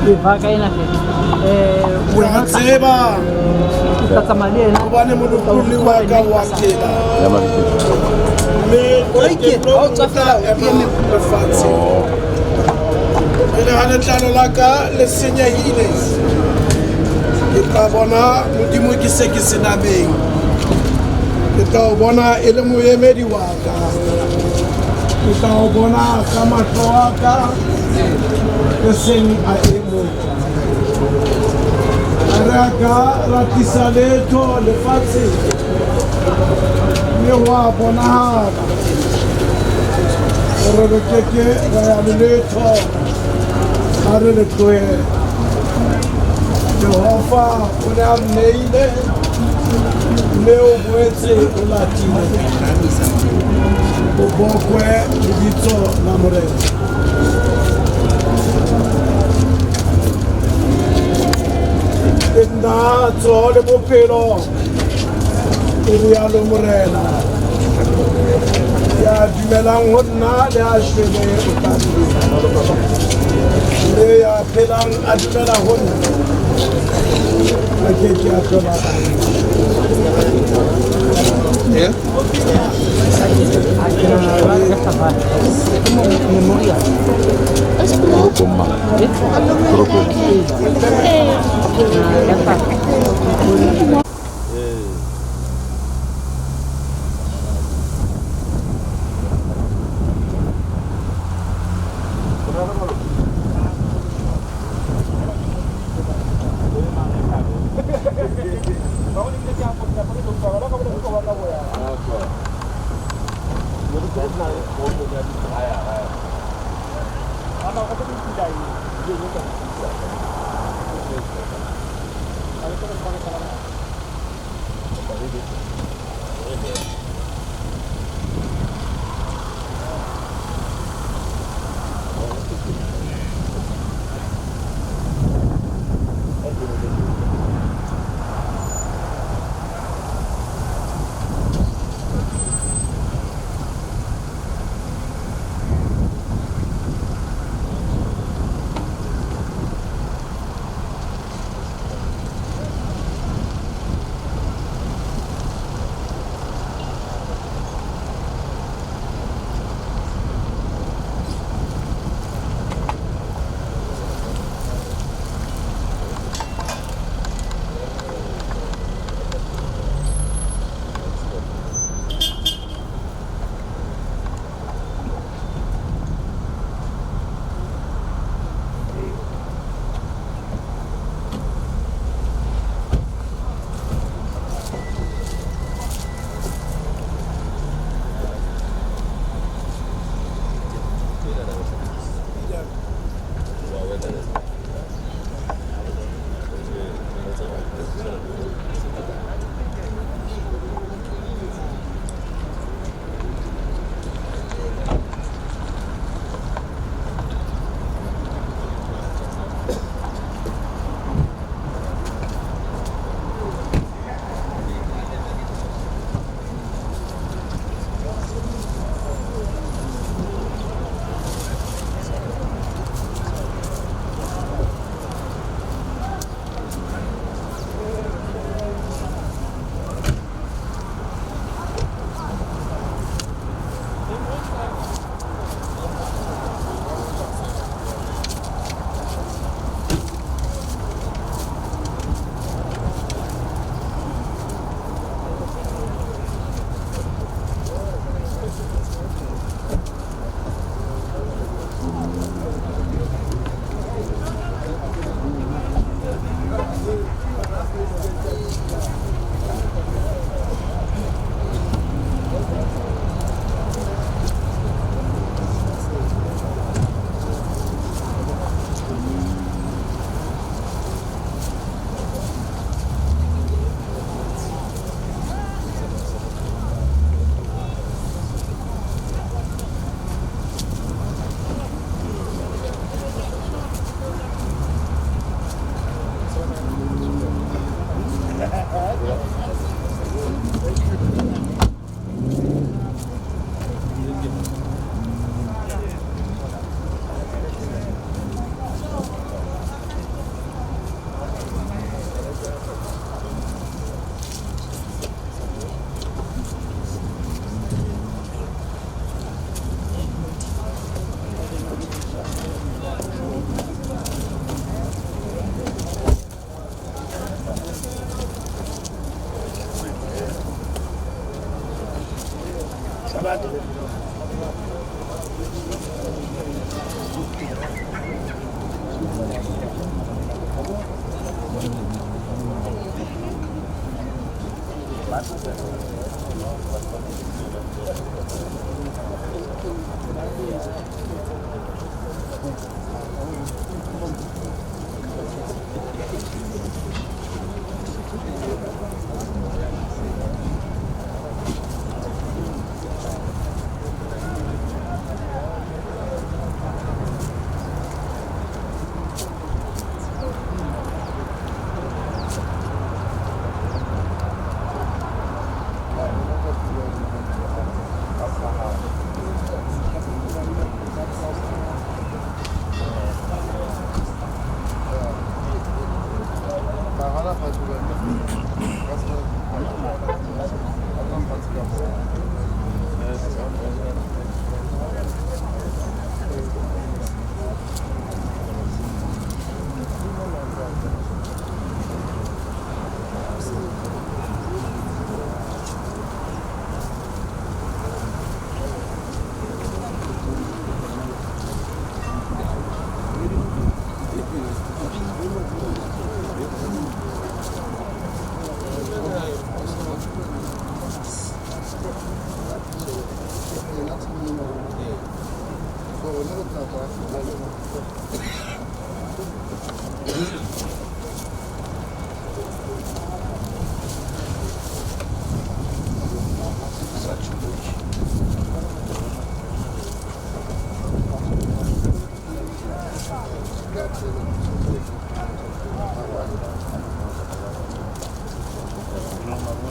Ke a tseba hobane molopolli wa ka wa phela, mme qetellong o tla ema lefatsheng. Pele ha letlalo la ka le senyehile, ke tla bona Modimo ke se ke se nameng. Ke tla o bona e le moemedi wa ka. Ke tla o bona ka mahlo a ka, e seng a e mong. Ha re a ka ra tlisa letho lefatsheng, mme ho a bonahala hore re ke ke ra ya le letho ha re le tlohela. Jehova o ne a nneile, mme o boetse o latile. Ho bokwe lebitso la Morena. Ke nna tsoho le bophelo, o rialo Morena. Ya dumelang ho nna le a shwele o tla phela. Mme ya phelang a dumela ho nna, a ke ke a hlola a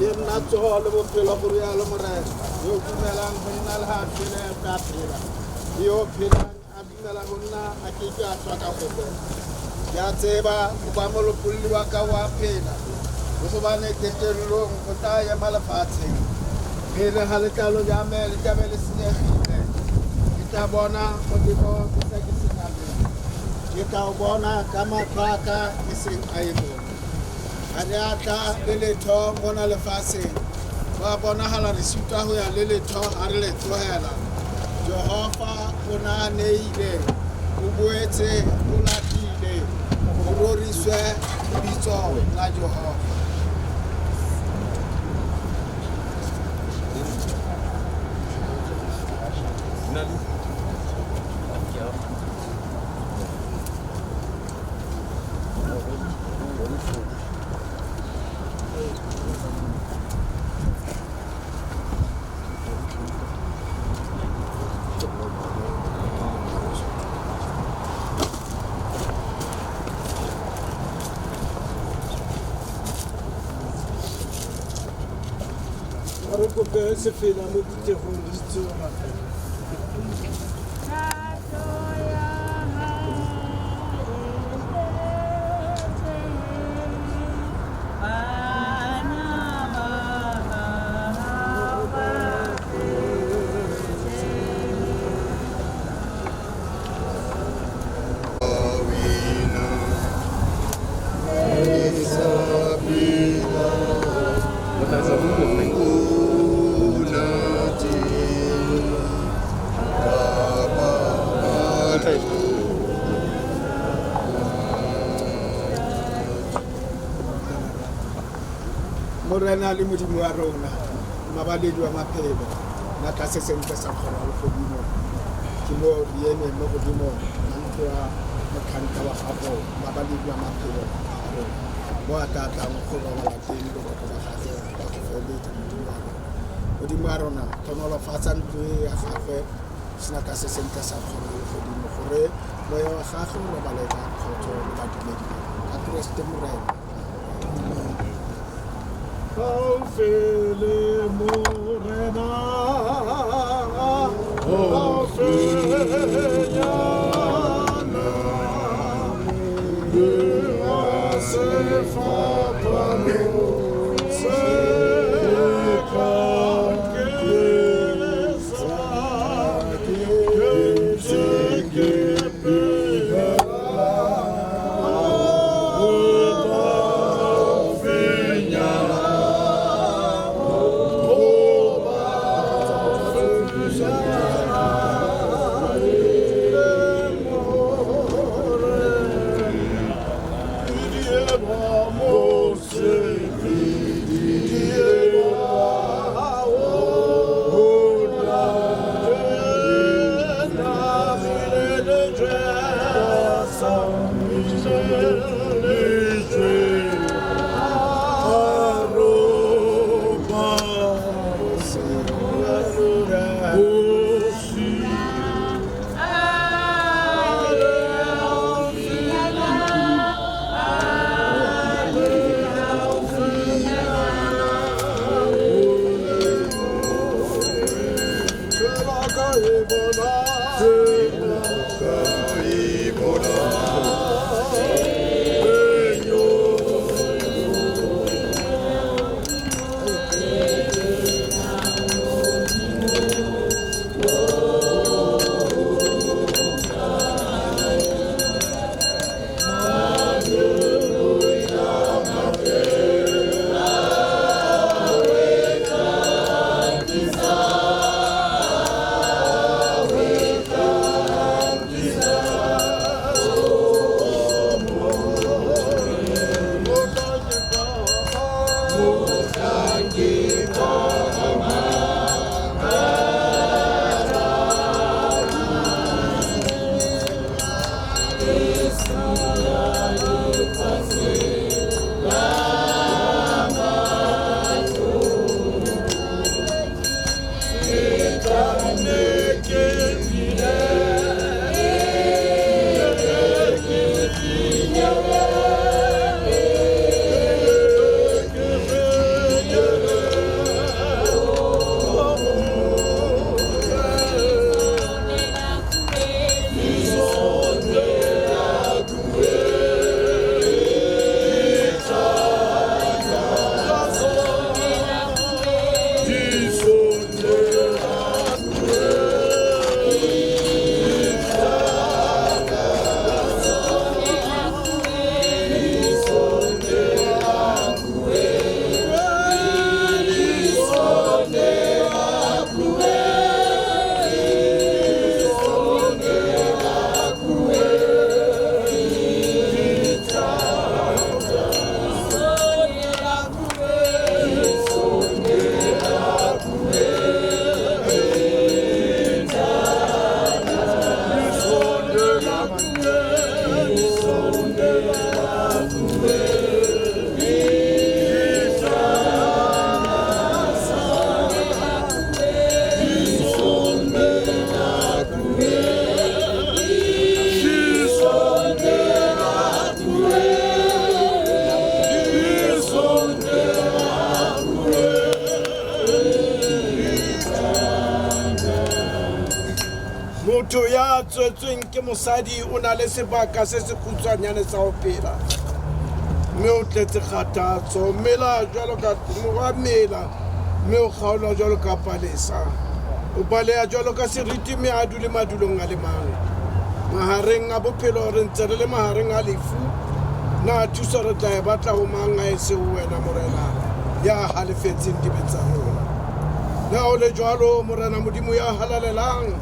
Ke nna tsoho le bophelo go rialo Morena. Yo dumelang ho nna le ha a shwele o tla phela. Le yo phelang a dumela ho nna a ke ke a shwa ka ho fela. Ke a tseba hoba molopolli wa ka wa phela. Ho hobane qetellong o tla ema lefatsheng. Pele ha letlalo ja me le tla be le senyegile. Ke tla bona Modimo ke se ke se nyameng. Ke tla o bona ka mahlo a ka e seng a e mong. Ha re a tla le letho mona lefatsheng. Ba bonahala re sitwa ho ya le letho ha re le tlohela. Jehova o na neile, o boetse o lahlile, ho roriswe lebitso la Jehova. Re kope sefela mo phuthegong le itse go rapela. Morena le Modimo wa rona, mabaledi wa maphelo, natla se sentle sa kgoro ya legodimo. Ke mo re eme mo godimo ga ntlo ya motlhanka wa gago, mabaledi wa maphelo a rona. Mo a tla tlang go robala teng boroko ba gagwe ba go feletsa Modimo wa rona. Modimo wa rona, tlhonolofatsa ntlo e ya gagwe senatla se sentle sa kgoro ya legodimo, gore moya wa gagwe o robale ka kgotso le badumedi ba rona. Ka Kreste Morena. Kaofele Morena, kaofenyana, le sefapano se ka ke ntse ke phela. Mo Ya tswetsweng ke mosadi o na le sebaka se se kgutshwanyane sa ho phela, mme o tletse kgathatso. Mela jwalo ka wa mela, mme o kgaolwa jwalo ka palesa. O baleha jwalo ka seriti, mme a dule madulong a le mang. Mahareng a bophelo re ntse re le mahareng a lefu. Na thuso re tla e batla ho mang ha e se ho wena, Morena, ya halefetseng dibe tsa rona? Le ha ho le jwalo, Morena Modimo ya halalelang,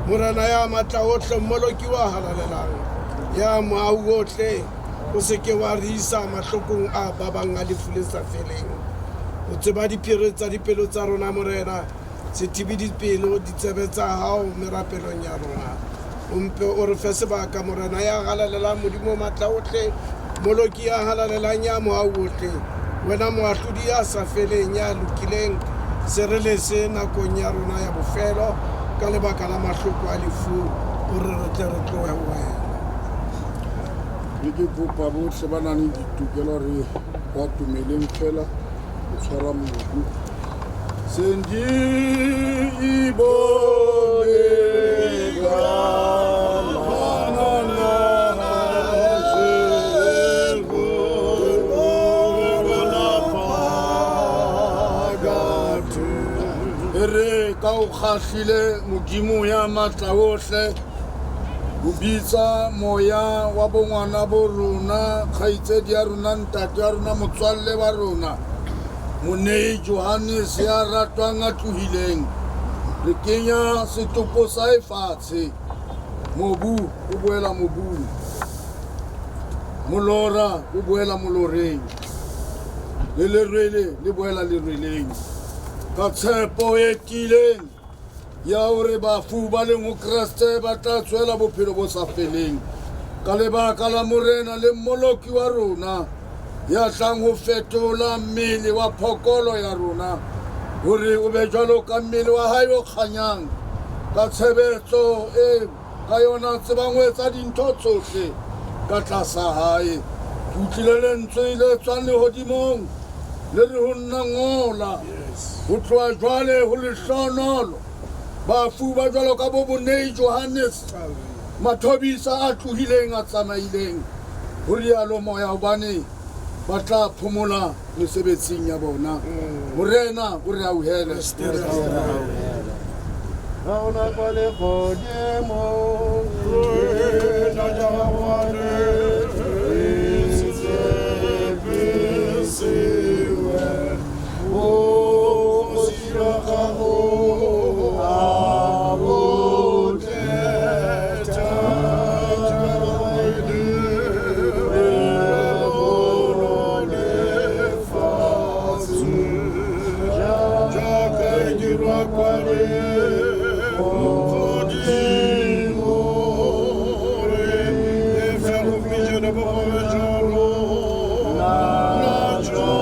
Morena ya matla ohle, Mmoloki wa halalelang, ya mohau ohle, o se ke wa re isa mahlokong a babang a lefu le sa feleng. O tseba diphiri tsa dipelo tsa rona, Morena. Se thibe dipelo ditsebe tsa hao merapelong ya rona. O mpe o re fe sebaka, Morena ya halalelang, Modimo o matla ohle, Moloki ya halalelang, ya mohau ohle, wena moahlodi ya sa feleng, ya lokileng, se re lese nakong ya rona ya bofelo ka lebaka la mahloko a lefu, hore re tle re tlohe ho wena. Mme ke kopa bohle ba nang le ditokelo re ba tumeleng fela ho tshwara mobu. Ere ka o kgahlile Modimo ya matla ohle ho bitsa moya wa bongwana bo rona, kgaitsedi ya rona, ntate wa rona, motswalle wa rona, Monei Johannes ya ratwang a tlohileng. Re kenya setopo sa hae fatshe, mobu o boela mobung, molora o boela moloreng, le lerwele le boela lerweleng, ka tshepo e tiileng ya hore bafu ba leng ho Kreste ba tla tswela bophelo bo sa feleng, ka lebaka la Morena le Mmoloki wa rona, ya tlang ho fetola mmele wa phokolo ya rona hore o be jwalo ka mmele wa hae o kganyang, ka tshebetso e ka yona tsebang ho etsa dintho tsohle ka tlasa hae. Ke utlwile lentswe le tswang lehodimong le re ho nna, ngola, ho tloha jwale ho lehlohonolo bafu ba jwalo ka bo Monei Johannes Mathobisa a tlohileng a tsamaileng, ho rialo moya, hobane ba tla phomola mesebetsing ya bona. Morena o re auhele. Ga ona kwa legodimong, rena ja gago re tshepisiwe. Bogosi jwa gago a bo tle, thato ya gago e dirwe mono lefatsheng, jaaka e dirwa kwa legodimong. Re fe gompieno bogobe jwa rona jwa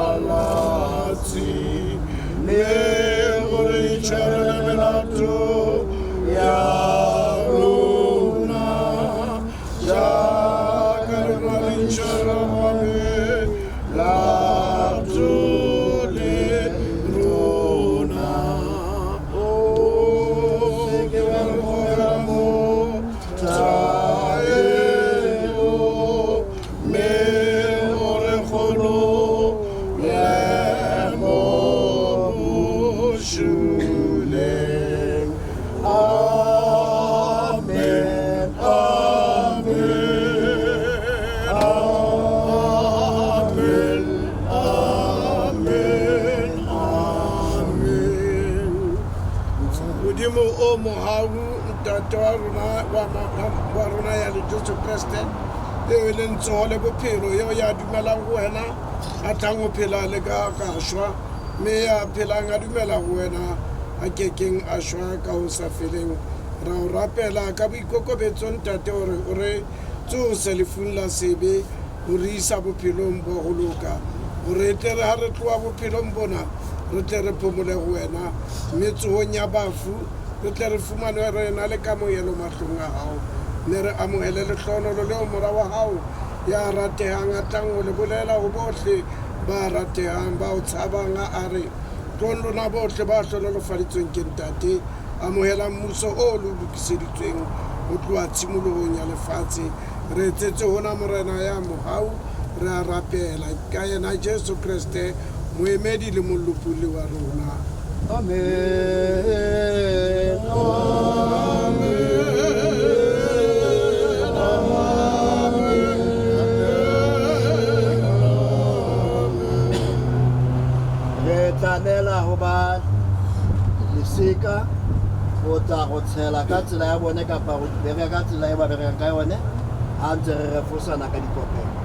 malatsi, mme o re itshwarele melato ya rona, jaaka le rona re itshwarela ba melato le rona. O se ke wa re gogela mo thaelong, mme o re golole mo bosuleng. Amen, amen, amen, amen, amen. Modimo o mohau, ntate wa rona wa wa rona ya le Jesu Kreste, eo e leng tsoho le bophelo, eo ya dumelang ho wena a tlang ho phela le ka ka shwa, mme ya phelang a dumela ho wena a kekeng a shwa ka ho sa feleng. Ra o rapela ka boikokobetso, ntate, hore o re tsose lefung la sebe ho re isa bophelong bo ho loka, hore e tle re ha re tloha bophelong bona re tle re phomole ho wena, mme tsohong ya bafu re tle re fumane re na le kamohelo mahlong a hao, mme re amohele lehlohonolo leo mora wa hao ya ratehang a tlang ho le bolela ho bohle ba ratehang ba o tshabang, a re, tlong lona bohle ba hlohonolofaditsweng ke ntate, Amohelang mmuso o le o lokiseditsweng ho tloha tshimolohong ya lefatshe. Re etsetse hona Morena ya mohau, re a rapela ka yena Jesu Kreste, moemedi le molopolli wa rona. Amen. Re tla ho ba lesika go tla go tshela ka tsela ya bone kapa go bereka ka tsela e ba berekang ka yone ha ntse re refosana ka dikopelo.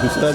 Yeah.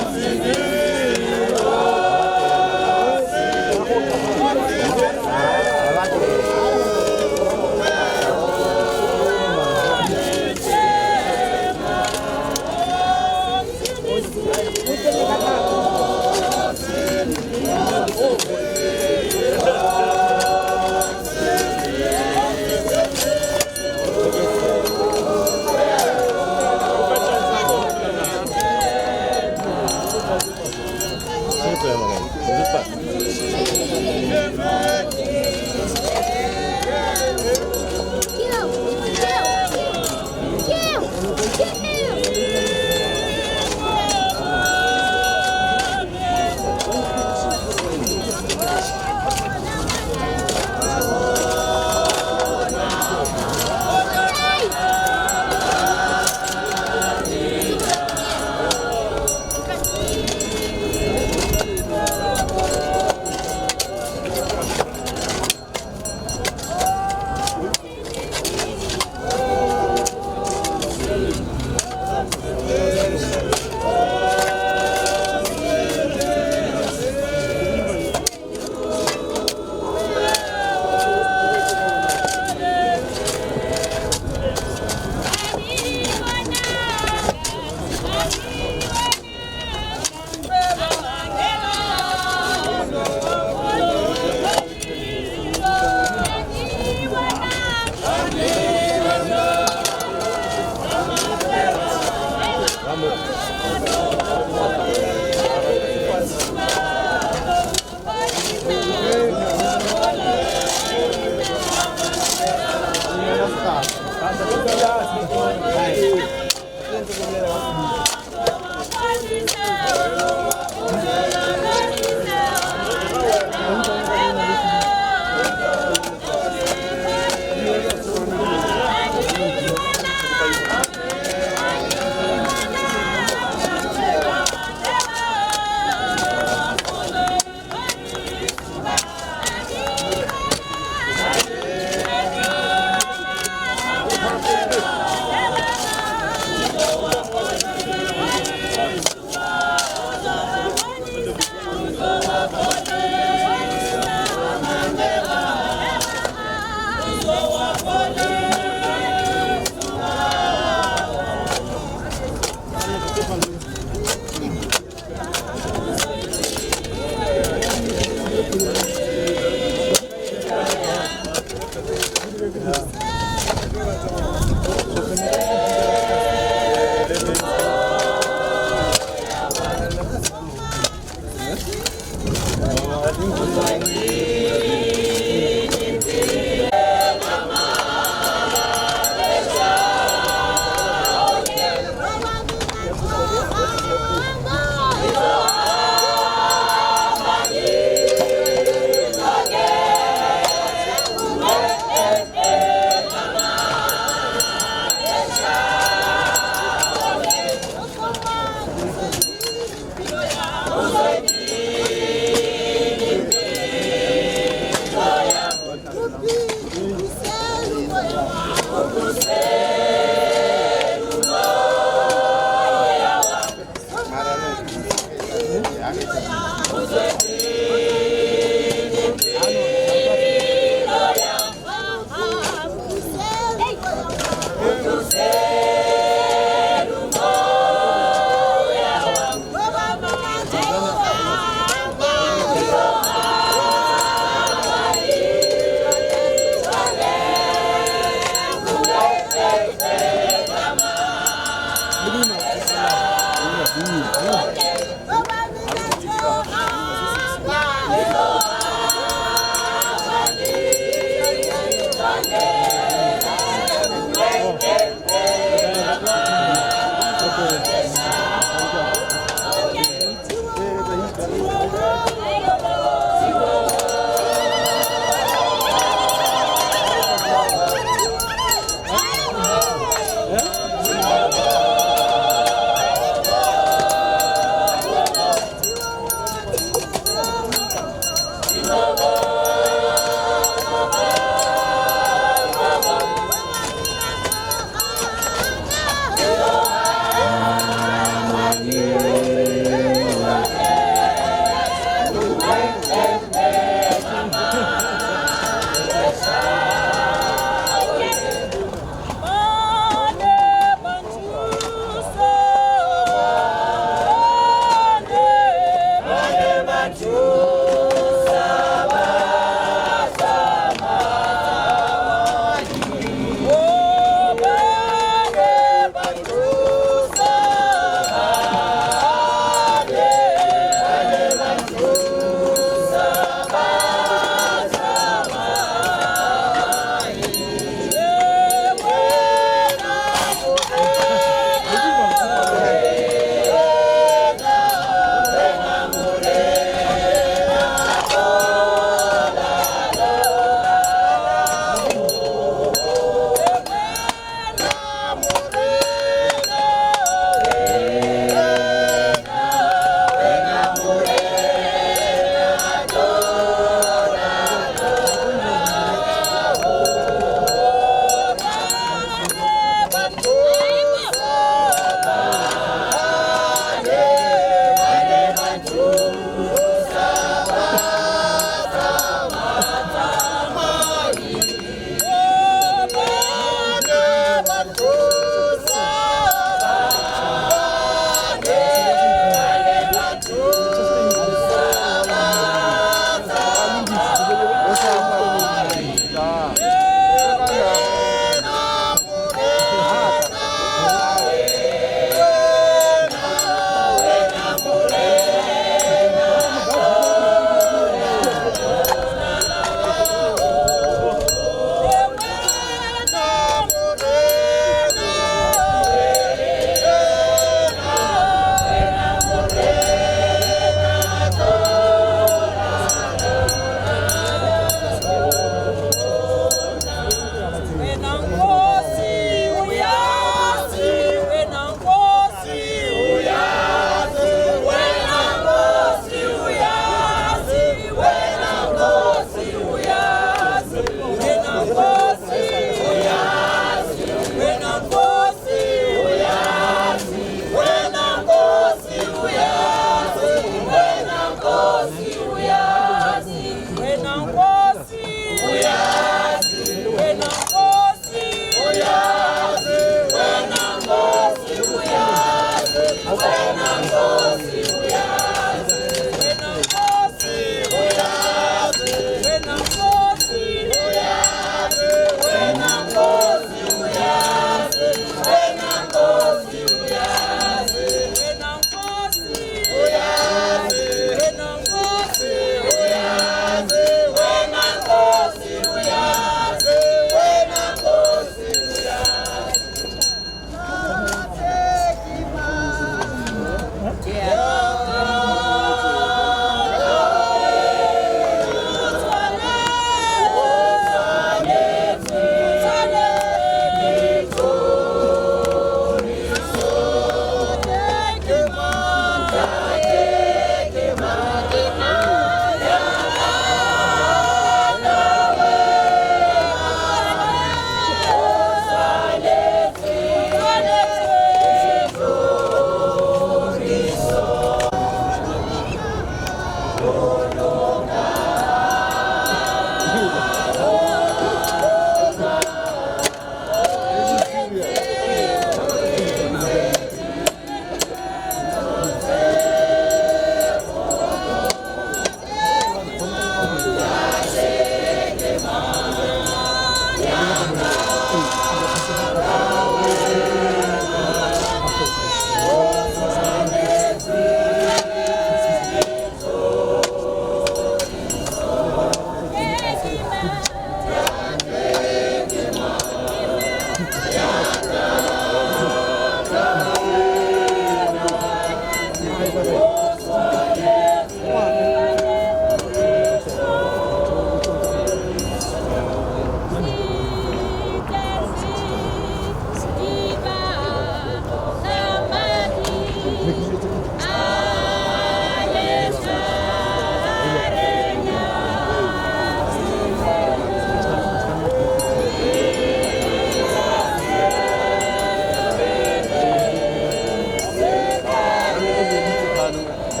A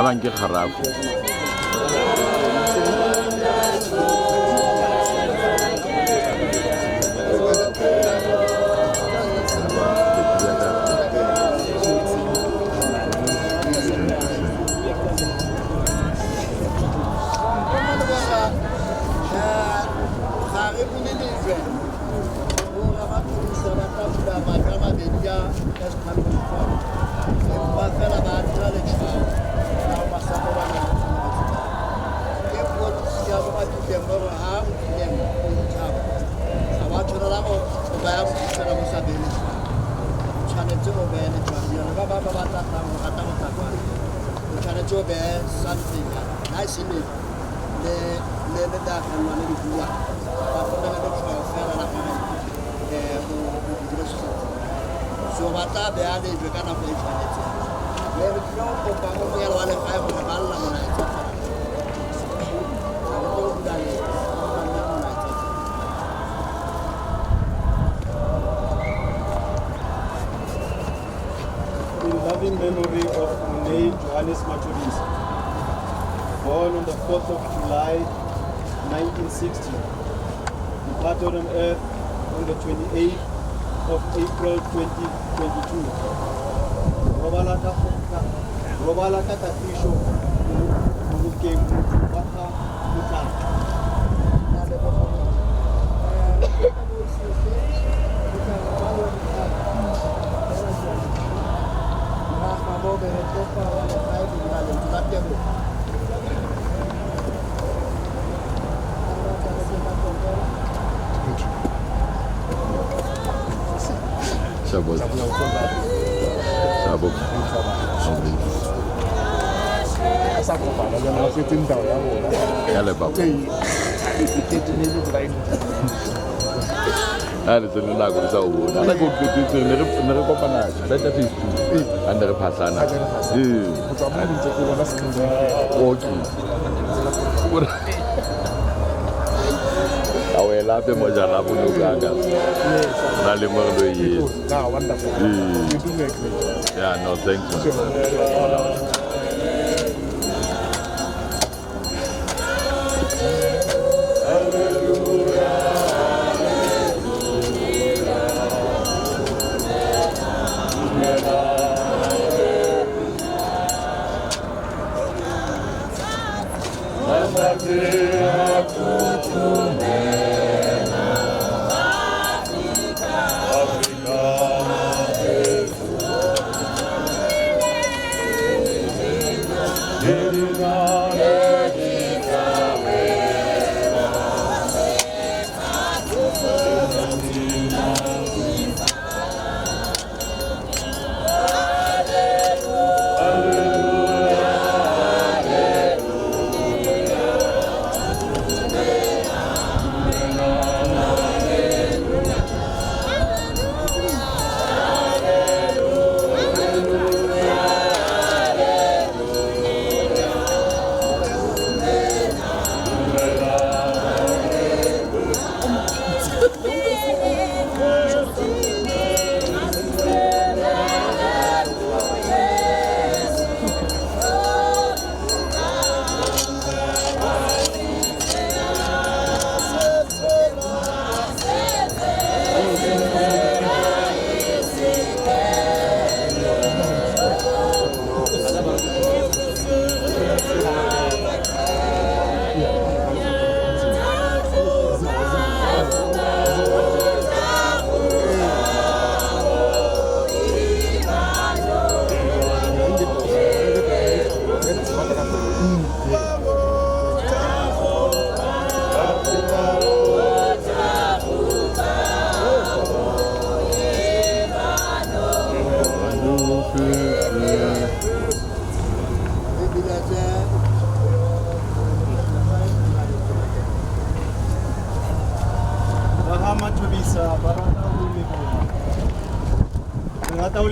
ba nke kgarafo. Ga re bule lejwe borra Mathobisa ba tla bula majwe a mabedi a S124, empa fela ba dira letshwao la masapo ba nang le ke policy ya bo mathuteng gore ha o tlileng o itlhaba ga ba tshwanela go baya fela go sa beye letshwao, o tshwanetse o beye letshwao jalo ba ba ba tla tlang go rata go tla kwano, o tshwanetse o beye something ha e se le le le le tla le le bua ba go beye letshwao fela la gore o dire se so ba tla beya lejwe ka nako e tshwanetseng. Mme re tlile go kopa mo moyalo wa legae gore ba lla molaetsa fela, ga re tlo go bula lejwe, ba lla molaetsa fela. In loving memory of Monei Johannes Mathobisa, born on the 4th of July 1960, departed on earth on the 28th of April 2022. Robala ka kagiso bolokeng motho wa ga Motlapa. Sabo. Sabo. Ya le baba. A re tsene nako re sa o bona. Nako ke ne re kopana beta phase 2. A ne re phasana. Ee. Go tswa mo ntse ke bona screen. Okay. A wela pe mojana bo no ka ka. Na le mo re lo e. Ah, wonderful. You do make me. Yeah, no, thanks. Man.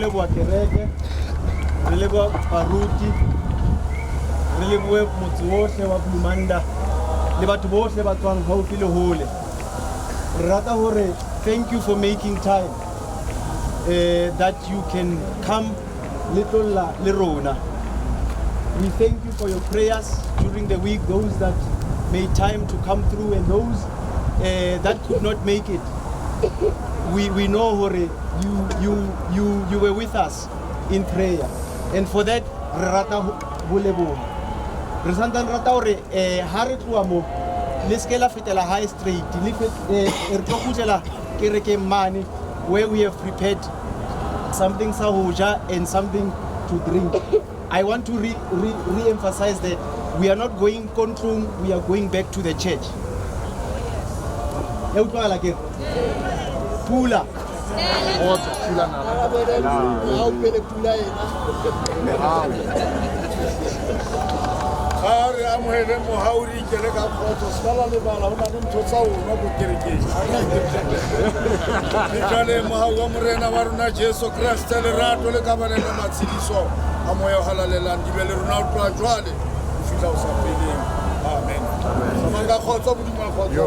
leboha kereke, re leboha baruti, re lebohe motse ohle wa Bloemanda le batho bohle ba tswang haufi le hole. Re rata hore thank you for making time that you can come le tlo lla le rona. We thank you for your prayers during the week, those that made time to come through and those that could not make it. We know hore you were with us in prayer, and for that re rata ho leboha. Re santsane rata hore ha re tloha mo le seke la fetela hae straight, le re tlo kgutlela kerekeng mane where we have prepared something sa ho ja and something to drink. I want to re-emphasize that we are not going ko ntlong, we are going back to the church. Ya utlwahala ke re? Pula. Ga re amohele mohau re ikele ka kgotso, se ka la lebala ho na le ntho tsa rona ko kerekeng. Le jwale mohau wa Morena wa rona Jesu Kreste, lerato le kabalelo le matshediso a moya o halalelang di be le rona ho tloha jwale ho fihla ho sa feleng. Amen. Tsamayang ka kgotso, Modimo a kgotso.